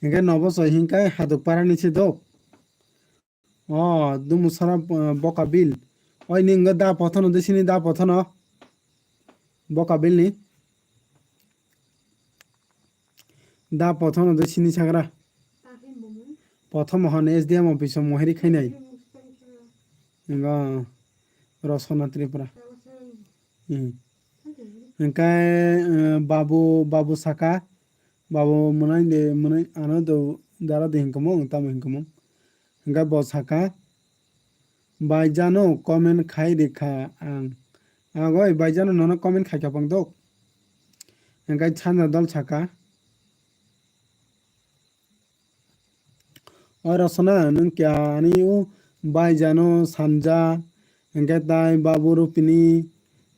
Hingke nobo soi hingke haduk parani se dok. O, dumu sara, eh, boka bil. Oi ni hingke da pothono de sini da pothono. Boka bilni. Da pothono de sini sagra. Pothomo hon S D M office o mohiri khainai. Ngo Rosona Tripura. Hmm. Hingkai, eh, babu, babu saka, babu mwnai de, mwnai ano do dara de hinkamung, tamo hinkamung. Hingkai bo saka, "Baijano comment khai rikha ang." Agoi, baijano nono comment khaikha pang dok. Hingkai sanja dol saka, "O Rosona, nwng kya ani o baijano sanja, hingke tai babu rupini,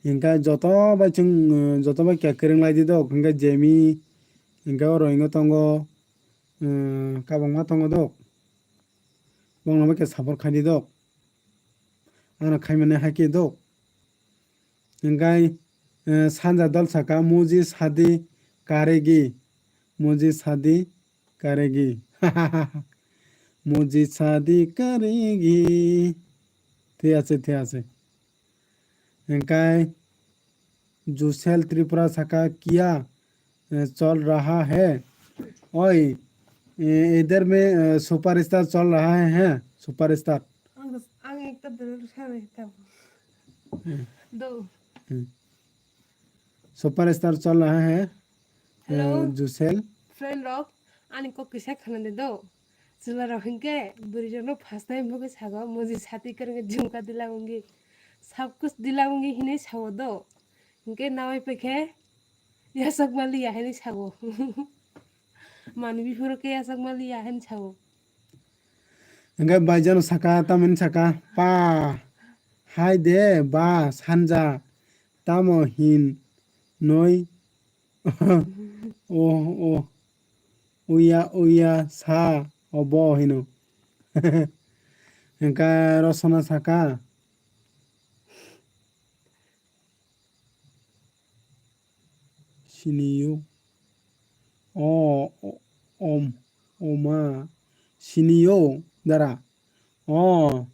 hingke joto bai chwng, joto bai kya kwrwng lai di dok, hingke Jemi, hingke oro hingo tongo, eh, kabangma tongo dok. Bongno bai khe support khai di dok. Ano khaimani hai khe dok." Hingkai, eh, sanja dol saka, "Muji sadi karegi, muji sadi karegi." Muji sadi karegi. Thik ase, thik ase. Hingkai Jusel Tripura saka, "Kya, eh, chol raha hai?" Oi, eh, idhar mein, eh, superstar chol raha hai, hai? Superstar. Ang, ang ekta dolo sana hitam. Hmm. Do. Hmm. Superstar chol raha hai, hello, eh, Jusel. Friend rok, ani kok kisa khana de do. Chwla rok hinkhe bwrwi rok no first time bwkhe sago, "Muji sati karenge jhumka dilaungi, sab kuch dilaungi," hinwi sao do. Hinkhe nawai paikhe yachakma liya hinwi sao. Manwi phuru khe yachakma liya hinwi sao. Hingke baijano saka, tamoni saka, pa, hai de ba sanja, tamo hin noi, o, o, uya, uya, sa, obo hino. Hingke rosona saka, siniyo. O, o, om, oma. Siniyo, dara. O.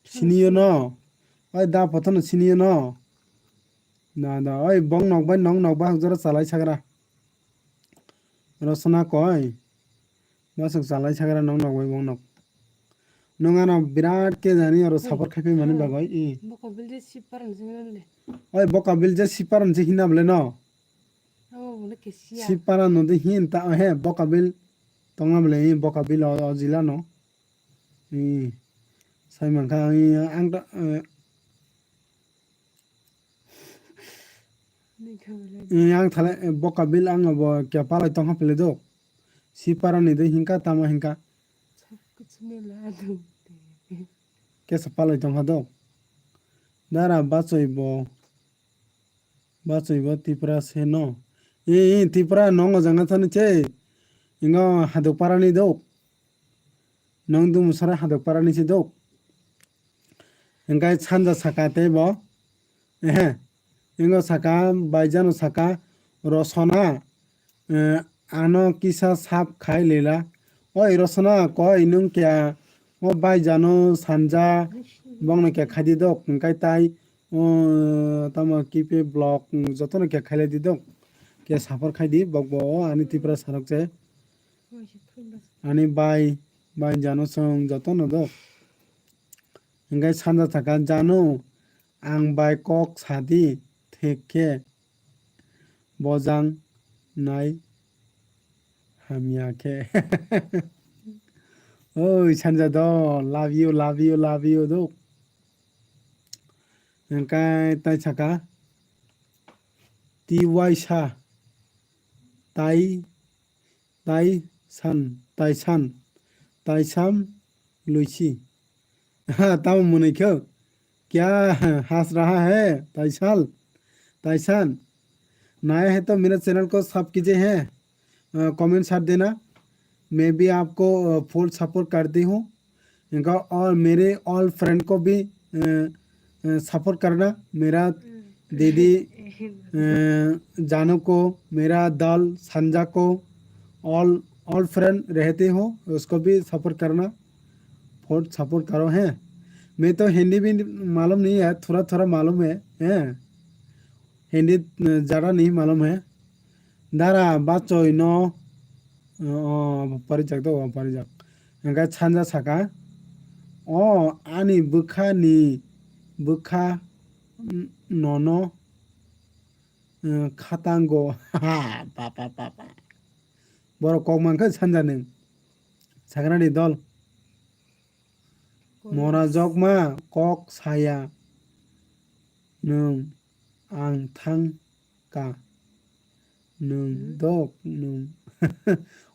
Siniyo no. Oi, da photo no siniyo no. Na, na, oi, bong nok bai, nong nok bai, jora chalai sagra. Rosona koi. Masuk chalai sagra nong nok bai bong nok. Nong ano birat ke jani aro Oi, support khai mani aro bagoi. I. Bokabil je sipar nse nang le. Oi, bokabil je sipar nse hina bole no. Abo bole kesia. Sipar no de hin ta he bokabil tongna bole i bokabil o, o jila no. I. Sai mankha ang, ang ta, eh, Ni kha bole. I, ang thala, eh, bokabil ang bo kya palai tongha pele do. Sipar ni de hinka tama hinka. Sab kuch mila do. Kesa palai tongha do. Dara bachoi bo. Bachoi bo Tipra se no. I, i, Tipra nongo janga thani che. Ingo hadok parani do. Nong dumu sara hadok parani se do. Hingkai sanja saka tei bo. Ehe. Ingo saka, baijano saka, rosona. Eh, ano kisa sap khai lela. Oi rosona koi nung kya o bai jano sanja bongno kya khaidi dok hingkai tai o tamo kipe block jotono kya khailai di dok kya saphor khaidi bokbo o ani Tripura sarok je ani bai bai jano song jotono dok hingkai sanja thaka jano ang bai kok sadi thik khe bojang nai hamya khe. Oi, sanja do, love you, love you, love you do. Hingkai tai saka, T Y sa, tai, tai san, tai san, tai sam, luisi. हाँ, तब मुने क्यों? क्या हंस रहा है, ताईसाल? ताईसान? नया है तो मेरा चैनल को सब कीजिए हैं। अ, कमेंट साथ देना। मैं भी आपको, अ, फुल सपोर्ट करती हूँ। इनका और मेरे ऑल फ्रेंड को भी, अ, अ, सपोर्ट करना। मेरा दीदी, अ, जानू को, मेरा दल, संजा को, ऑल, ऑल फ्रेंड रहते हो, उसको भी सपोर्ट करना। बहुत सपोर्ट करो, हैं। मैं तो हिंदी भी मालूम नहीं है, थोड़ा थोड़ा मालूम है, हैं। हिंदी, अ, ज़्यादा नहीं मालूम है। Dara bachoi no, o, o, parijak do, o, parijak. Hingke sanja saka, o, ani bwkha ni, bwkha, n-, nono, eh, khatango. Ha, pa, pa, pa, pa. Borok kok mankhe sanja nwng. Sagrani dol. Mora jokma kok saya. Nwng ang thang ka. Nwng Hmm. dok, nwng.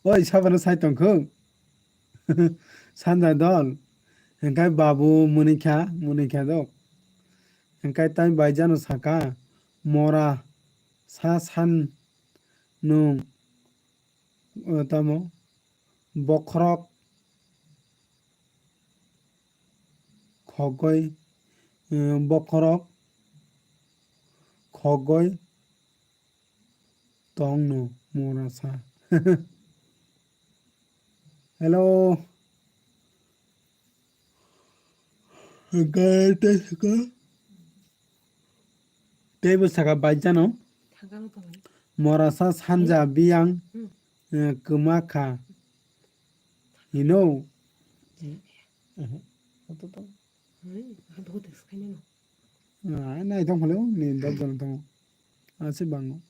Oi, sabano sai tongkho. Sanja dol. Hingkai babu munikha, munikha dok. Hingkai tai baijano saka, mora sa san nwng, o, tamo, bokhorok, khogoi, eh, bokhorok, khogoi, tongno mora sa. Hello. Hingke tei saka. Tei bo saka baijano. Thangkang tongwi. Morasa sanja biyang, Hmm. eh, kwma kha. Hino. Hmm. Oho. Oto to. Hai, ang dogo text khainai no. Ah, nai tong phale, ni dok jon tong. Ase bango.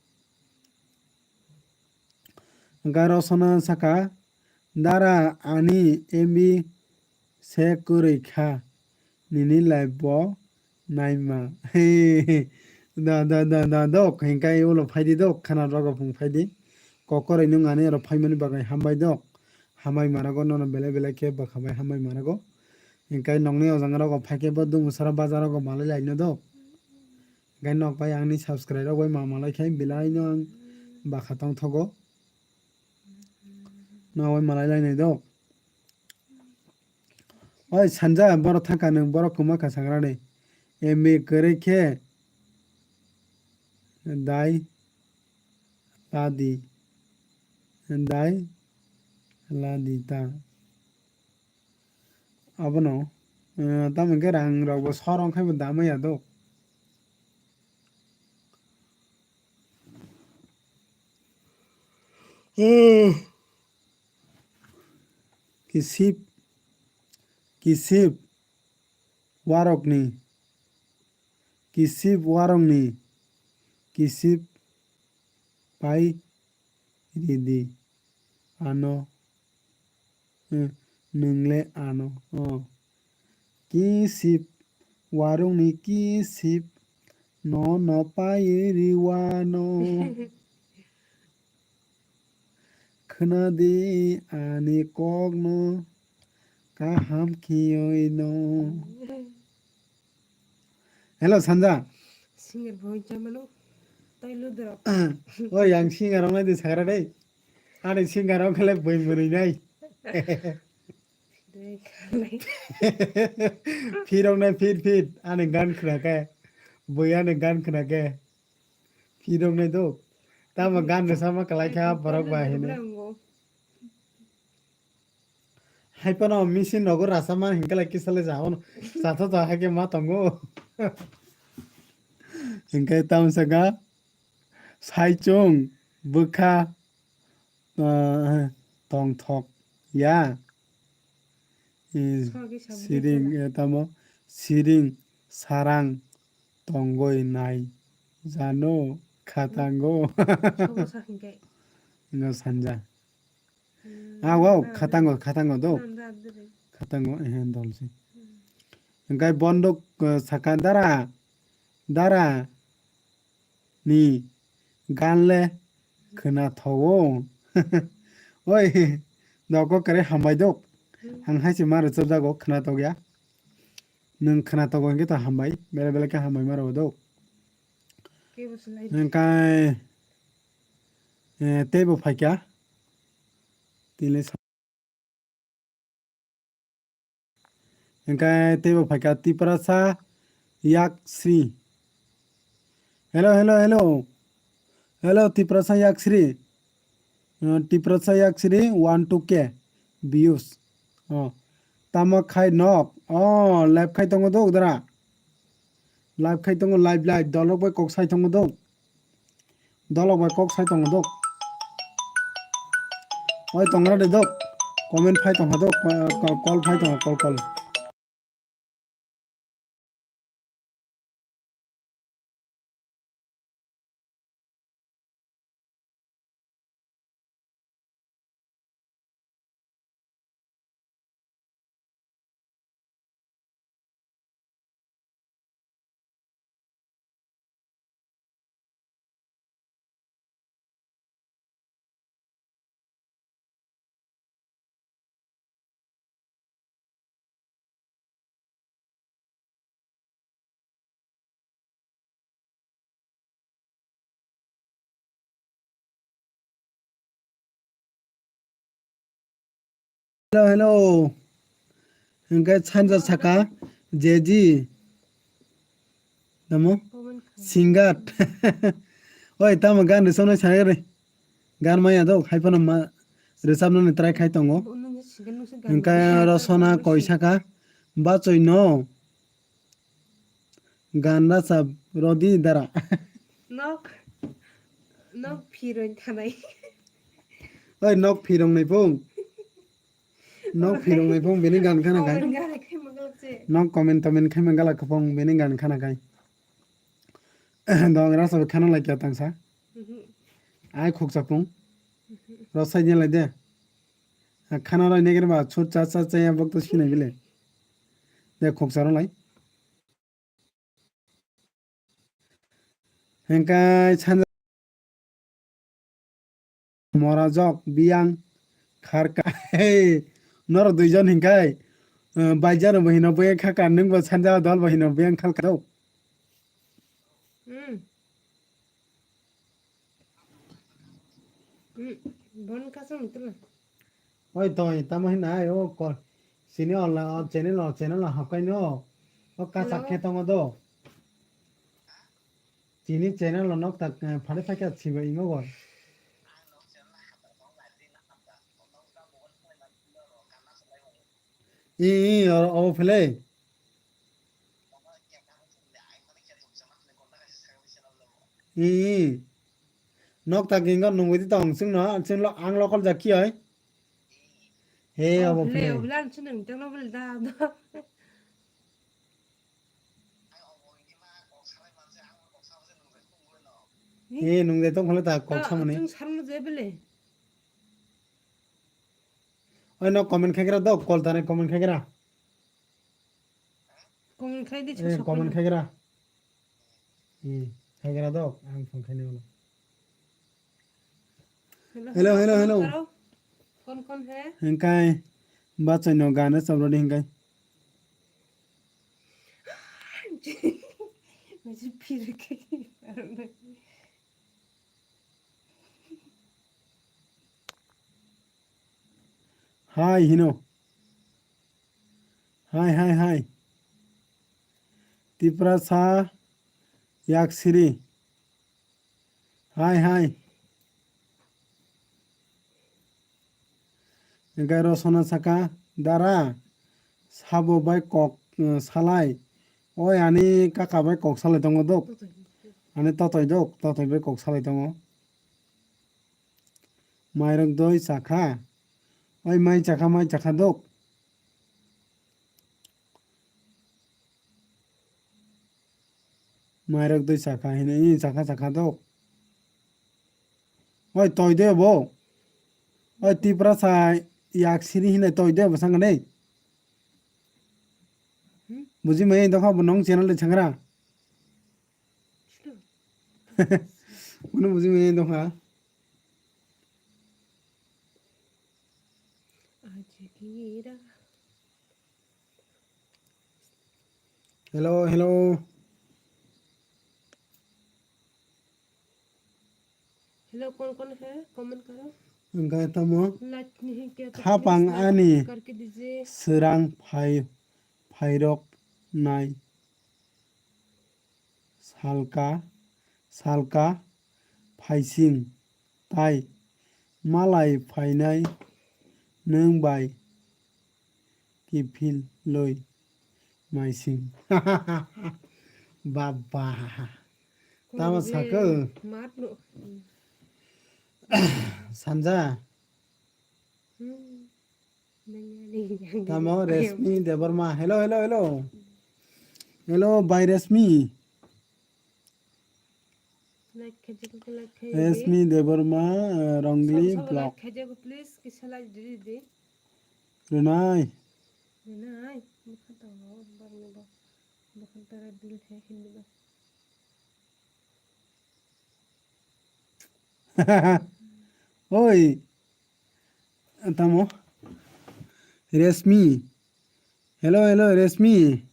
Hingke rosona saka, dara ani M B se kwrwi kha, nini life bo naima. Da, da, da, da, dok, hingke ulo phaidi dok, khana rogo phung phaidi. Kokoroi nwng ani oro phaimani bagwi hambai dok. Hambai marago, nono belai belai khe bwkha bai hambai marago. Hinkhe nokni o jaga rogo phaikhe bo Dumusara bazar rogo malai laino do. Hinkhe nok bai angni subscribe rok bai ma malai khe belai no ang bwkha tongthogo. Nok bai malai lainai do. Oi sanja borok thangkha nwng borok kwma kha sangrani. M B kwrwi khe dai ladi. Dai ladi ta. Abono, eh, tamo hwnkhe rang rokbo sor wngkhai bo damaya do. Eh. Kisip, kisip warokni, kisip warokni, kisip pai ridi ano, eh, nwngle ano, oh. Kisip warokni kisip no no pai riwano. Khwnadi ani kokno kaham khiyoi no. Hello, Sanja. Singer bo hoi chamano. Tai ludra. Oi, ang singer ong nai de sagra dei. Ani singer ong khale boi mwnwi nai. Dei khalai. Phir ong nai, phir, phir. Ani gan khna khe. Boi ani gan khna khe. Phirok nai do. Tamo gan rwchapma kwlai kha borok ba hino. Hai phano machine rogo rwchapma hinkhe lai kisa le ja ono. Chatha tha hai khe ma tongo. Hinkhe tamo saka saichung bwkha, ah, tongthok ya. Eh, Sogi sabdi siring, tela. Eh, tamo siring sarang tongoi nai jano khatango. Sobo sa hinkhe. Ngo sanja. Hmm, ah, wow, ah, khatango, khatango do. Nanda diri. Khatango, eh, dolsi. Hmm. Hinkhe bondok, eh, saka dara, dara. Ni gan le khwna thogo. Oi, nogo kwrwi hambai dok. Ang hai se ma rwchapjago, khwna tokya. Nwng khwna togo hinkhe to hambai, bele bele khe hambai ma rwo dok. Kebo se lai. Nwng kai, eh, teibo phaikya. Tini sa- Hingke teibo phaikha Tiprasa Yaksri. Hello, hello, hello. Hello, Tiprasa Yaksri. Uh, Tiprasa Yaksri, one two K views. Oh. Tamo khai nok. Oh, live khai tongo do, dara. Live khai tongo, live, live. Dolok bai kok sai tongo do. Dolok bai kok sai tongo dok. Oi tongra de dok. Comment phai tongha dok. Ko-, ko-, call phai tongha, call, call. Hello, hello. Hingke sanja saka, J G. Tamo? Singer. Oi, tamo gan rwchapnai saka re. Gan maya dok, hai phano ma rwchapnani try khai tongo. Hingke Rosona koi saka, bachoi no. Gan rwchap rodi dara. Nok, nok phirong thanai. Oi, nok phirong nai phung. Nok phirong nai phung, bini gan khana khai. Comment gana khai mangalak se. Nok comment toment khai mangalak phung, bini gan khana khai. Dong rasa khana lai kya tangsa. Mhm. Ai khukcha phung. Mhm. Rosai ni lai de. Khana lai negre ba chut cha cha cha ya bok to sinai bile. De khukcha ro lai. Hingkai sanja morajok biyang Kharka, hey, norok duijon hinkai, eh, baijano bo hino buyang khaka, nwng bo sanja dol bo hino buyang khalka do. Hmm. Hmm. Bon kasam tula. Oi, toi, tamo hinai, o kol. Sini online, o channel, o channel, o hakai no. O kasak Hello. Khe tongo do. Chini channel o nok tak, eh, phari phai kha sibai imo bo. I, i, o, o phele. I, i. Nok tak ingo nungwi di tong sing no, sing lo ang lokol jak ki oi. He, o, obo phele, phele. Obo lan sing nang tang lo bel da, da. He, nung de tong phele ta kok samani. Chung sarno je bele. Oi, no comment khai gra do, kol tane comment khai gra. Comment khai di, eh, chuk comment khai gra. Hmm, khai gra do, ang phone khai ni ulo. Hello, hello, hello, hello. Karo? Kon kon hai? Hingkai, bachai no gana chabra di hingkai. Mujhe phir ke Hai hino. Hai, hai, hai. Tiprasa yaksiri. Hai, hai. Hingke rosona saka, dara, sabo bai kok, eh, salai. Oi ani kaka bai kok salai tongo dok. Ani totoi dok, totoi bai kok salai tongo. Mairok doi chakha. Oi mai chakha, mai chakha dok. Mairok doi chakha hino, i chakha chakha dok. Oi toi de bo. Oi Tiprasa yaksiri hino toi de bo sangane. Hmm? Buji mai dok bo nong channel de changra. Bono buji mai dok ha. Aji kira. Hello, hello. Hello, कौन कौन है? Comment करो. Hingke tamo? Like नहीं किया तो khapang please like ani करके दीजिए. Sirang phai, phairok nai. Salka, salka phaising tai malai phainai nwng bai kiphilwi maising. Baba. Tamo sakho? Mat no. Sanja. Hmm. Tamo Resmi Debbarma. Hello, hello, hello. Hello, bhai Resmi. Like khaijak, like khaijak. Resmi Debbarma, eh, Rongli Sabo, sabo vlog. Like khaijak, please, kisa like di, di. Renai. Renai, bukhan tong, bang ni bo. Bukhan tara dil hai, hindi ba. Oi. Tamo. Resmi. Hello, hello, Resmi.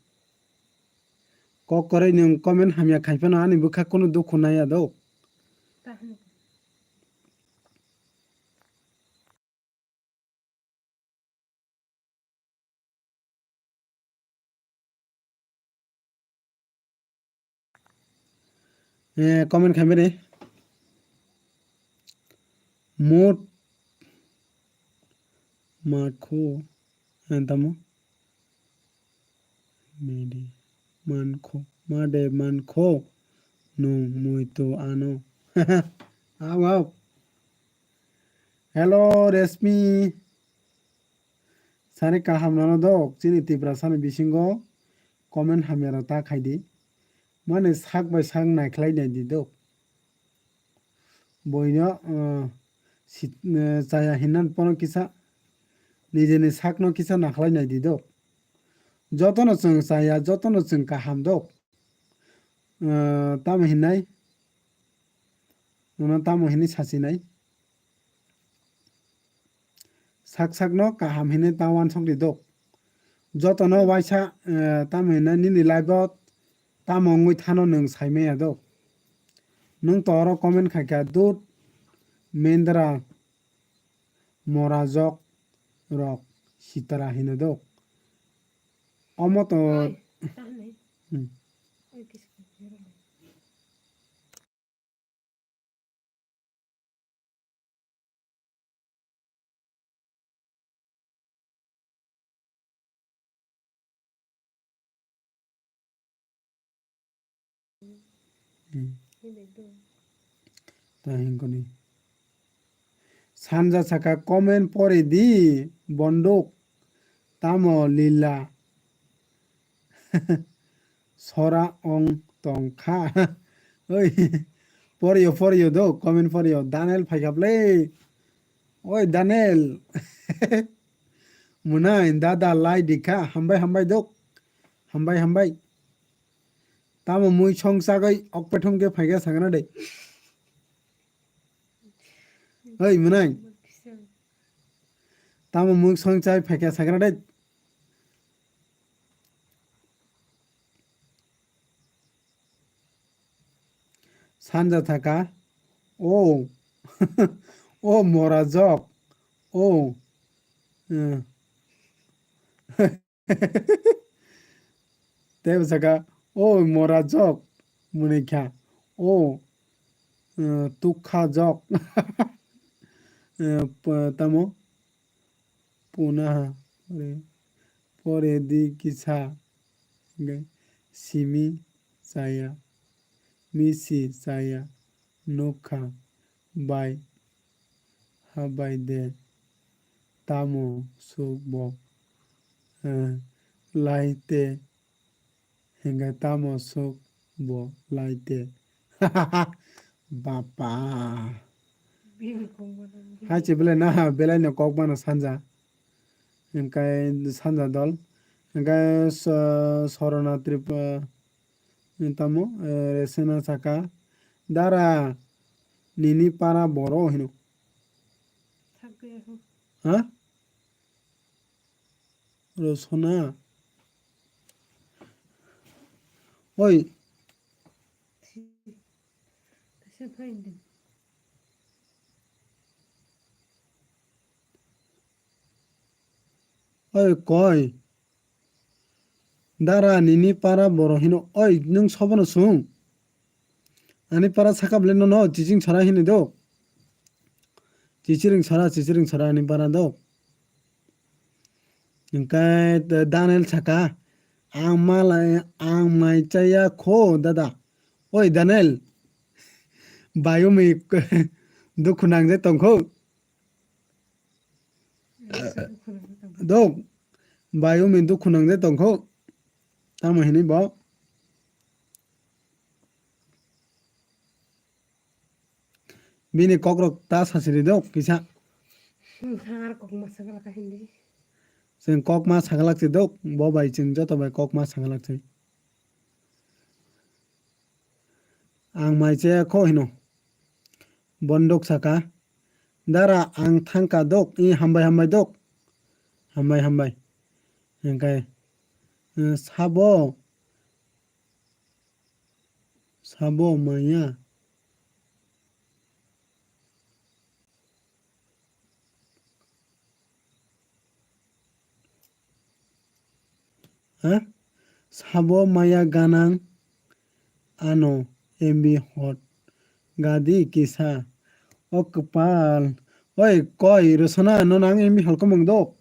Kok kwrwi nwng comment hamya khai phano ani bwkha kunu dukhu naiya do. Eh, comment khaimani. Mut makho, eh, tamo? Mede mankho, made mankho, nung muitu ano. Aw, aw. Hello, Resmi. Sari kaham nono dok, chini Tiprasani bisingo comment hamya rok ta khaidi. Mane sak bai sak naikhlai naidi dok. Boino, uh, sit-, uh, chaya hinna pono kisa, nijeni sakno kisa naikhlai naidi dok. Jotono chwng chaya, jotono chwng kaham dok. Uh, tamo hinai? Nono tamo hinwi sachinai? Thak sakno kaham hinwi ta uansuk di dok. Jotono waisa, eh, tamo hinwi nini life o tamo wngwi thano nwng sai maya dok. Nwng to oro comment khaikha dut mendra mora jok rok sitara hino dok. Omo to Oi, ta hinwi. Hmm. Oi, kisa kisa. Hmm. Ta hingkoni. Sanja saka comment pori di bonduk tamo lila. Sora ong tong kha. Oi, poriyo, poriyo do, comment poriyo. Daniel phaikha ble. Oi, Daniel. Munai, dada lai dikha. Hambai, hambai dok. Hambai, hambai. Tamo mui song sagoi ok pethom ke phaikha sakna de. Oi, Munai. Tamo mui song chai phaikha sakna de. Sanja thaka. O. O mora jok. O. Eh. Tei bwsaka, "O mora jok," mwnwi kha. O, eh, tukha jok. Eh, p-, tamo? Punaha, pore, pore di kisa. Hingke simi chaya, misi chaya, nukha, bai, habai de, tamo suk bo, eh, lai te, hingke tamo suk bo lai te. Bapa. Hai che belai na, belai no kok mano sanja. Hingke sanja dol. Hingke so-, Sorona Tripura, tamo, eh, Resena saka. Dara, nini para boro hino. Ha? Rosona. Oi. Oi, koi. Dara nini para boro hino. Oi, nwng sobono sung. Ani para saka bwle nono chiching sara hini do. Chichiring sara, chichiring sara ani para do. Hingke Daniel saka, "Ang malai, ang mai chaya kho, dada." Oi, Daniel, bayumi dukhu nangje tongkho. Dok, bayumi dukhu nangje tongkho. Tamo hini bo. Bini kokrok ta sasiri dok kisa. Nwng thang ar kok ma sagalak ka hindi. Chwng kok ma sagalak si dok, bo bai chwng joto bai kok ma sagalak si. Ang mai chaya kho hino. Bondok saka. Dara ang thangka dok, i hambai hambai dok. Hambai hambai. Hingkai, eh, sabo, sabo maya. Ha? Sabo maya ganang ano M B hot gadi kisa. O kwpal. Oi, koi, Rosona, nono ang M B holkomong dok.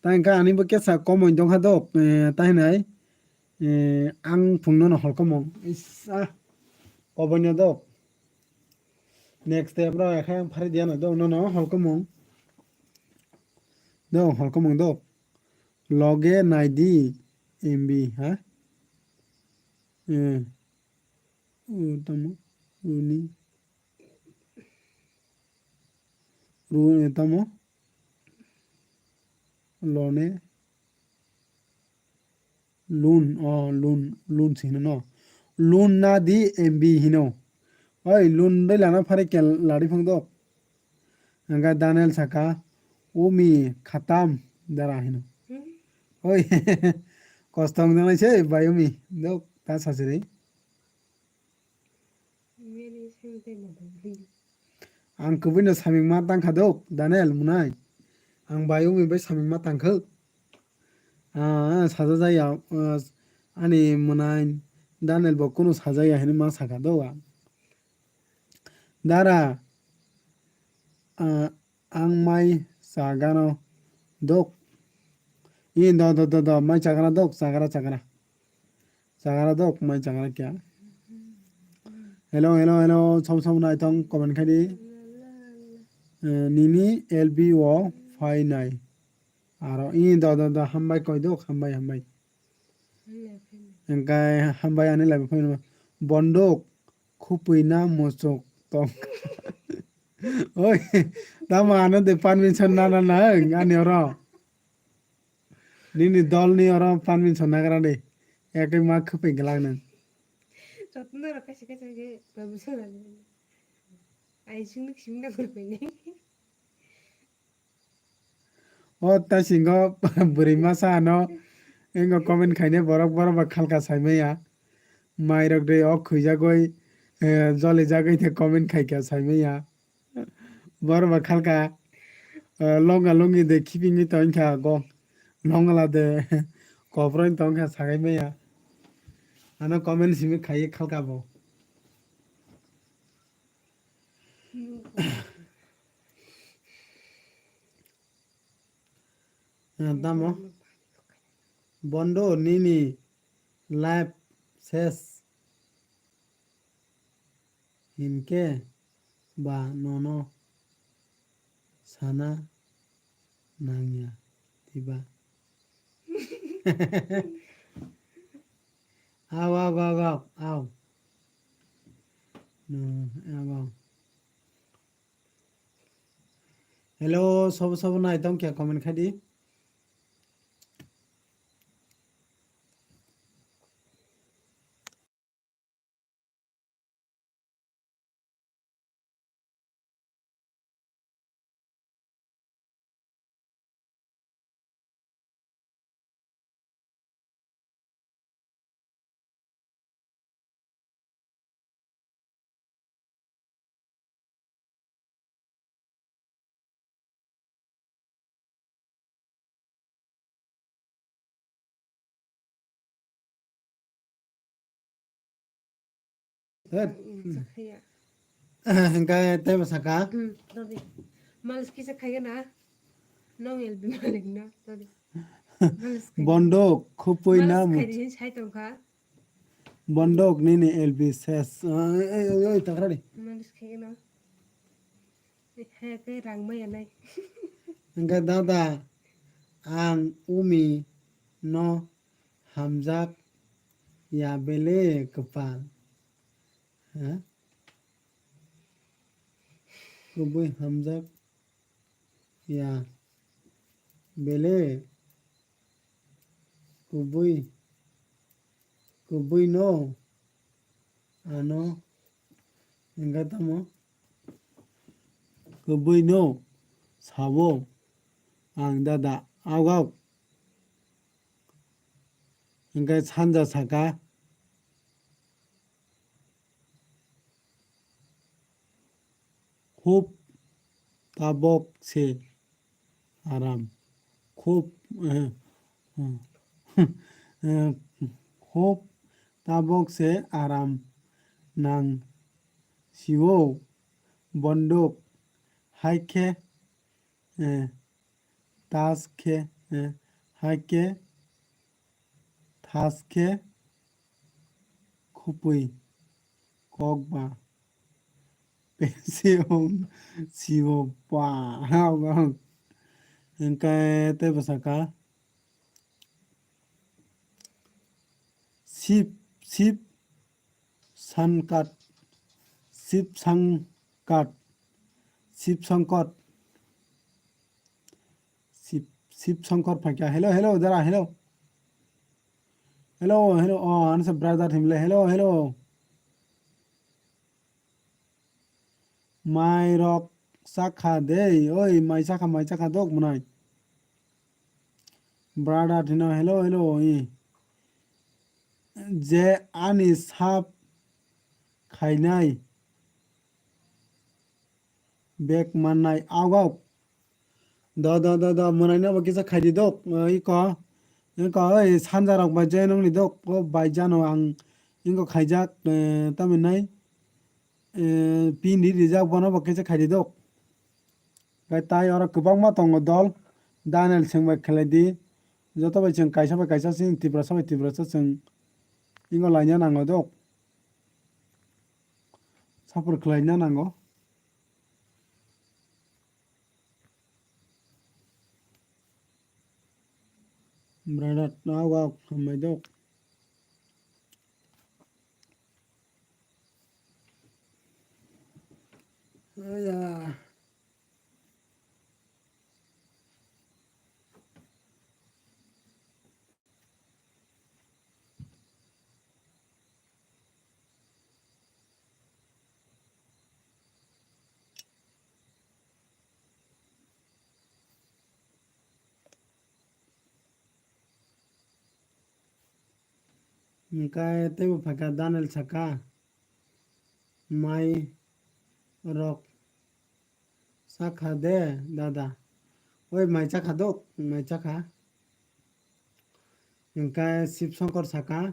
Ta hingka ani bo kesa komoi dongha dok. Eh, ta hinai. Eh, ang phungno no holkomong. Is, ah. Koboino dok. Next step ro ekha yang phari diya no dok. Nono holkomong. Dok, holkomong dok. Loge naidi M B, ha? Eh. O tamo? Runi. Runi tamo? Lone. Lun, o lun, lun si hino no. Lun na di M B hino. Oi, lun bai lana phari kel lari phang dok. Hingke Daniel saka, Umi khatam dara hino. Hmm. Oi. Kosto wngjaknai se bai umi. Dok ta sachiri. Meri sente mabang. Ang kubui no saming ma tangkha dok, Daniel munai. Ang bai umi bai saming ma tangkha. Ah, saja jaya, ah, ani munai Daniel bo kunu sajaya hini ma saka dok ang. Dara, ah, ang mai chagano dok. I do, do, do, do, mai chagana dok, chagara, chagara. Chagara dok, mai chagara kya? Hello, hello, hello, som, som nai tong, comment khai di. Eh, nini L B o phai nai. Aro, i do, do, do, hambai koi dok, hambai, hambai. Engkai hambai ani live phone bondok khupui na muchuk tong. Oi, tamo ano de permission na na na ani oro. Nini dol ni oro permission nagra de. Ekai ma khupui glak nang. Jotno ro kaisa kaisa ke babu sala. Ai sing nik sing na kurpe ni. O ta singo bwrwi masa ano ingo comment khaine borok borok ba khalka saimaya. Mai rok de o khwijagoi, eh, jolijagoi the comment khaika saimaya. Borok ba khalka, eh, longa longi de khibingwi tongkha go. Longla de koproi tongkha sagai maya. Ano comment simi khaiye khalka bo. Ah, tamo? Bondo nini life ses hinkhe ba nono sana nangya diba? Aw, aw, aw, aw, aw. No, aw, aw. Hello, sobo sobo nai tong kya comment khai di. Hwnkhe teibo saka. Malis kisa khaiya na. Nong L B malik no. Bondok khupui na. Malis khaidi hin sai tongkha. Bondok nini L B ses. Oi, oi, oi, takrani. Malis khaigeno. He, khe rang maya nai. Hwnkhe dada, ang umi no hamjak ya bele kwpal. Ha? Kubui hamjak ya bele kubui, kubui no ano hwnkhe tamo kubui no sao ang dada aw aw hwnkhe sanja saka. Hub tabok se aram. Hub, eh, eh, eh, hub tabok se aram nang sio bondok hai khe, eh, tas khe, eh, hai khe Thaskhe khupui kok ba pensi ong sibo pa. Hingke tei bwsaka sip sip sankat sip sangkat sip sangkot. Sip, Sip Shankar Phakya. Hello, hello, dara, hello. Hello, hello. Oh, ano sa brother himle. Hello, hello. Mai rok chakha de, oi, mai chakha, mai chakha dok mwnai. Brother thino, hello, hello, i. Je ani sap khainai bek mannai, aw, aw. Do, do, do, do, mwnai no bo kisa khaidi dok, eh, iko, iko, oi, sanja rok bai je nongni dok, o bai jano ang, iko khaijak, eh, tamni nai, eh, pin di rijak, bono bo kisa khaidi dok. Bai tai oro kwbangma tongo dol, Daniel chwng bai khlai di, joto bai chwng kaisa bai kaisa chwng Tiprasa bai Tiprasa chwng, iko laina nango dok, support khlaina nango. Brother, no, wow, hambai dok. Aya. Hingke teibo phaikha Daniel saka, "Mai rok chakha de dada." Oi mai chakha dok, mai chakha. Hingke Sib Songkor saka,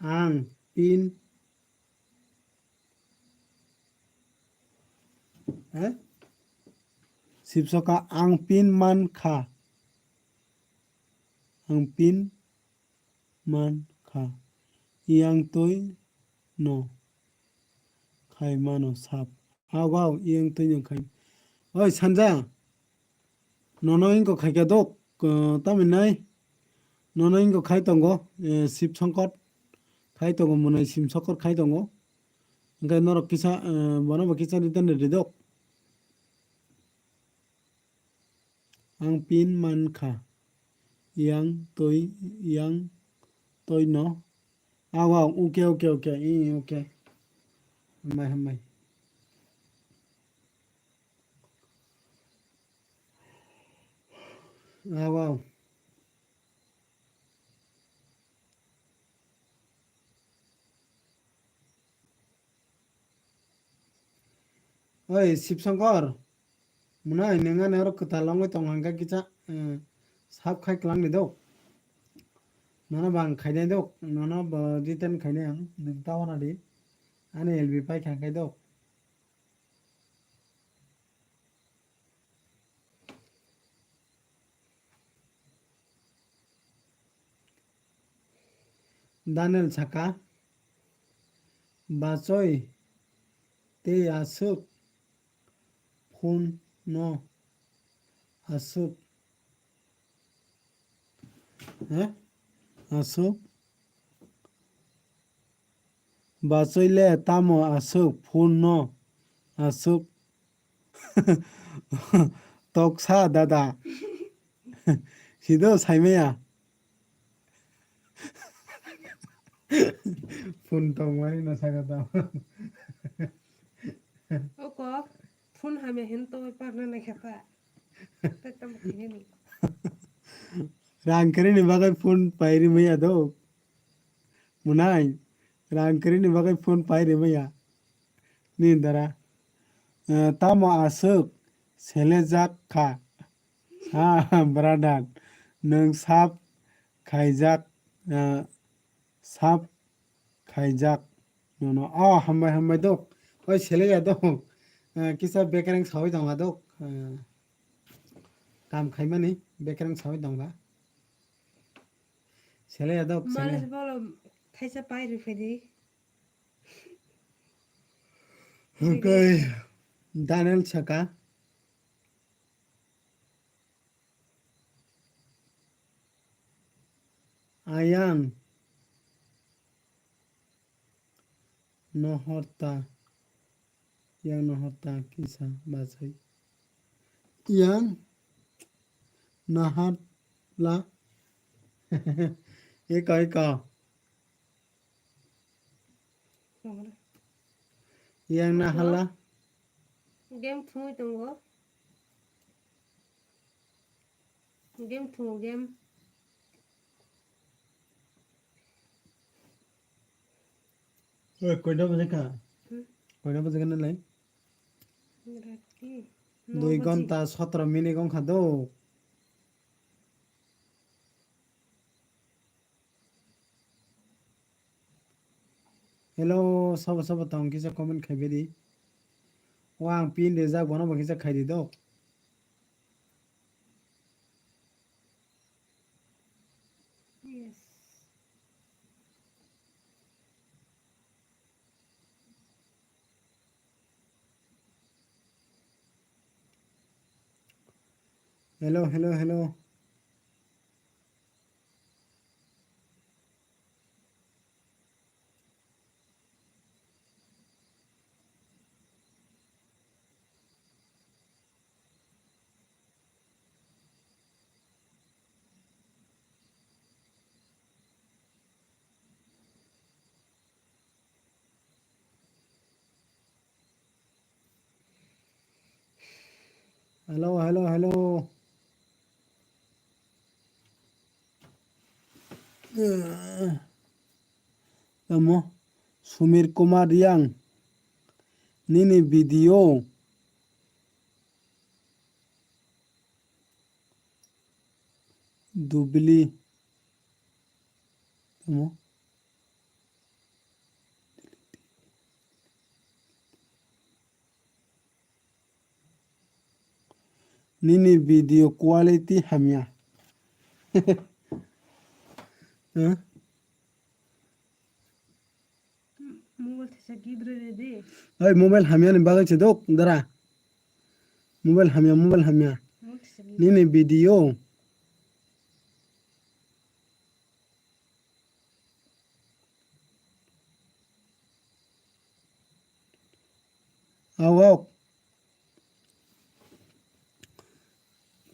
"Ang pin." Eh? Sib Songkor ang pin man kha. Ang pin man kha. Yang twi no khai mano sap. Aw, aw, yang twi no khai. Oi, Sanja. Nono ingko khaikha dok, eh, tamni nai. Nono ingko khai tongo, eh, Sib Songkor. Khai tongo mwnai Sib Songkor khai tongo. Hingke norok kisa, eh, bono bo kisa return ri dok. Ang pin man kha. Yang twi, yang twi no. Aw, aw, okay, okay, okay, ii, okay. Hambai, hambai. Aw, aw. Oi, Sib Songkor, mwnai nwng ani oro kwtal wngwi tong hwnkhe kisa, eh, sap khai kwlangni dok. Nono bo ang khainai dok, nono bo return khainai ang, nwng ta wana di. Ani L B paikha khe dok. Daniel saka, "Bachoi tei aswk phone no aswk." He? Aswk? Bachoi le tamo aswk phone no aswk toksa dada. Sido saimaya. Phone tongmani no saka tamo. Oko phone hamya hin tongwi parna naikha ta. Tei tamo khainani. Rang kwrwini bagwi phone pai rimaya do. Mwnai, rang kwrwini bagwi phone pai rimaya. Ni dara. Eh, tamo aswk selejak kha. Ha, brother. Nwng sap khaijak, eh, sap khaijak nono. Oh, hambai, hambai dok. Oi, seleya dok. Eh, kisa bekereng sawi tongla dok. Eh, kam khaimani bekereng sawi tongla. Seleya dok, seleya. Malis bolo thaisa pai rwphai di. Okay. Daniel saka. Ayang nohorta, yang nohorta kisa bachai. Yang naharla. Eko, eko. Yang naharla. Game thwngwi tongo. Game thwngo, game. Oi, koita baje kha? Hmm? Koita baje kha nalai? Rati. Dui ghonta sotro minute wngkha do. Hello, sabo sabo tong kisa comment khai bedi. O ang pin rijak bono bo kisa khai di do. Yes. Hello, hello, hello. Hello, hello, hello. Tamo Sumir Kumar Riang nini video dubli tamo. Nini video quality hamya. Huh? Mobile thesa gidre re de. Oi, mobile hamya ni bagwi se dok, dara. Mobile hamya, mobile hamya. Mobile thesa gidre. Nini video. Awok.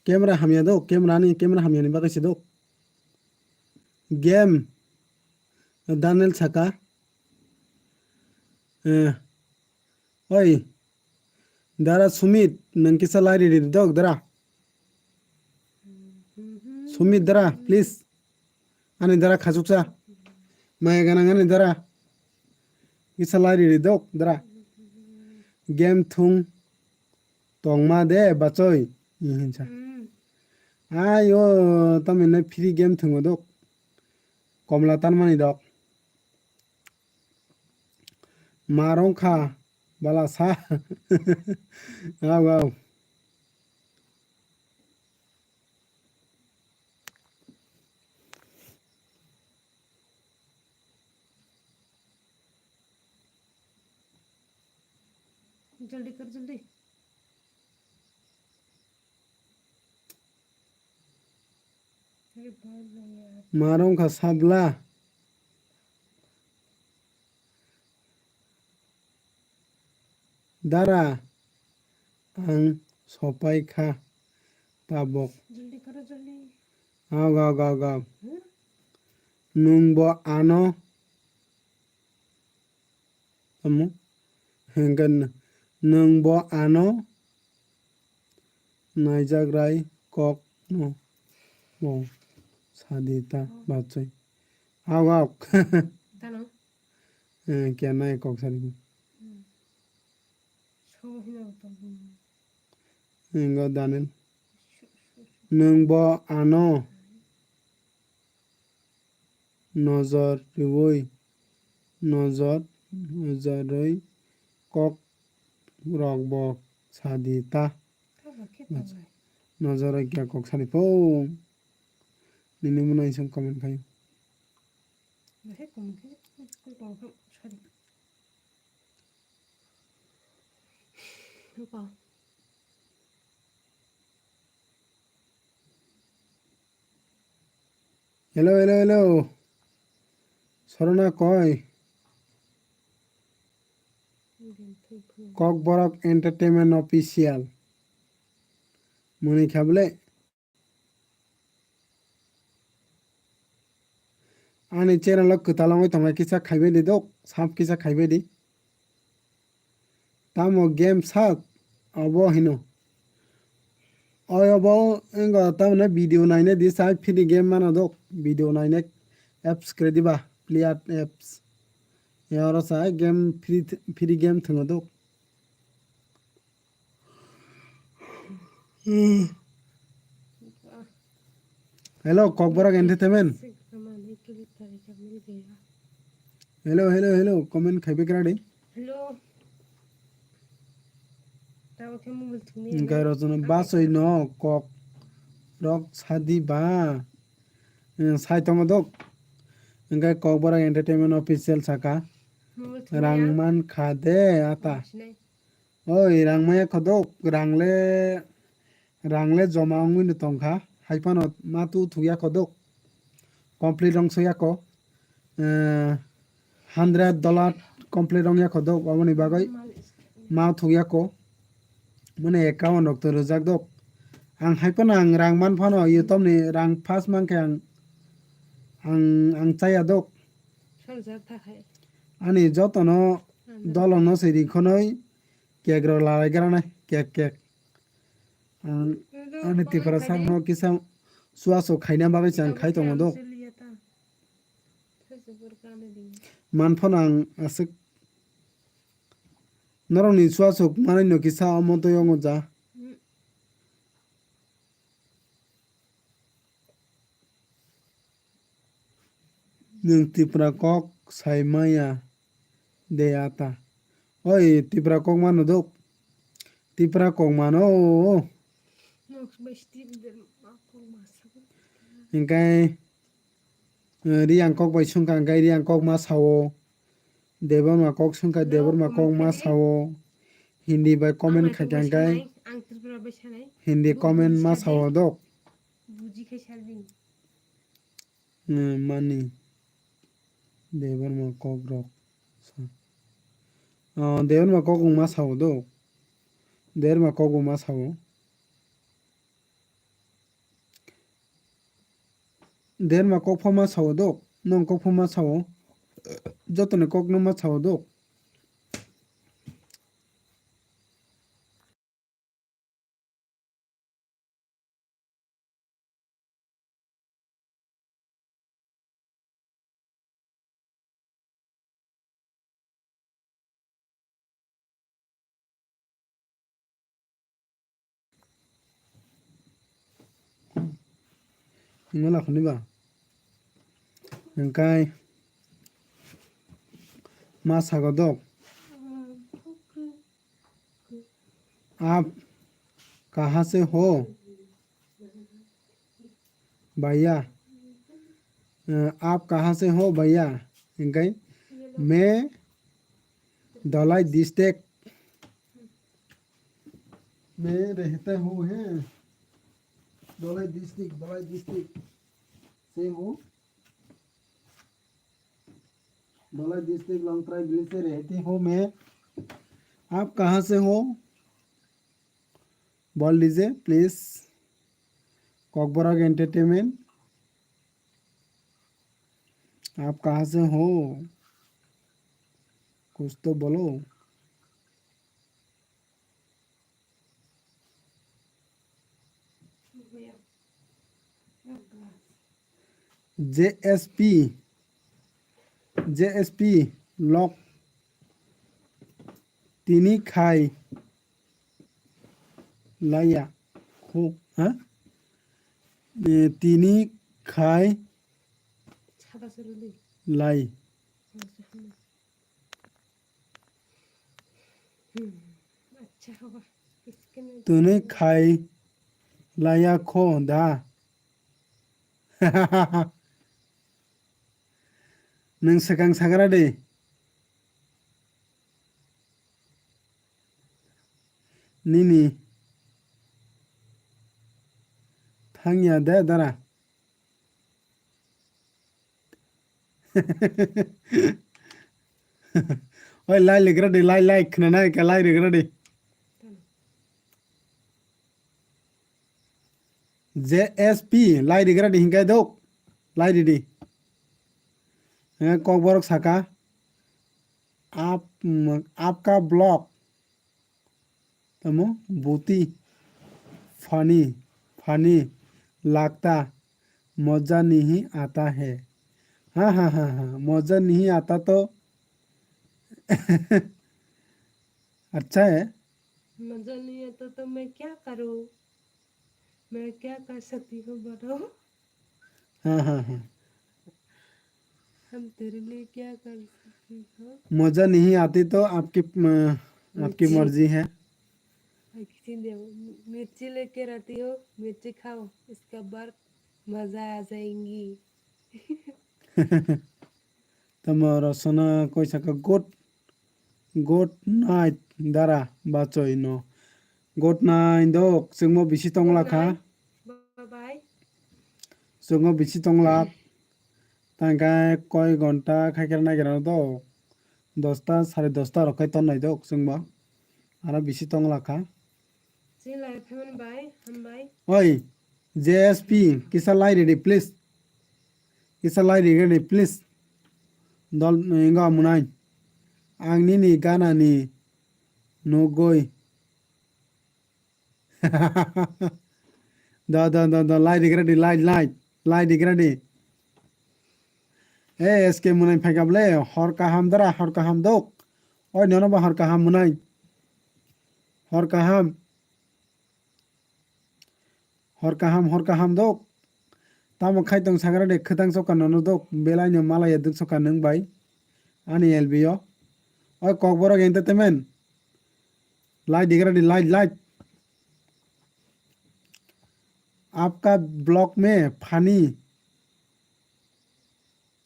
Camera hamya do, camera ni, camera hamya ni bagwi se do. Game. Daniel saka. Eh. Oi. Dara Sumit, nang kisa lai riri dok dara. Sumit dara, please. Ani dara khachuksa. Maya ganang ani dara. Kisa lai riri dok dara. Game thung tongma de bachoi. Hinsa. Hmm. Ayo, tamine free game thungo dok. Komla tanmani dok. Ma rong kha bala sa. Au, au. Jaldi kar, jaldi. Ma rong kha sabla. Dara, ang sopai kha tabok. Jaldi karo, jaldi. Aw, gaw, gaw, gaw. Hmm? Nwng bo ano tamo? Hwnkhe n-, nwng bo ano naijak rai kok no bo sadi ta bachai. Aw, aw. Tano? Eh, kya nai kok sadi. Hmm. So hino to. Ingo Daniel. Nwng bo ano nojor rwui, nojor, nojorwi kok rok bo sadi ta. Nojor rok kya kok sadi pho. Nini mwnai song comment khai. Hello, hello, hello. Sorona koi. Kokborok Entertainment Official. Mwnwi kha bwle. Ani channel o kwtal wngwi tongnai kisa khaibai di dok, sub kisa khaibai di. Tamo game sat? Obo hino. Oi obo wngkha tamni video naina di sai free game mano dok. Video naina apps kre diba player apps. Yoro sai game free th-, free game thwngo dok. Hello, Kokborok Entertainment. Hello, hello, hello. Comment khai bekradi. Hello. Tabo khe mobile thumwi Engkai rojano basoi no kok rok sadi ba. Eh, sai tongo dok. Engkai Kokborok Entertainment Official saka. Mobile thumwi Rang ya. Man kha de ata. Sinai. Oi, rang maya khodok, rang le, rang le joma wngwi no tongkha, hai phano ma tu thukya khodok, complete wng sokya kho, eh, hundred dollar complete wngya khodok, oboni bagwi ma thukya kho, mane account rok to rwjak dok, ang hai phano ang rang man phano YouTube ni rang first mankhe ang, ang, ang chaya dok. Sal jak tha khai. Ani jotono Ano. Dolono se ri khonoi. Kek rok lalai gra nai, kek, kek. Ang, Ano ani Tipra sak no kisa suaso khaina bagwi chang khai tongo do. Man phano ang aswk norok ni suaso manai no kisa omo twi ongo ja. Nwng Tipra kok sai maya de ata. Oi, Tipra kok mano dok. Tipra kok mano. Hingkai, eh, Riang kok bai sungkha, hingkai Riang kok ma sao. Debbarma kok sungkha, Debbarma kok ma sao. Hindi bai comment khaikha, hingkai Hindi comment ma sao dok. Buji khai salbini. Eh, mani. Debbarma kok rok. Sa-, oh, Debbarma kok wng ma sao do. Debbarma kok wng ma sao. Debbarma kok pho ma sao do. Nong kok pho ma sao. Jotoni kok no ma sao do. Hwnwi lakhani ba? Hwnkhe ma sago dok? आप कहाँ से हो भैया? अ, आप कहाँ से हो भैया? Hwnkhe मैं धलाई district में रहता हूँ, है। धलाई district, धलाई district से हूँ। धलाई district Longtrai village से रहती हूँ मैं। आप कहाँ से हो? बोल दीजिए please। Kokborok Entertainment। आप कहाँ से हो? कुछ तो बोलो। J S P, J S P lok tini khai laya kho, ha? Eh, tini khai lai. Tini khai laya kho da. Nwng swkang sagra di. Nini thangya de dara. Oi, lai ligra di, lai, lai, khna nai ka lai ligra di. J S P, lai ligra di, hingkai dok, lai di di. Eh, Kokborok saka, ap, mm, apka block. Tamo buti funny, funny lagta, maza nahi aata hai. Ha ha ha ha, maza nahi aata to acha hai. मजा नहीं आता तो मैं क्या करूँ? मैं क्या कर सकती हूँ बताओ? हाँ हाँ हाँ। हम तेरे लिए क्या कर सकती हो? मजा नहीं आती तो आपकी, अ, आपकी मिर्ची। मर्जी है। भाई, किसी ने मिर्ची लेके रहती हो, मिर्ची खाओ, इसका बाद मजा आ जाएंगी। Tamo rosona koi saka good, good night dara bachoi no. Good night dok, chwngmo bisi tongla kha. Bye bye. Chwngmo bisi tongla. Tangkai koi gonta khaikhe naigra dok. Dosta, sare dosta rok khai tonnai dok chwngbo. Aro bisi tongla kha. Chini lai phaimani bai, hambai. Oi, J S P, kisa lai ridi, please. Kisa lai ridi, please. Dol, inga munai. Ang nini gana ni nugui. Da, da, da, da, lai ridi, ready, lai, lai, lai ridi, ready. Eh, S K munai phaikable, hor kaham dara, hor kaham dok. Oi, nono ba hor kaham munai. Hor kaham. Hor kaham, hor kaham dok. Tamo khai tong sagra de khwtang soka nono dok. Belai no malaya duk soka nwng bai. Ani L B o. Oi, Kokborok entertainment. Lai digra di, lai, lai. Aapka vlog mein funny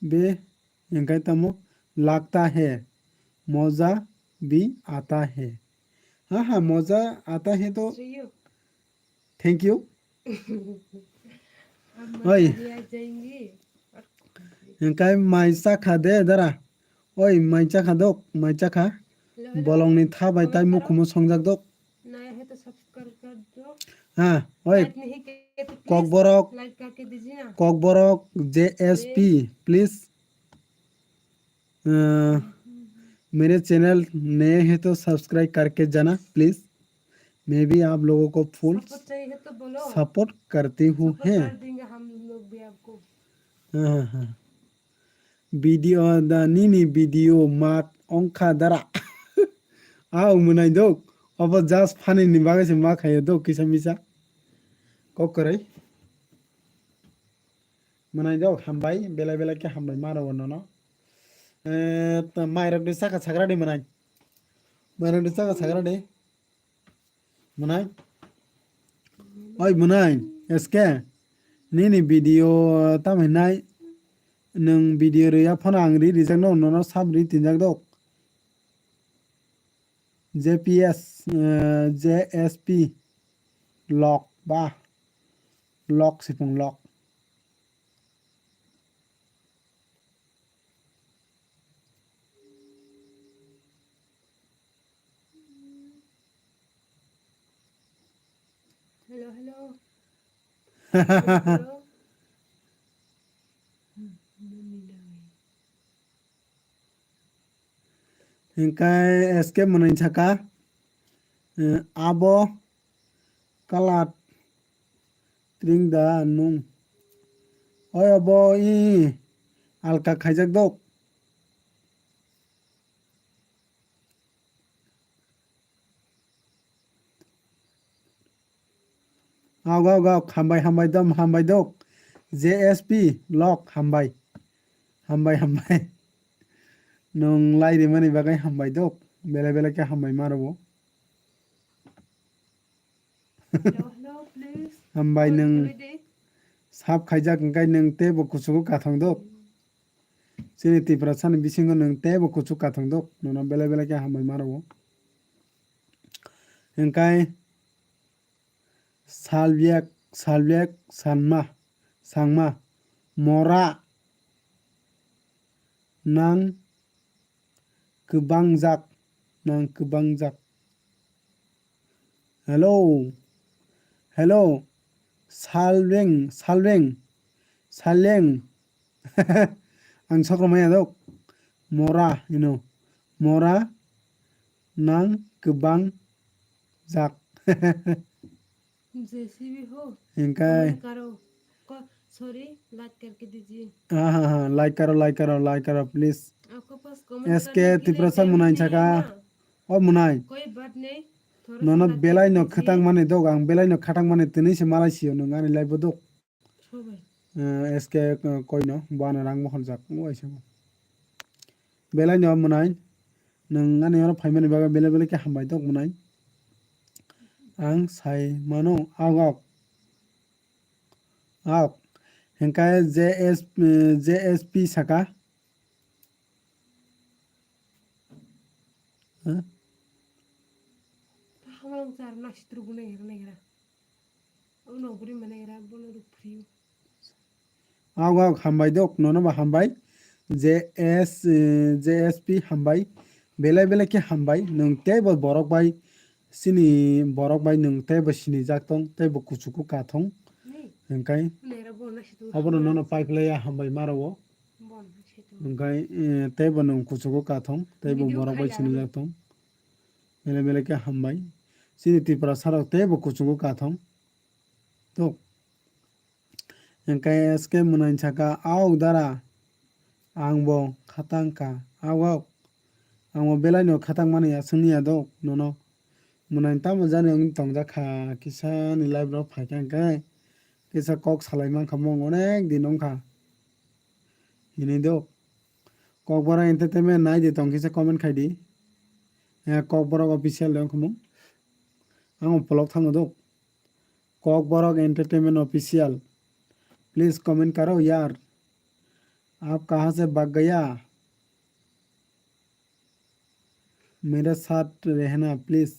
be, hingkai tamo lagta hai, maza bhi aata hai. Ha ha, maza aata hai to. Thank you. Oi. Hingkai mai chakha de dara. Oi, mai chakha dok, mai chakha. Bolongni tha bai tai mukhumo songjak dok. Ha, oi. Kokborok, Kokborok J S P, please. अ, मेरे चैनल नए हैं तो सब्सक्राइब करके जाना प्लीज। मैं भी आप लोगों को फुल सपोर्ट करती हूँ, हैं। हाँ, हाँ, हाँ। Video da nini video mat ongkha dara. Au mwnai dok. Obo just funny ni bagwi se ma khayo dok kisa misa. Kok kwrwi. Mwnai dok hambai, belai belai khe hambai ma rwo nono. Eh, ta mairok ni saka sagra di mwnai. Mairok ni saka sagra di. Mwnai? Oi mwnai, S K, nini video tamo hinai, nwng video rwya phano ang ri rijak no, nono sab ri tinjak dok. J P S, eh, J S P, lok ba, lok sipung lok. Hello, hello. Hello. Hingkai S K mwnwi saka, eh, abo kalat tring da nung. Oi abo i alka khaijak dok. Ago, ago, hambai, hambai dom, hambai dok. J S P lok, hambai. Hambai, hambai. Nwng lai rimani bagwi hambai dok. Belai belai khe hambai ma rwo. Hello, hello, please. Hambai nwng sab khaijak hwnkhe nwng teibo kuchugo kathong dok. Chini Tiprasani bisingo nwng teibo kuchuk kathong dok, nono belai belai khe hambai ma rwo. Hingkai salbiak, salbiak sanma, sangma, mora nang kwbangjak, nang kwbangjak. Hello. Hello. Salbeng, salbeng. Saleng. Ang sokro maya dok. Mora, you know. Mora nang kwbang Jak. JCB हो, हिंका है। कमेंट करो। को-, sorry, like करके दीजिए। हाँ, हाँ, हाँ, लाइक करो, लाइक करो, लाइक करो, प्लीज। आपके पास कमेंट एसके करने के लिए तिप्रसा टाइम मुनाइन नहीं है छाका। ना। ओ मुनाइन। कोई बात नहीं, थोड़ा सा नोनो लाइक बेलाइ करके नो दीजिए। खतांग माने दो, आं बेलाइ नो खतांग माने तनी से मालाय सियो नो, आंनि लाइफ दो। Sure भाई। अ, एसके, अ, कोई नो, बाना रांग महल जाक, ओ ऐसे। Belai no mwnai, nwng ani oro phaimani bagwi belai belai khe hambai tok mwnai. Ang sai mano, aok, aok, aok. Hinkhe J S, eh, J S P saka. Huh? Hamang sar na sitru gune gira gira. Uno buri mane ira bono ruk phriyo. Ago, ago, hambai dok, nono ba hambai. J S, eh, J S P hambai. Belai belai khe hambai. Nwng teibo borok bai, sini borok bai nwng teibo sinijak tong, teibo kuchuku ka thong. Ni? Hingkai. Nera bono situ. Abono nono paiklaya hambai maro. Bono situ. Hingkai, eh, teibo nwng kuchuku ka thong, teibo video borok bai khailai sinijak tong. Belai belai khe hambai. Chini Tripura sarok teibo kuchungo kathong. Tok. Hingkhe S K mwnai saka, "Aok dara, ang bo khatang kha." Aok, aok. Ang bo belai no khatang mani aswk niya dok nono. Mwnai tamo jani wng tongjak kha, kisa ni live rok phaikha hingkhe kisa kok salai mankha mung onek din wngkha. Hinwi dok. Kokborok Entertainment nai di tong kisa comment khai di. Eh, Kokborok Official de wngkha mung. Ang vlog thango do. Kokborok Entertainment Official. Please comment karo yaar. Aap kahan se bhag gaya? मेरे साथ रहना please.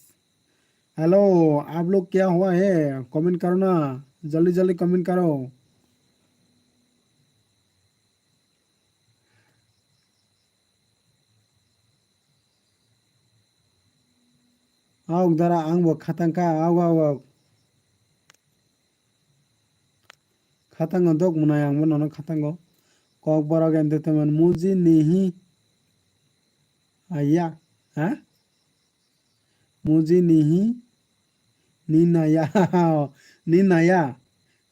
Hello, आप लोग क्या हुआ है? कमेंट करो ना, जल्दी जल्दी कमेंट करो। Aok dara, ang bo khatang kha, aok, aok, aok. Khatango dok mwnai ang bo nono khatango. Kokborok Entertainment muji nihi aya, ha? Muji nihi ni naya, ni naya.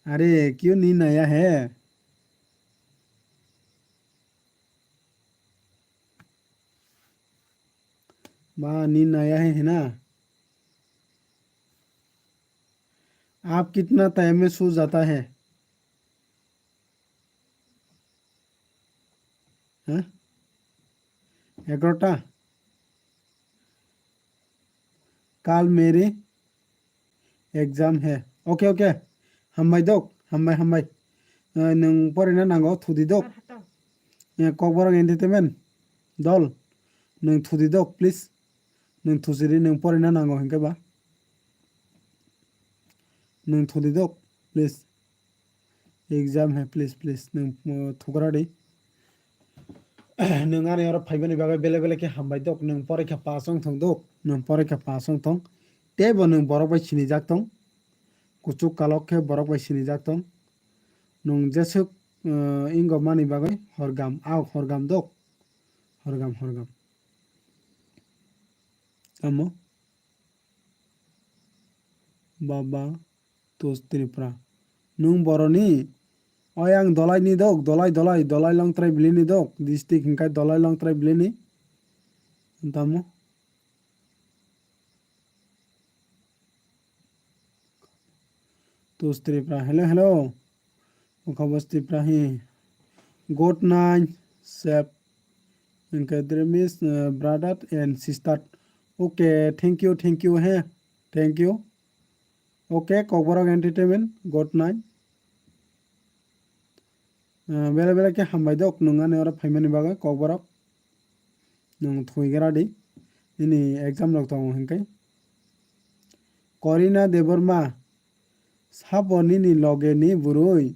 Are, kyu ni naya hai? Ba, ni naya hai, hai na? आप कितना टाइम में सो जाता है? हाँ? एगारोटा? काल मेरी एग्जाम है। Okay, okay. Hambai dok, hambai, hambai. Eh, nwng porina nango, thudi dok. Eh, Kokborok Entertainment dol. Nwng thudi dok, please. Nwng thusiri, nwng porina nango hinkhe ba. Nwng thudi dok, please. Exam hai, please, please. Nwng, uh, thugra di. Nwng ani oro phaibani bagwi belai belai khe hambai dok. Nwng porikha pass wng thong dok. Nwng porikha pass wng thong. Teibo nwng borok bai sinijak tong. Kuchuk kalok khe borok bai sinijak tong. Nwng jeswk, uh, ingo mani bagwi horgam, aok horgam dok. Horgam, horgam. Tamo? Baba Tus Tripura. Nwng boroni? Oi ang Dolai ni dok, Dolai, Dolai, Dolai Longtrai bili ni dok. District hingkai Dolai Longtrai bili ni. Tamo? Tus Tripura. Hello, hello. Okhabos Tripura hi. Good night, sep. Hingke Dremis, uh, brother and sister. Okay, thank you, thank you, he. Thank you. Okay, Kokborok Entertainment, good night. Uh, bele bele khe hambai dok, nwng ani oro phaimani bagwi, Kokborok. Nwng thwigra di. Nini exam rok tongo hinkhe. Korina Debbarma, sabo nini loge ni bwrwi?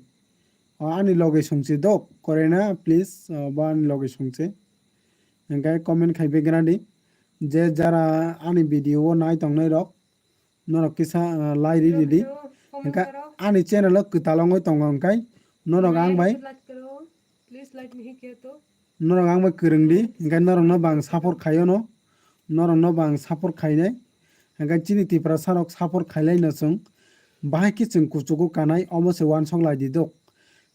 O, ani loge songchi dok, Korina, please, o, bo ani loge songchi. Hinkhe comment khai begra di. Je jara ani video o nai tongnai rok, norok kisa, ah, lai ri ridi. Hingkha ani channel o kwtal wngwi tongo hingkhe norok ang bai, norok ang bai kwrwng di, hingkhe norokno bo ang support khaio no, norokno bo ang support khainai. Hingke chini Tiprasa rok support khailai no chwng, bahai khe chwng kuchugo kanai, omo se wansok lai di dok.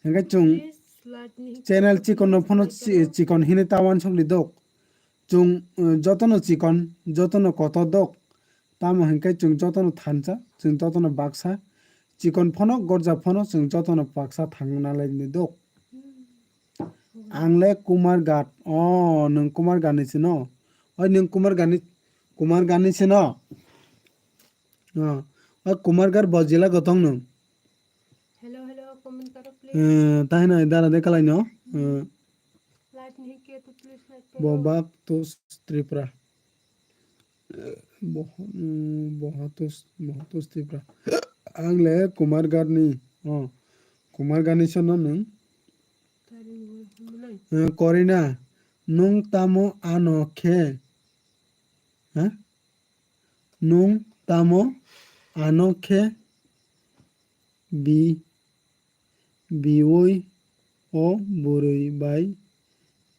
Hingke chwng channel chikon no phano chi-, chikon hinui ta wansok di dok. Chwng, uh, jotono chikon, jotono kotor dok. Tamo hingke chwng jotono thansa, chwng jotono baksa. Chikon phano, gorja phano, chwng jotono baksa thangna lai di dok. Ang le Kumar Ghat. Oh, nwng Kumar Ghat ni sino? Oi, nwng Kumar Ghat ni, Kumar Ghat ni sino? Oh, oi, Kumar Ghat bo jila gotong nwng. Hello, hello, comment karo, please. Eh, tahina dara de kalai no. Eh, Live nahi kiya to please like karo. Bobak to Tripura. Boh-, mm, Bohatus, Bohatus Tripura. Ang le Kumar Ghat ni. Oh, Kumar Ghat ni sino nwng? Eh, Korina, nwng tamo ano khe? Ha? Nwng tamo ano khe bi-, biwi o bwrwi bai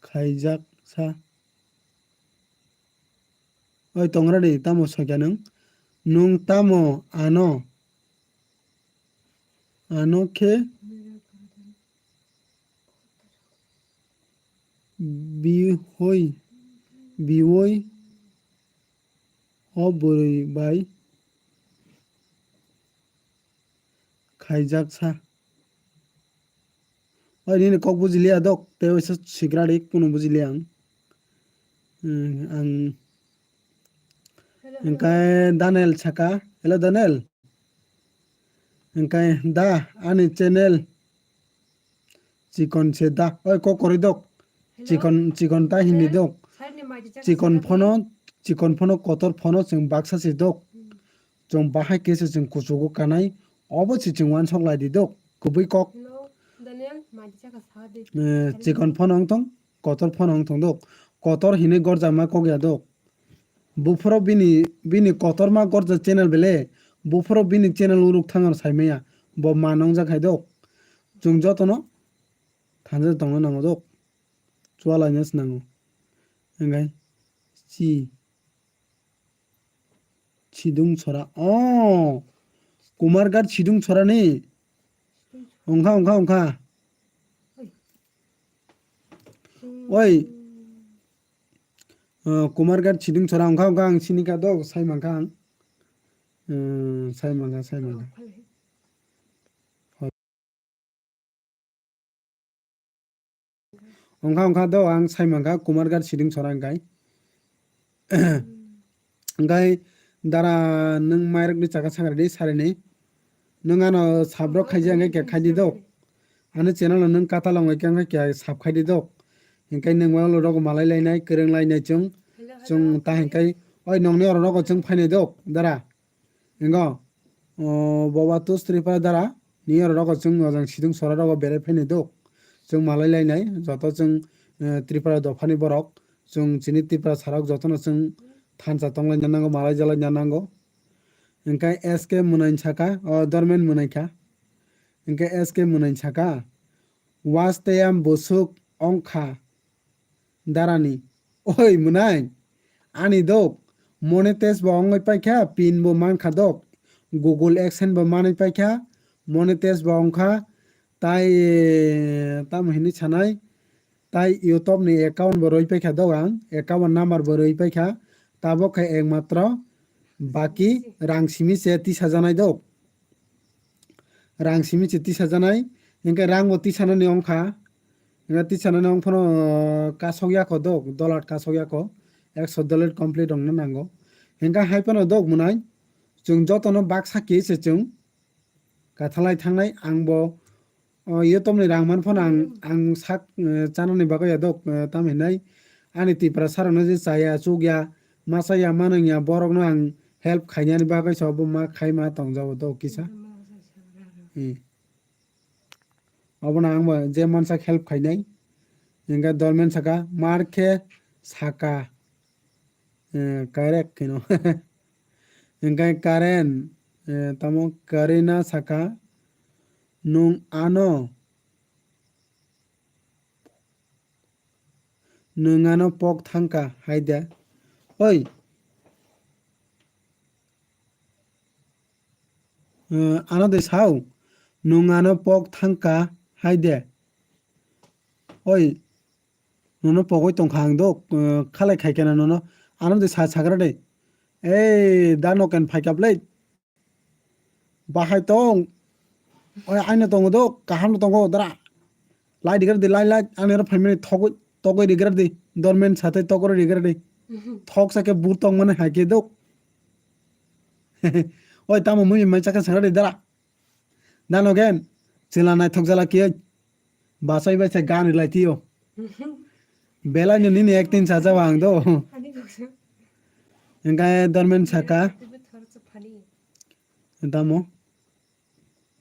khaijak sa? Oi, tongradi, tamo sakya nwng? Nwng tamo ano, ano khe bihoi, biwi o bwrwi bai khaijak sa. Oi, nini kok bujiliya dok, tei waisa sigradi kunu bujiliya ang. Hmm, ang Hello, hello. Hingke Daniel saka, "Hello Daniel." Hingke da ani channel chikon se da. Oi, kok koroi dok. Hello? Chikon, chikon ta hindi Hello? Dok. Sir ni maji chaka Chikon saka phono, chikon phono kotor phono chwng baksa se dok. Hmm. Chwng bahai khe se chwng kuchugo kanai. Obo se chwng wansok lai di dok. Kubui kok. Hello, Daniel, maji chaka sa de. Eh, Hello? Chikon phono wng tong, kotor phono wng tong dok. Kotor hinui gorjama kok ya dok. Buphuru bini, bini kotorma gorja channel bele, buphuru bini channel uruk thangor saimaya, bo ma nongjak hai dok. Chwng jotono thansa tongna nango dok. Chualaina se nango. Hingkai si, Sidung Sora. Oh, Kumar Ghat Sidung Sora ni. Ongkha, ongkha, ongkha. Oi. Uh, Kumar Ghat Sidung Sora ongkha, ongkha ang sini ka dok, sai mankha ang. Uh, sai mankha, sai mankha. Ongkha, ongkha dok, ang sai mankha Kumar Ghat Sidung Sora hingkai. Hingkai dara nwng mairok ni chaka sangra di sari ni. Nwng ano sabrok khaijak hingke khe khaidi dok. Ani channel no nwng katal wngwi khe wngkha khe sub khai di dok. Hinkhe nwng walo rok malai lainai, kwrwng lainai chwng. Hello, hello. Chwng ta hinkhe oi nongni oro rogo chwng phainai dok, dara. Hingo, o, Boba Tus Tripura dara, ni oro rogo chwng ojang Sidung Sora rogo berai phainai dok. Chwng malai lainai, joto chwng, eh, Tripura dophani borok, chwng chini Tripura sarok jotono chwng thansa tong laina nango, malai jalai na nango. Hinkhe S K Mwnain saka, o, Dormen Mwnain kha. Hinkhe S K Mwnain saka, Wasteyam bwswk ongkha darani. Oi, Mwnain, ani dok, monetize bo ongwi paikha, pin bo mankha dok, Google AdSense bo manwi paikha, monetize bo ongkha, tai, tamo hinwi sanai, tai YouTube ni account bo rwi paikha dok ang, account number bo rwi paikha, tabok khe ekmatro baki rang simi se tisajaknai dok. Rang simi se tisajaknai, hinkhe rang bo tisanani ongkha, hinkhe tisanani ongphano kasok yako dok, dolat kasok yako, ekso dolat complete ongna nango. Hinkhe hai phano dok Mwnain, chwng jotono baksa khe se chwng kathalai thangnai, ang bo, o, YouTube ni rang man phano ang, ang sak, eh, chanani bagwi ya dok, eh, tam hinai ani Tiprasa rokno je chaya, chukya, ma chaya, ma nungya, borokno ang help khainani bagwi se obo ma khai ma tongjago dok kisa. Hmm. Obono ang bo je mansak help khainai, hinkhe Dormen saka, mar khe saka, eh, correct kheno. Hinkhe Karen, eh, tamo Karina saka, nwng ano, nwng ano pok thangkha hai de. Oi, Eh, ano de sao, nwng ano pok thangka hai de. Oi, nono pogwi tongkha ang do, eh, khalai khaikena nono. Ano de sa sagra de. Ei, da noken phaikap le. Bahai tong. Oi, aino tongo do, kaham no tongo dara. Lai digar di, lai, lai, ani oro phaimani thogwi, togwi digar di. Dormen satwi togwi digar di. Thok sake bur tong mani hai ke do. Oi, tamo mui mai chakha sagra di dara. Da noken, chila naithok jala kiyoi. Bachai bai se gan rilai tiyo. Belai no nini acting sajao ang do. Hingkai dormen saka. Tamo.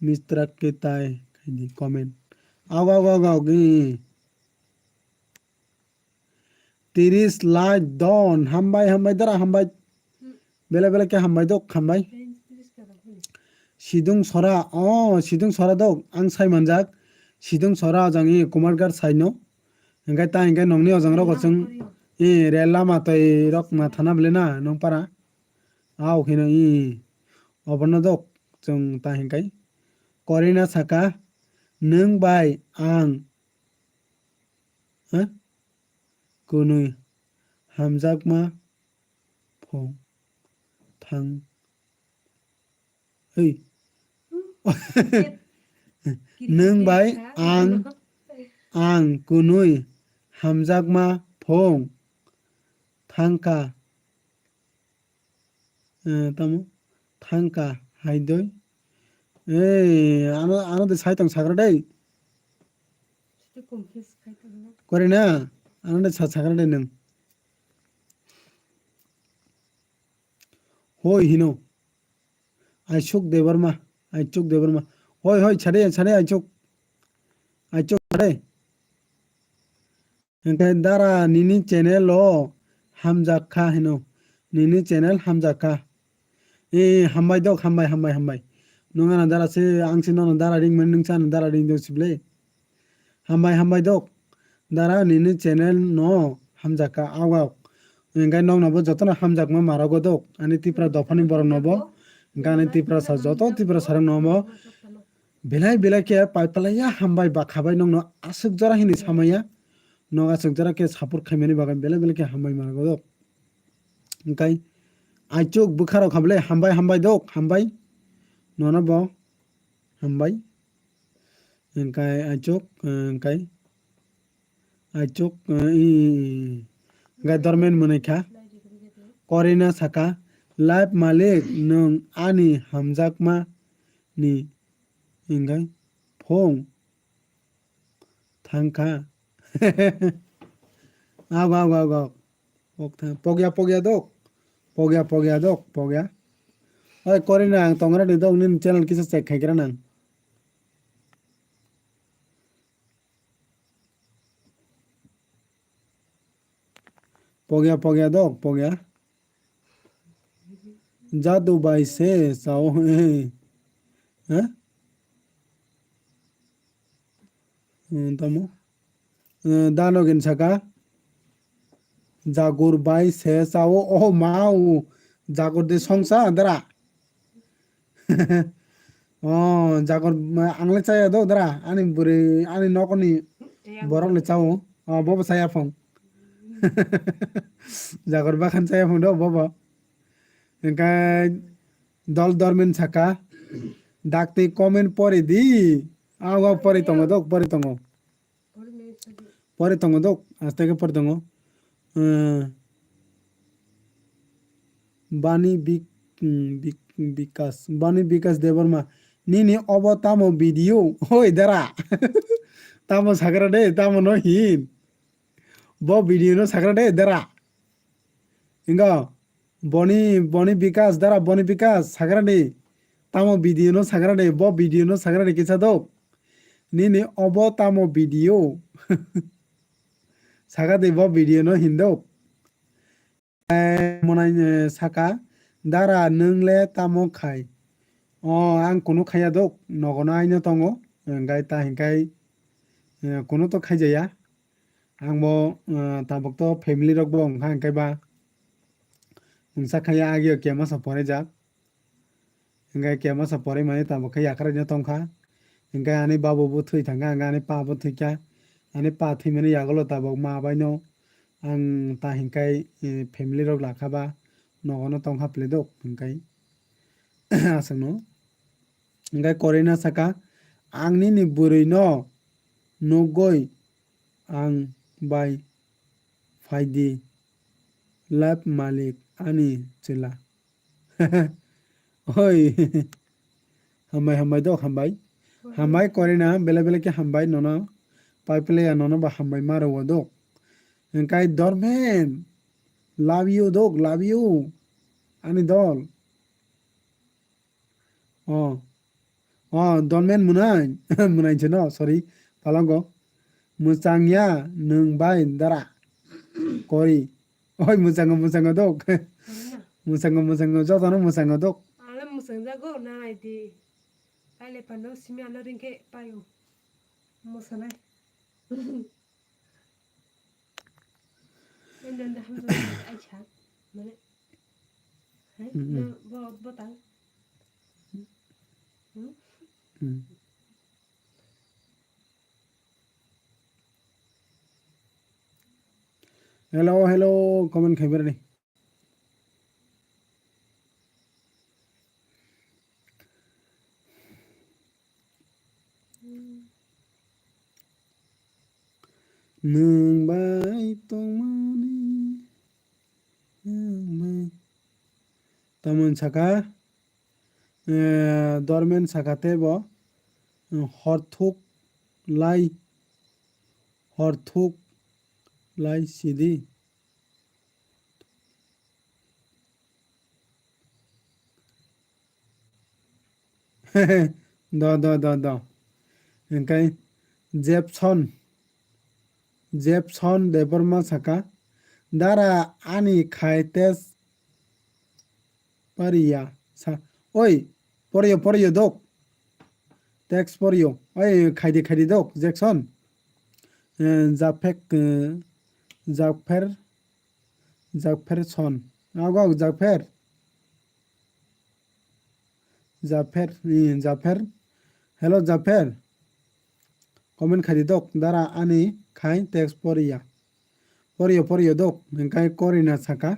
Mistra ke tai khaidi comment. Aw, aw, aw, aw, gi. Tiris like don. Hambai, hambai, dara, hambai. Bele, bele ke hambai dok, hambai. Sidung sora, oh, sidung sora dok. Ang sai manjak. Sidung sora jang i Kumargar saino. Hingkai ta hingkai nongni ojang rogo chwng. I rel lama twi rok ma thana bele na nong para. Aw kheno i. Obono dok chwng ta hingkai. Korina saka, nwng bai ang, ha? Kwnwi hamjakma phung thang. Hei. Nwng bai ang, ang kwnwi hamjakma phung thangka. Eh, tamo thangka hai doi. Ei, ano, ano de sai tong sagra dei. Kore na, ano de sa sagra dei nwng. Hoi hino. Aichuk Debbarma, Aichuk Debbarma. Hoi, hoi, chade, chade, Aichuk. Aichuk, chade. Hingke dara nini channel o hamjak kha hino. Nini channel hamjak kha. E, hambai dok, hambai, hambai, hambai. Nwng ano dara se, ang se nono dara ring mani, nwng se ano dara ring dok sible. Hambai, hambai dok. Dara nini channel no hamjak kha, aw, aw. Hingke nokno bo jotono hamjakma marogo dok. Ani Tipra dophani borok no bo. Hingke ani Tiprasa joto Tiprasa rok no bo. Belai belai khe pai palaiya hambai ba khabai nokno aswk jora hini samaya. Nok aswk jora khe support khaimani bagwi belai belai khe hambai mano. Hingkai aichuk bwkha rok khablai hambai hambai dok hambai. Nono bo hambai. Hingkai aichuk, hingkai aichuk, hingkai dormen mwnwi kha. Korina saka, live malik nwng ani hamjakma ni hingkai phung thangkha. Ago, ago, ago. Pok thang-, pogya, pogya dok. Pogya, pogya dok, pogya. Oi, Korina, ang tongra ni dok, nini channel kisa check khai gra nang. Pogya, pogya dok, pogya. Jadu bai se sao, eh. Hah? Hmm, tamo? Eh, dano gin saka. Jagur bai se sao, oh, mau. Jagur de songsa, dara. Oh, jagur, ma, ang le chaya do, dara. Ani bwrwi, ani nokni borok le chao. Oh, bobo chaya phong. Jagur bakhan chaya phong do, bobo. Hingke dol dormin saka, dakti comment pori di. Aw, aw, pori tongo dok, pori tongo. Pori tongo dok, aste ke pori tongo. Eh, Bani Bik-, hmm, Bik-, Bikas, Bani Bikas Debbarma. Nini obo tamo video? Hoi, dara. Tamo sagra de, tamo no hin. Bo video no sagra de, dara. Ingo, boni, boni Bikas, dara, boni Bikas, sagra de. Tamo video no sagra de, bo video no sagra de kisa do. Nini obo tamo video? Saga de bo video no hindo. Eh, monai, eh, saka, dara nwng le tamo khai? O, ang kunu khaya dok, nogono aino tongo, eh, gai ta hinkai, eh, kunu to khaijaya. Ang bo, eh, tabuk to family rok bo wngkha hinkai ba. Wngsa khaya agio kemasa pore jak. Hingke kemasa porimani tabok khe yakarino tongkha. Hingke ani babu bo thwi thangkha, hingke ani pa bo thwikha. Ani pa thwimani yagulo tabok ma baino ang ta hingke, eh, family rok lakha ba nogono tongkha pledok hingke aswkno. Hingke Korina saka, "Ang nini bwrwino nugwi ang bai phaidi, lab malik ani chwla." Oi. Hambai, hambai dok, hambai. Hambai Korina, bele bele khe hambai nono. Pai pele ya nono ba hambai ma rwo dok. Hingke Dormen, love you dok, love you. Ani dol. Oh. Oh, Dormen Munai. Munai se no, sorry. Palongo. Mwchangya nwng bai dara. Kori. Oi, mwchango, mwchango dok. Mwchango, mwchango, jotono mwchango dok. Ala mwchangjago, na naidi. Aile pano simi ano ringke payo. Mwsanai. Ende, ende, hamsa, aisa. Mane. Hai, Mm, mm. No, bo, botang. Hmm? Mm. Hello, hello, comment khai berani. Nwng bai tongmani, nwng bai. Tamoni saka, eh, Dormen saka tei bo, eh, horthuk lai, horthuk lai sidi. Do, do, do, do. Hingke Jepson, Jepson Debbarma saka, "Dara ani khai tes pariya sa." Oi, poriyo, poriyo dok. Text poriyo. Oi, khaidi, khaidi dok, Jackson. Eh, Japek, eh, Japher, Japher son. Agok, Japher. Japher, eh, Japher. Hello, Japher. Comment khaidi dok, dara ani khai text poriya. Poriyo, poriyo dok, hingke Korina saka,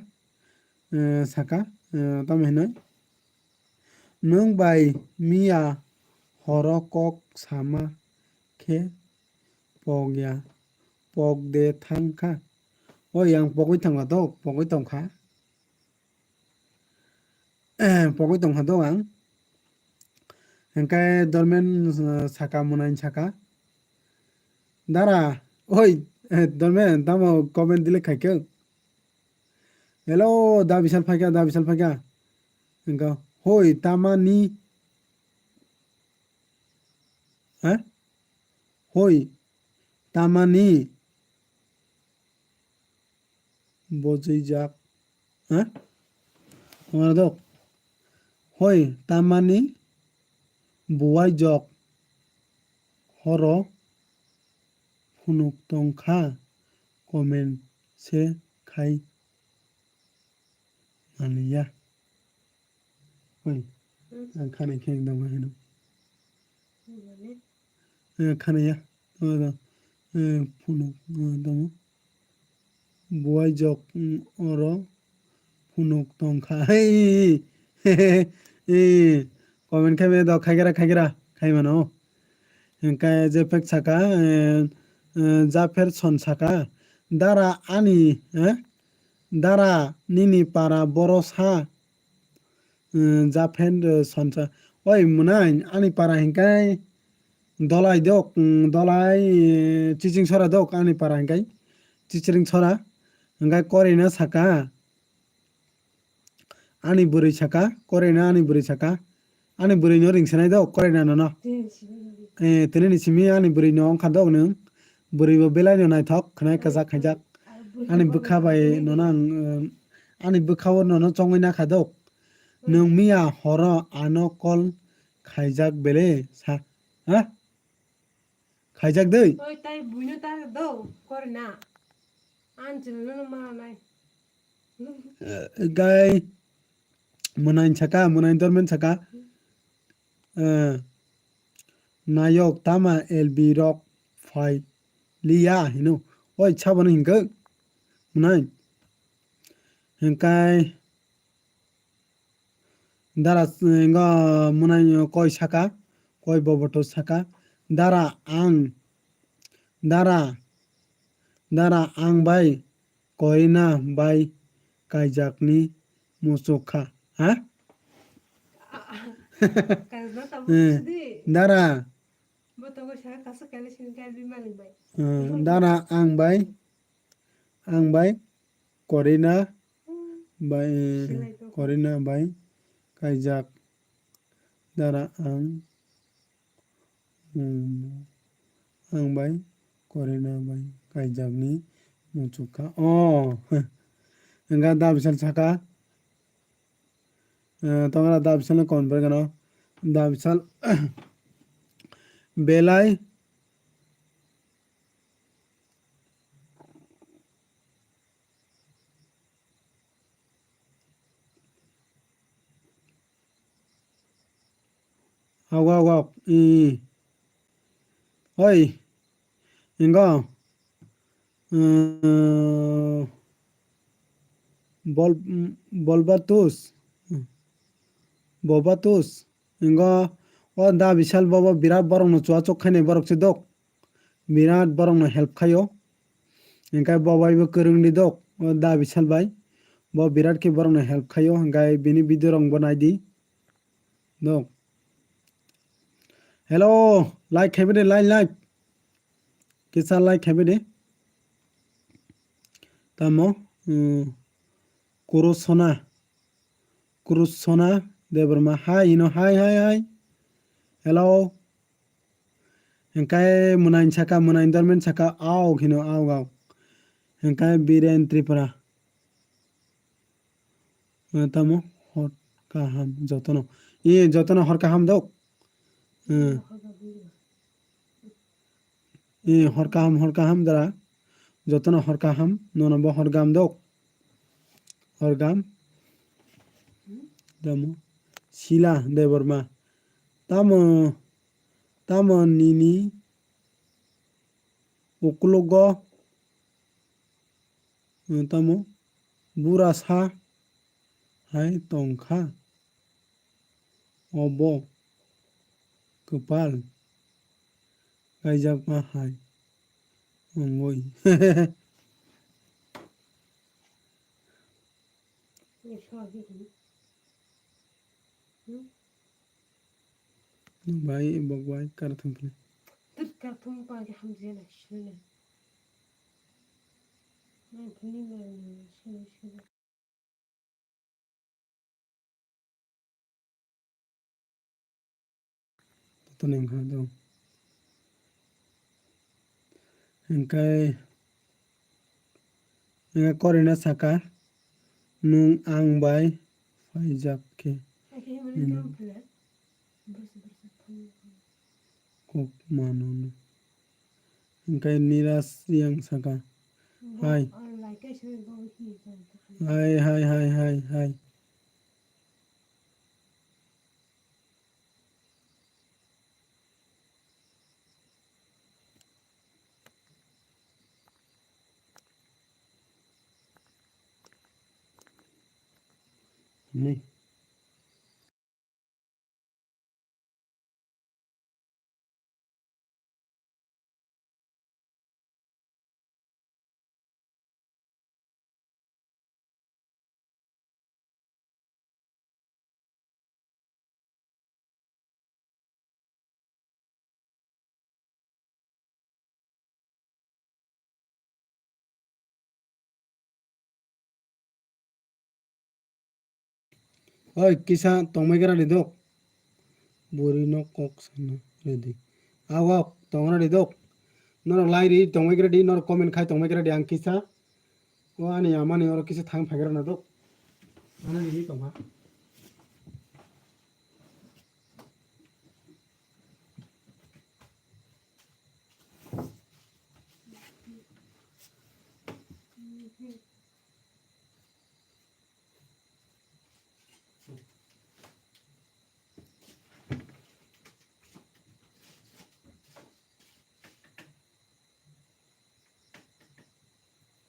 eh, saka, eh, tamo hinoi. Nwng bai miya horo kok sama khe pogya, pok de thangkha. Oi, ang pogwi thangkha dok, pogwi tongkha. Pogwi tongkha do ang. Hingke Dormen, eh, saka, Munai saka. Dara, oi, eh, Dormen, tamo comment delete khaikhe? Hello, da bisal phaikha, da bisal phaikha. Hingke, hoi, tamani? Ha? Hoi, tamani? Bojwijak. Ha? Tongmani dok. Hoi, tamani buwai jok. Horo phunuk tongkha, comment se khai manya. Oi, hmm, ang khani khe dong hino. Mane? Eh, khani ya. Oro, eh, phunuk, eh, dong. Buwai jok, mm, oro phunuk tongkha. Hey, eh, comment khaime do khaikera, khaikera, khaimano. Hingke Jepek saka, eh, eh, Japher son saka, dara ani, eh, dara nini para boro sa, eh, Japher, eh, son sa. Oi, Munai, ani para hingke Dolai dok, mm, Dolai, eh, Chiching sora dok, ani para hingke Chiching sora, hingke Korina saka. Ani bwrwi saka, Korina ani bwrwi saka. Ani bwrwi no ringsanai do, Korina nono. Tini ni simi. Eh, tini ni simi ani bwrwi no wngkha do nwng. Bwrwi bo belai no naithok, khwnai kwchak khaijak. Ani bwkha bai nono ang, eh, ani bwkha o nono chongwi nakha do. Nwng miya horo ano call khaijak bele sa, ha? Khaijak dei. Oi, tai buino ta do, Korina. An chwla no ma nai. Eh, gai, Munai saka, Munai Dormen saka. eh, nayok tama L B rok phai liya hino. Oi, saboni hinkhe? Mwnai. Hinkhe dara, eh, ngo mwnai koi saka, koi boboto saka. Dara ang, dara, dara ang bai Korina bai kaijakni muchuk kha, ha? Kaijak tamo Eh, sidi. Dara. Bo tongo sa kasu kaile sini kai bi malik bai. Eh, dara ang bai, ang bai Korina Hmm. bai, eh, Silai to. Korina bai kaijak. Dara ang Hmm. Ang bai Korina bai kaijakni muchuk kha. Oh. Hwnkha da bisal saka. Eh, tongra da bisal no kon bai gano. Da bisal belai Hawk, hawk, hawk. Ih. Oi. Ingo. Eh, bol, bolbatus. Bobatus. Ingo. O da bisal bobo birat borok no chua chuk khainai borok se dok. Birat borokno help khaio. Hingkhe bo bai bo kwrwng di dok, o da bisal bai. Bo birat khe borokno help khaio, hingkhe bini video rok bo nai di. Dok. Hello, like khaibai de, like, like. Kisa like khaibai de. Tamo, hmm, Kurusona. Kurusona Debbarma. Hi, you know, hi, hi, hi. Hello. Hingkai mwnai saka, mwnai dormen saka, aok hino, aok, aok. Hingkai Biren Tripura. Eh, tamo hor kaham jotono. Eh, jotono hor kaham dok. Eh. Eh, hor kaham, hor kaham dara. Jotono hor kaham, nono bo hor gam dok. Hor gam. Tamo. Sila Debbarma. Tamo, tamo nini uklogo, eh, tamo bura sa hai tongkha. Obo kwpal kaijakma hai wngwi. Bai, bok bai, kar thum philai. Tut kar thum pa ke ham je na shile. Nang philai na shile shile. Toto neng ha do. Hingkai, hingkai Korina saka, nwng ang bai phaijak khe. Nini kok mano no. Hingkai Niras yang saka. Hai. Hai, hai, hai, hai, hai. Ni. Oi, kisa tongmai gra di dok. Buri no kok sana ready. Aw, aw, tongra di dok. Norok lai ri tongmai gra di, norok comment khai tongmai gra di ang kisa. O ani ama ni oro kisa thang phai gra na dok. Ani ri tongma.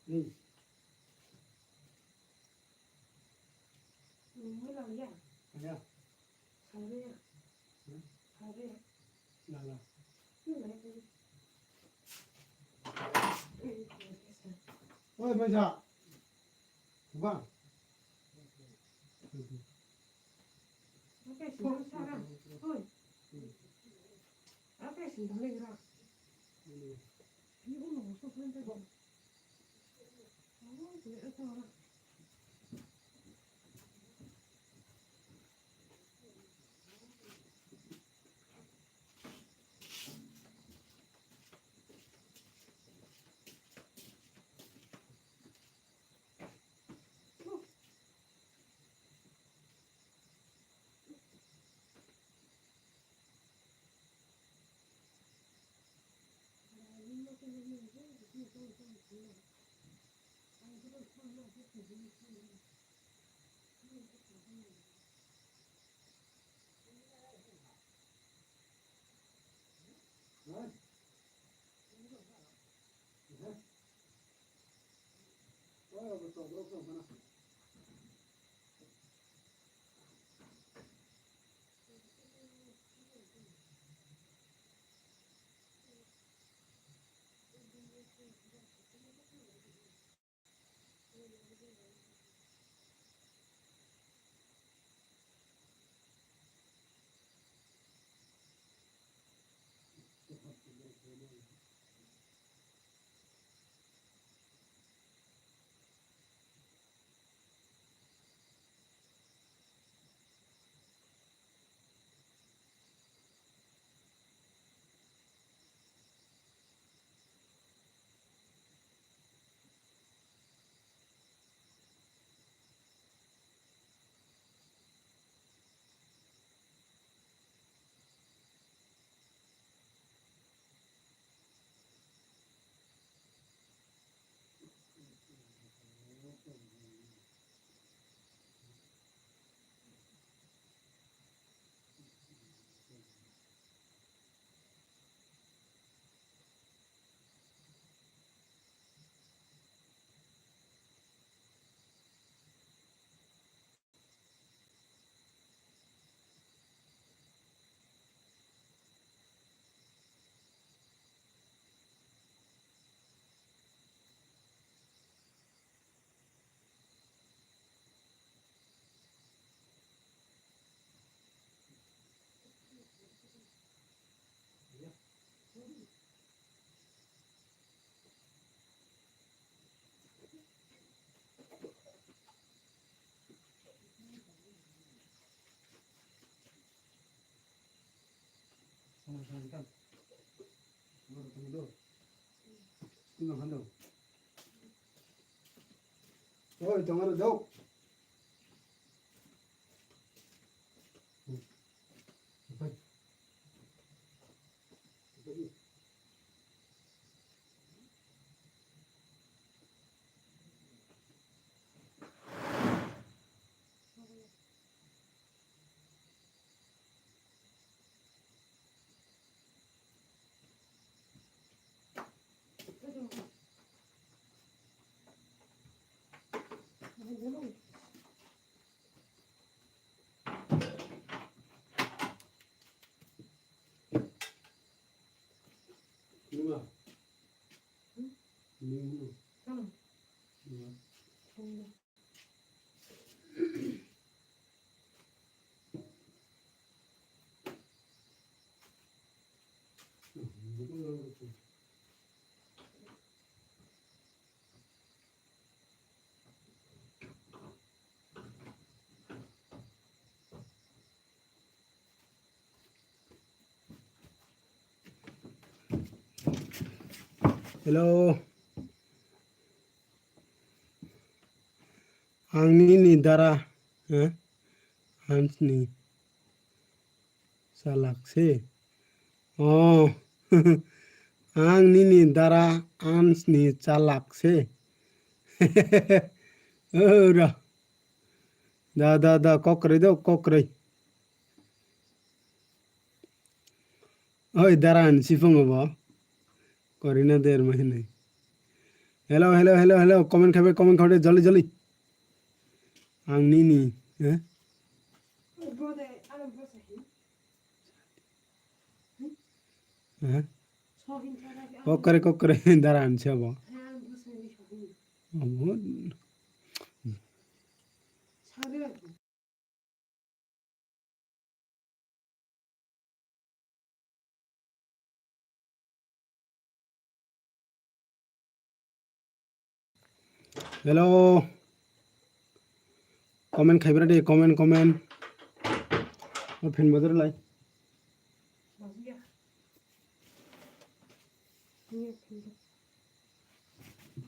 Ni. Ni mo lang ya. Ya. Sabre ya. Hmm? Sabre ya. La la. Ni lai ni. Oi, bai sa. Ba. Oke, sih, sana. Oi. Oke, sih, balik gerak. Ini ulo, so, so, so. Oi, tongo rw dok. Hello. Ang nini dara, eh? Hansni chalak se. Oh, ang nini dara Hansni chalak se. Ora. Da, da, da, kokre do, kokre. Oi, daran sipung obo. Korina der ma hinui. Hello, hello, hello, hello. Comment khabe, comment khabe, joldi, joldi. Ang nini, eh? Eh? Kok kore, kok kore, dara anse abo. Abo. Hello. Comment khaibra de, comment, comment. O phin bodor lai.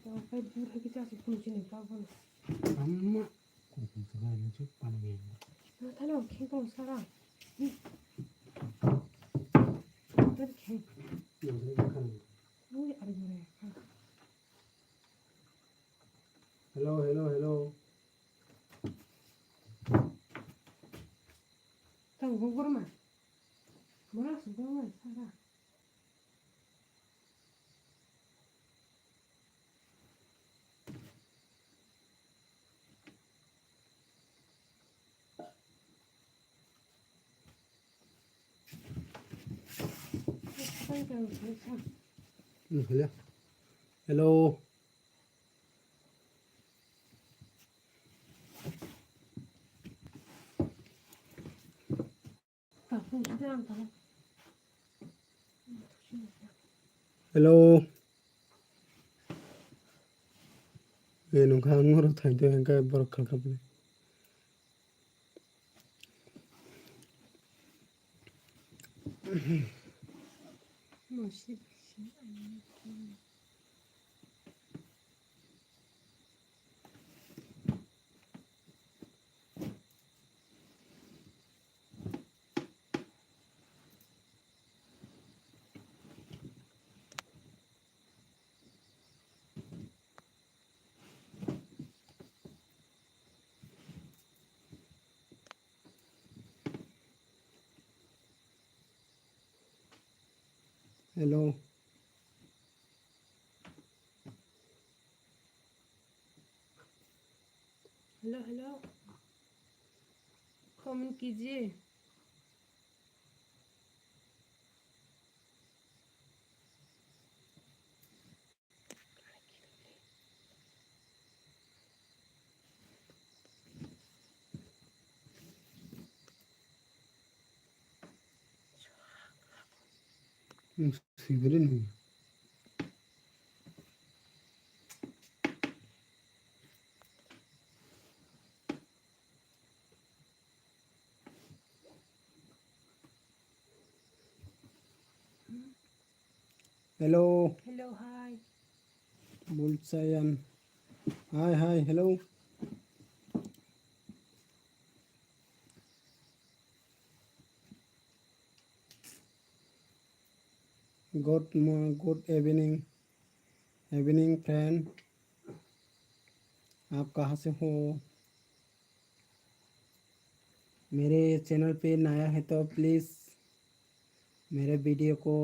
Tamo khe bur hai khe chasi phunukjini kha bono. Amma. Kutung sabai ni chuk pan gaya. Nathano khengkong sara. Tar kheng. Nangri bakhan. Ui, ari gore kha. Hello, hello, hello. Tang gogor ma. Mora sugor ma sara. Hello. Hello. Eh, nungkha ang oro thai de, hingke borok khalkha bini. Hello. Hello, hello. Comment कीजिए। Hello. Hello, hi. Bulchayan. Hi, hi, hello. Good morning, good evening, evening friend. आप कहाँ से हो? मेरे चैनल पे नया है तो प्लीज मेरे वीडियो को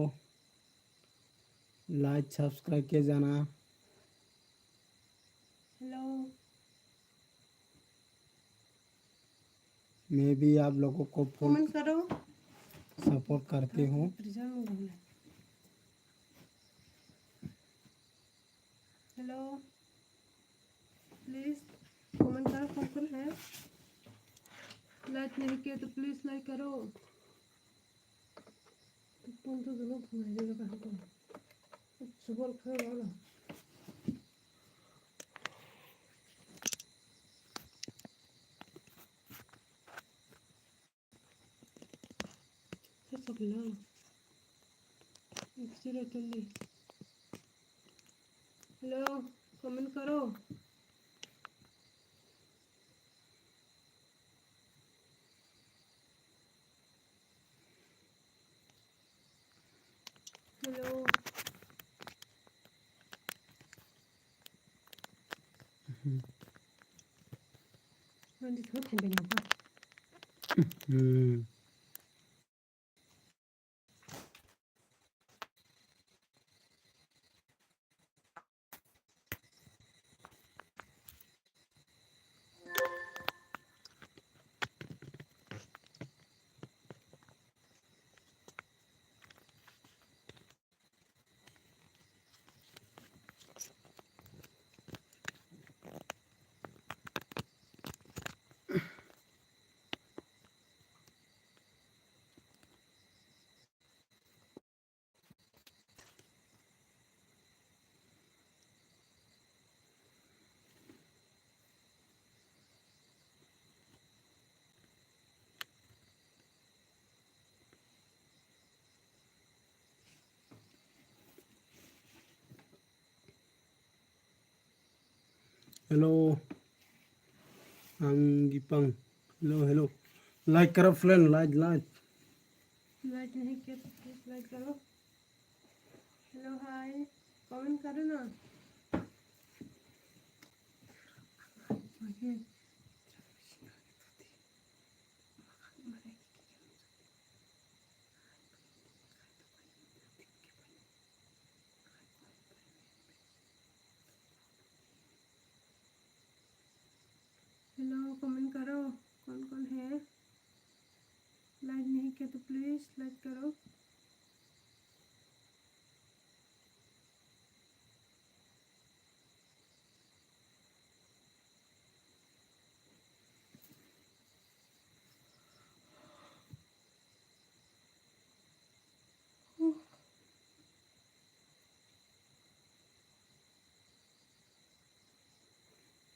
लाइक सब्सक्राइब किए जाना। हेलो। मैं भी आप लोगों को फुल कमेंट करो। सपोर्ट करती हूँ। हेलो। प्लीज कमेंट करो, कौन कौन है? लाइक नहीं किया तो प्लीज लाइक करो। Kung tu dulu pun aja lo kan tu. Sebol kau lah. Sasa bilang. Sira tuli. Hello, comment करो। Hello. Nanti tuh tendeng apa? Hmm. Hello. Ang Gipang. Hello, hello. Like karo friend, like, like. Like nahi kiya to please like karo. Hello, hi. Comment karo na. Hello, comment karo. कौन कौन है? Like नहीं किया तो please like करो.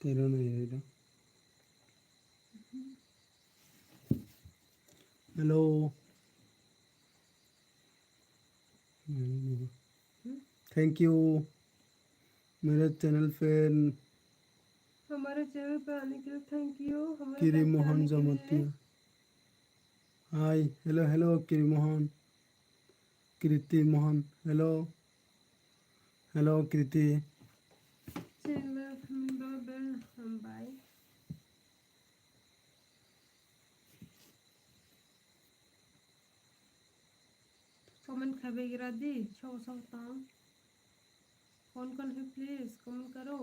Tero na yai da. Hello. Thank you. मेरे चैनल पे हमारे चैनल पे आने के लिए thank you. हमारे किरी मोहन जमतिया. Hi, hello, hello, किरी Mohan. Kriti Mohan, hello. Hello, Kriti. Channel पे हम bye. Comment khai bai gra di, sok sok tong. कौन कौन है please comment करो.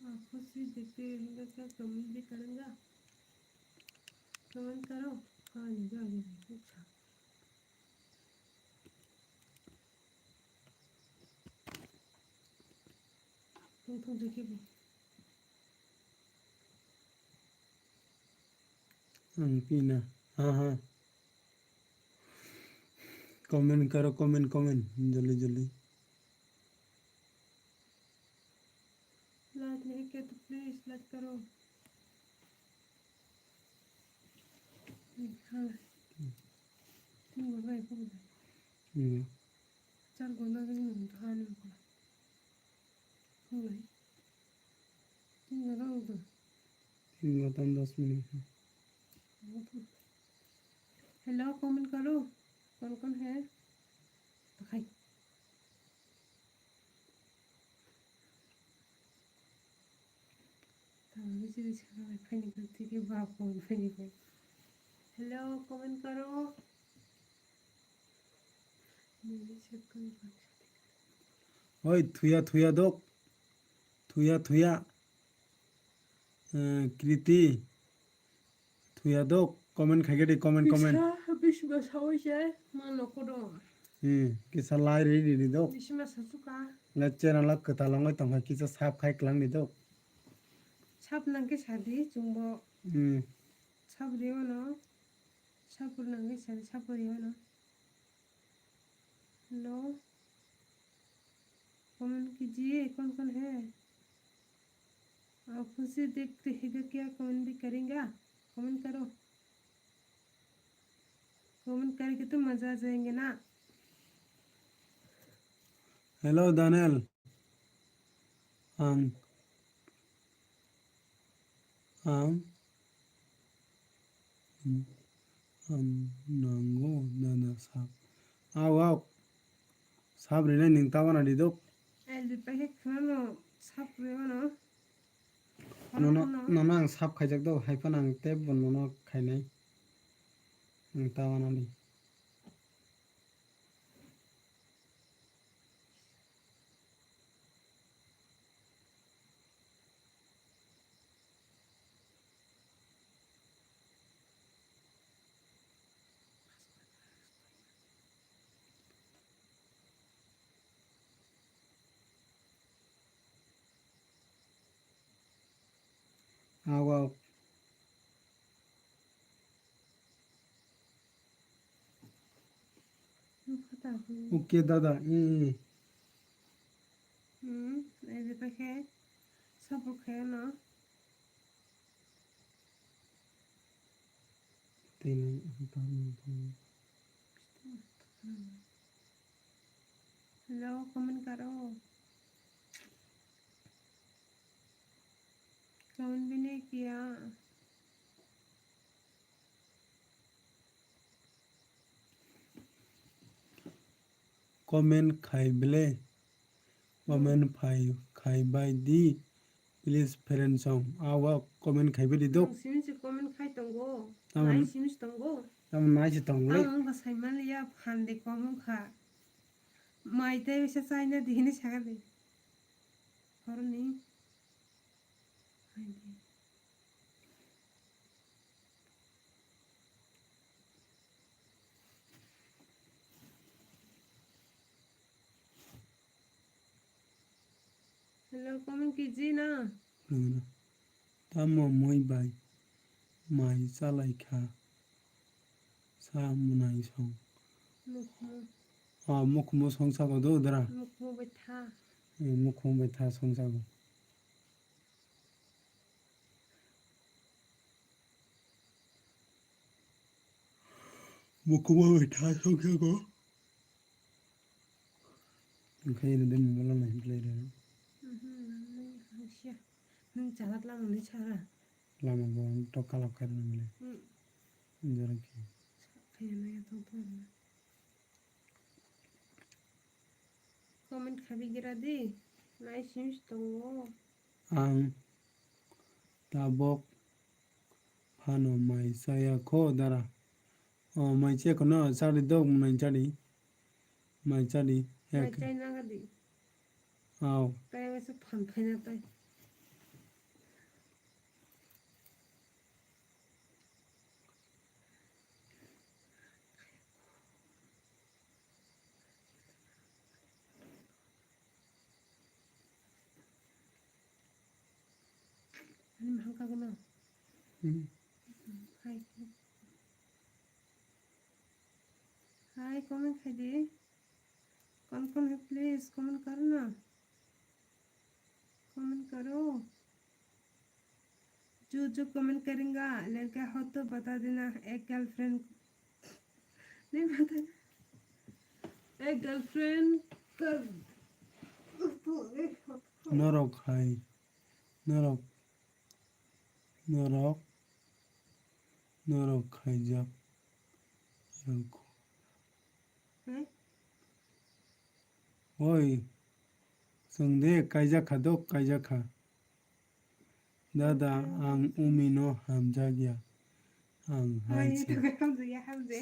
आपको से देखते रहेगा क्या, comment भी करेगा. Comment करो. हाँ, जा, जा, अच्छा. Tong tong jeki bo. Ang pina. Ha, ha. Comment karo, comment, comment. Joldi, joldi. Like nahi kiya to please like karo. Hala. Tin go bai ko. Hmm. Char go na gani nung tha ni ko. Hala. Tin go na nung. Tin go tan dos minute. Hello, comment karo. कौन कौन है? तो खाई. Hello, comment karo. Oi, thuya, thuya dok. Thuya, thuya. Eh, Kriti. Thuya dok, comment khai di, comment, comment. Bisa, bisa sawi se, ma noko do. Hmm, kisa lai ri di dok. Bisa ma sasu ka. Le channel kwtal wngwi tongkha, kisa sub khai klang di dok. Sub nang khe sadi chwngbo. Hmm. Sub ri wano. Sub nang khe sadi, sub ri wano. Hello. Comment कीजिए, कौन कौन है? आप खुशी देख रहे क्या, comment भी करेंगे? Comment करो. Comment करके तो मजा आ जाएंगे ना. Hello, Daniel. Ang Ang, ang nango nana sap. Aw, aw. Sap rinai ning tawana di dok. El di pahe khwlano sap rwano. Nono, nono ang sap khaijak do, hai phano ang tei bo nono khainai. Ning tawana di. Aw, aw. Nukha ta hwn. Okay, dada. Eh, eh. Hmm, ei je ta khe. Support khe no. Hello, comment karo. Comment bhi nahi kiya. Comment khai bele. Comment phai khai bai di. Please friend song. Awa comment khai bai di dok. Ang simi se comment khai tongo. Tamo nai simi se tongo. Tamo nai se tongo le. Ang wngkha sai manliya phan de kom wngkha. Mai tei bisa chaina di hinwi saka di. Horni. Hai di. Hello, comment kiji na? Tamo mui bai mai chalai kha. Sa munai song. Mukhumu. Ah, mukhumu song sago do dra. Mukhumu bai tha. Eh, mukhumu bai tha song sago. Mukhumu bai tha song sago. Onkhe ino de mungla nai hinwi lai rw. Mhm, nang nang hangsia. Nang chalat lama ni chara. Lama bo to kalap kar nang le. Hmm. Jora ki. Kaya na ya tong tong na. Comment khabi gira di. Nai sim tongo. Ang tabok phano mai chaya kho dara. O mai chaya kho no chari dok, mai chari. Mai chari. Mai chai naga di. Aw. Tai wese phan phai na tai. Ani mahang kaguna. Hmm. Hai. Hai, comment khai di. Kon kon hai, please, comment karo na. Comment karo. जो जो कमेंट करेगा, लड़का हो तो बता देना, एक गर्लफ्रेंड नहीं बता, एक गर्लफ्रेंड कर। Norok hai, norok, norok, norok khaijak. Oi, chwng de kaijak kha dok, kaijak kha. Dada, ang umi no hamjak ya. Ang hai se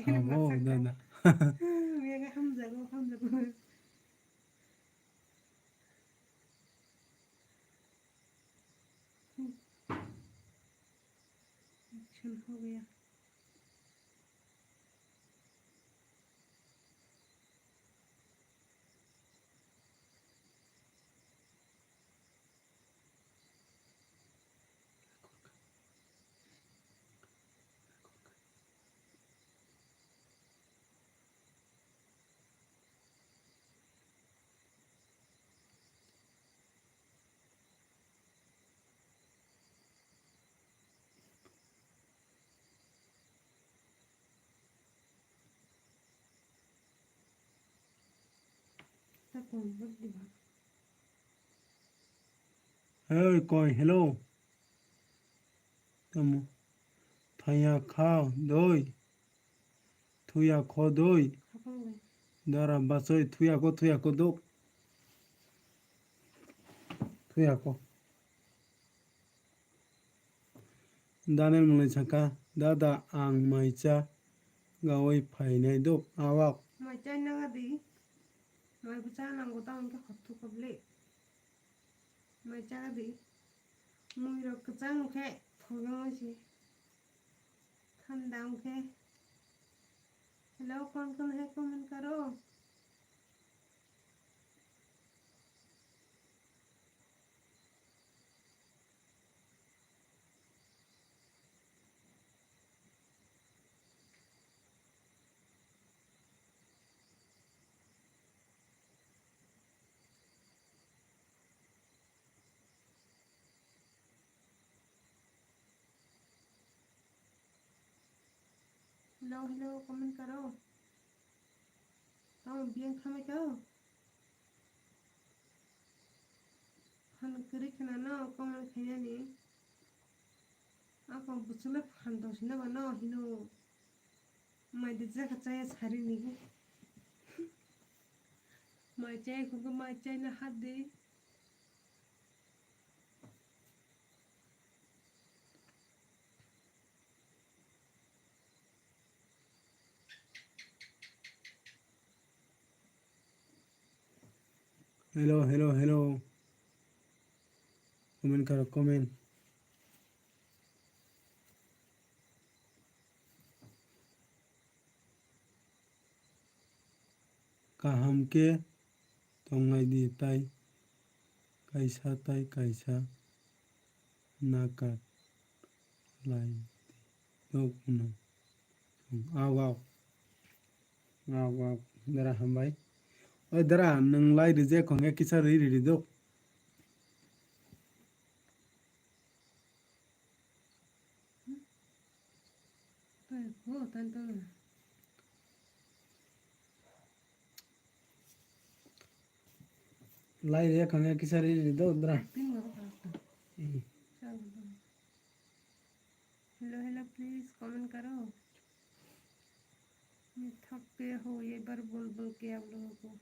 sabo, dada. Action ho gaya. Hey, koi, hello. Tamo. Thaya kha, doi. Thuya kho doi. Dara bachoi thuya kho, thuya kho dok. Thuya kho. Daniel mwnwi sakha, dada ang mai cha gawi phainai dok awak. Mai chai nang adi. Mai bwsa nango ta hwnkhe hotthuk kha bwle. Mai cha adi. Mui rok kwchang khe thogwng se. Thanda hwnkhe. Hello, kon kon hai comment karo. Hello, hello, comment karo. Tamo biyang khamai ka? Han kwrwi khna no comment khainani. Ako bwswkle phan tong sina ba no hino. Mai de jaka chaya sari ni. Mai chaya khungo mai chai na hat de. Hello, hello, hello. Comment karo, comment. Kaham khe tongnai di, tai kaisa tai kaisa nakat lai di. Tok no. Aw, aw. Aw, aw. Dara hambai. Oi dara, nwng lai reject hwnkhe kisa ri ri ri do. Lai reject hwnkhe kisa ri ri do dara. Hello, hello, please comment karo. ये थक गया हो, ये बार बोल बोल के आप लोगों को।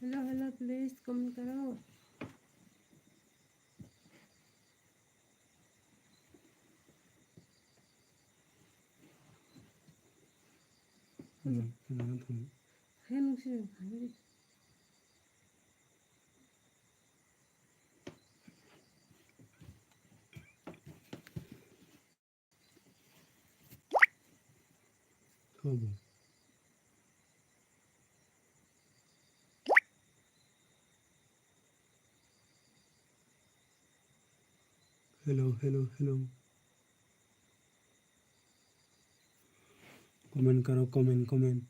Hello, hello, please comment karo. Hello, hello, hello. Comment karo, comment, comment.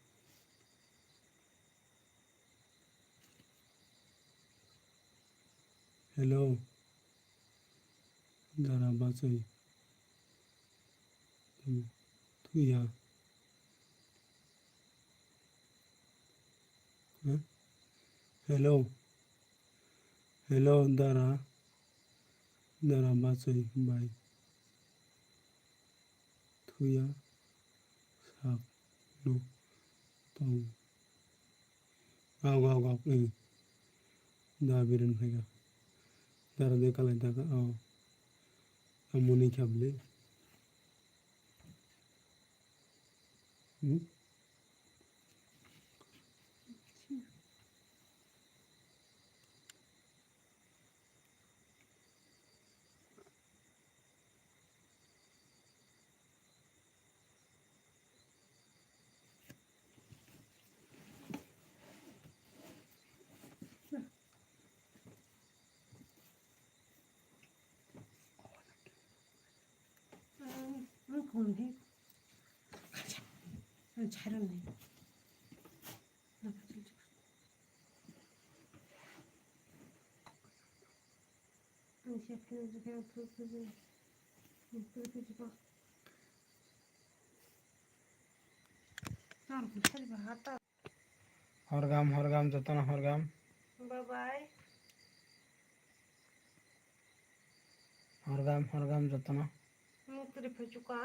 Hello. Dara bachai. Thuya. Huh? Hello. Hello, dara. Dara bachai bai. Thuya sak no tong. Aw, aw, aw, eh. Da birin phaika. Dara de kalai da ka, aw. Amoni khabli. Hmm? Horgam, horgam, jotono horgam. Bye bye. Horgam, horgam, jotono. Mukri phachuka.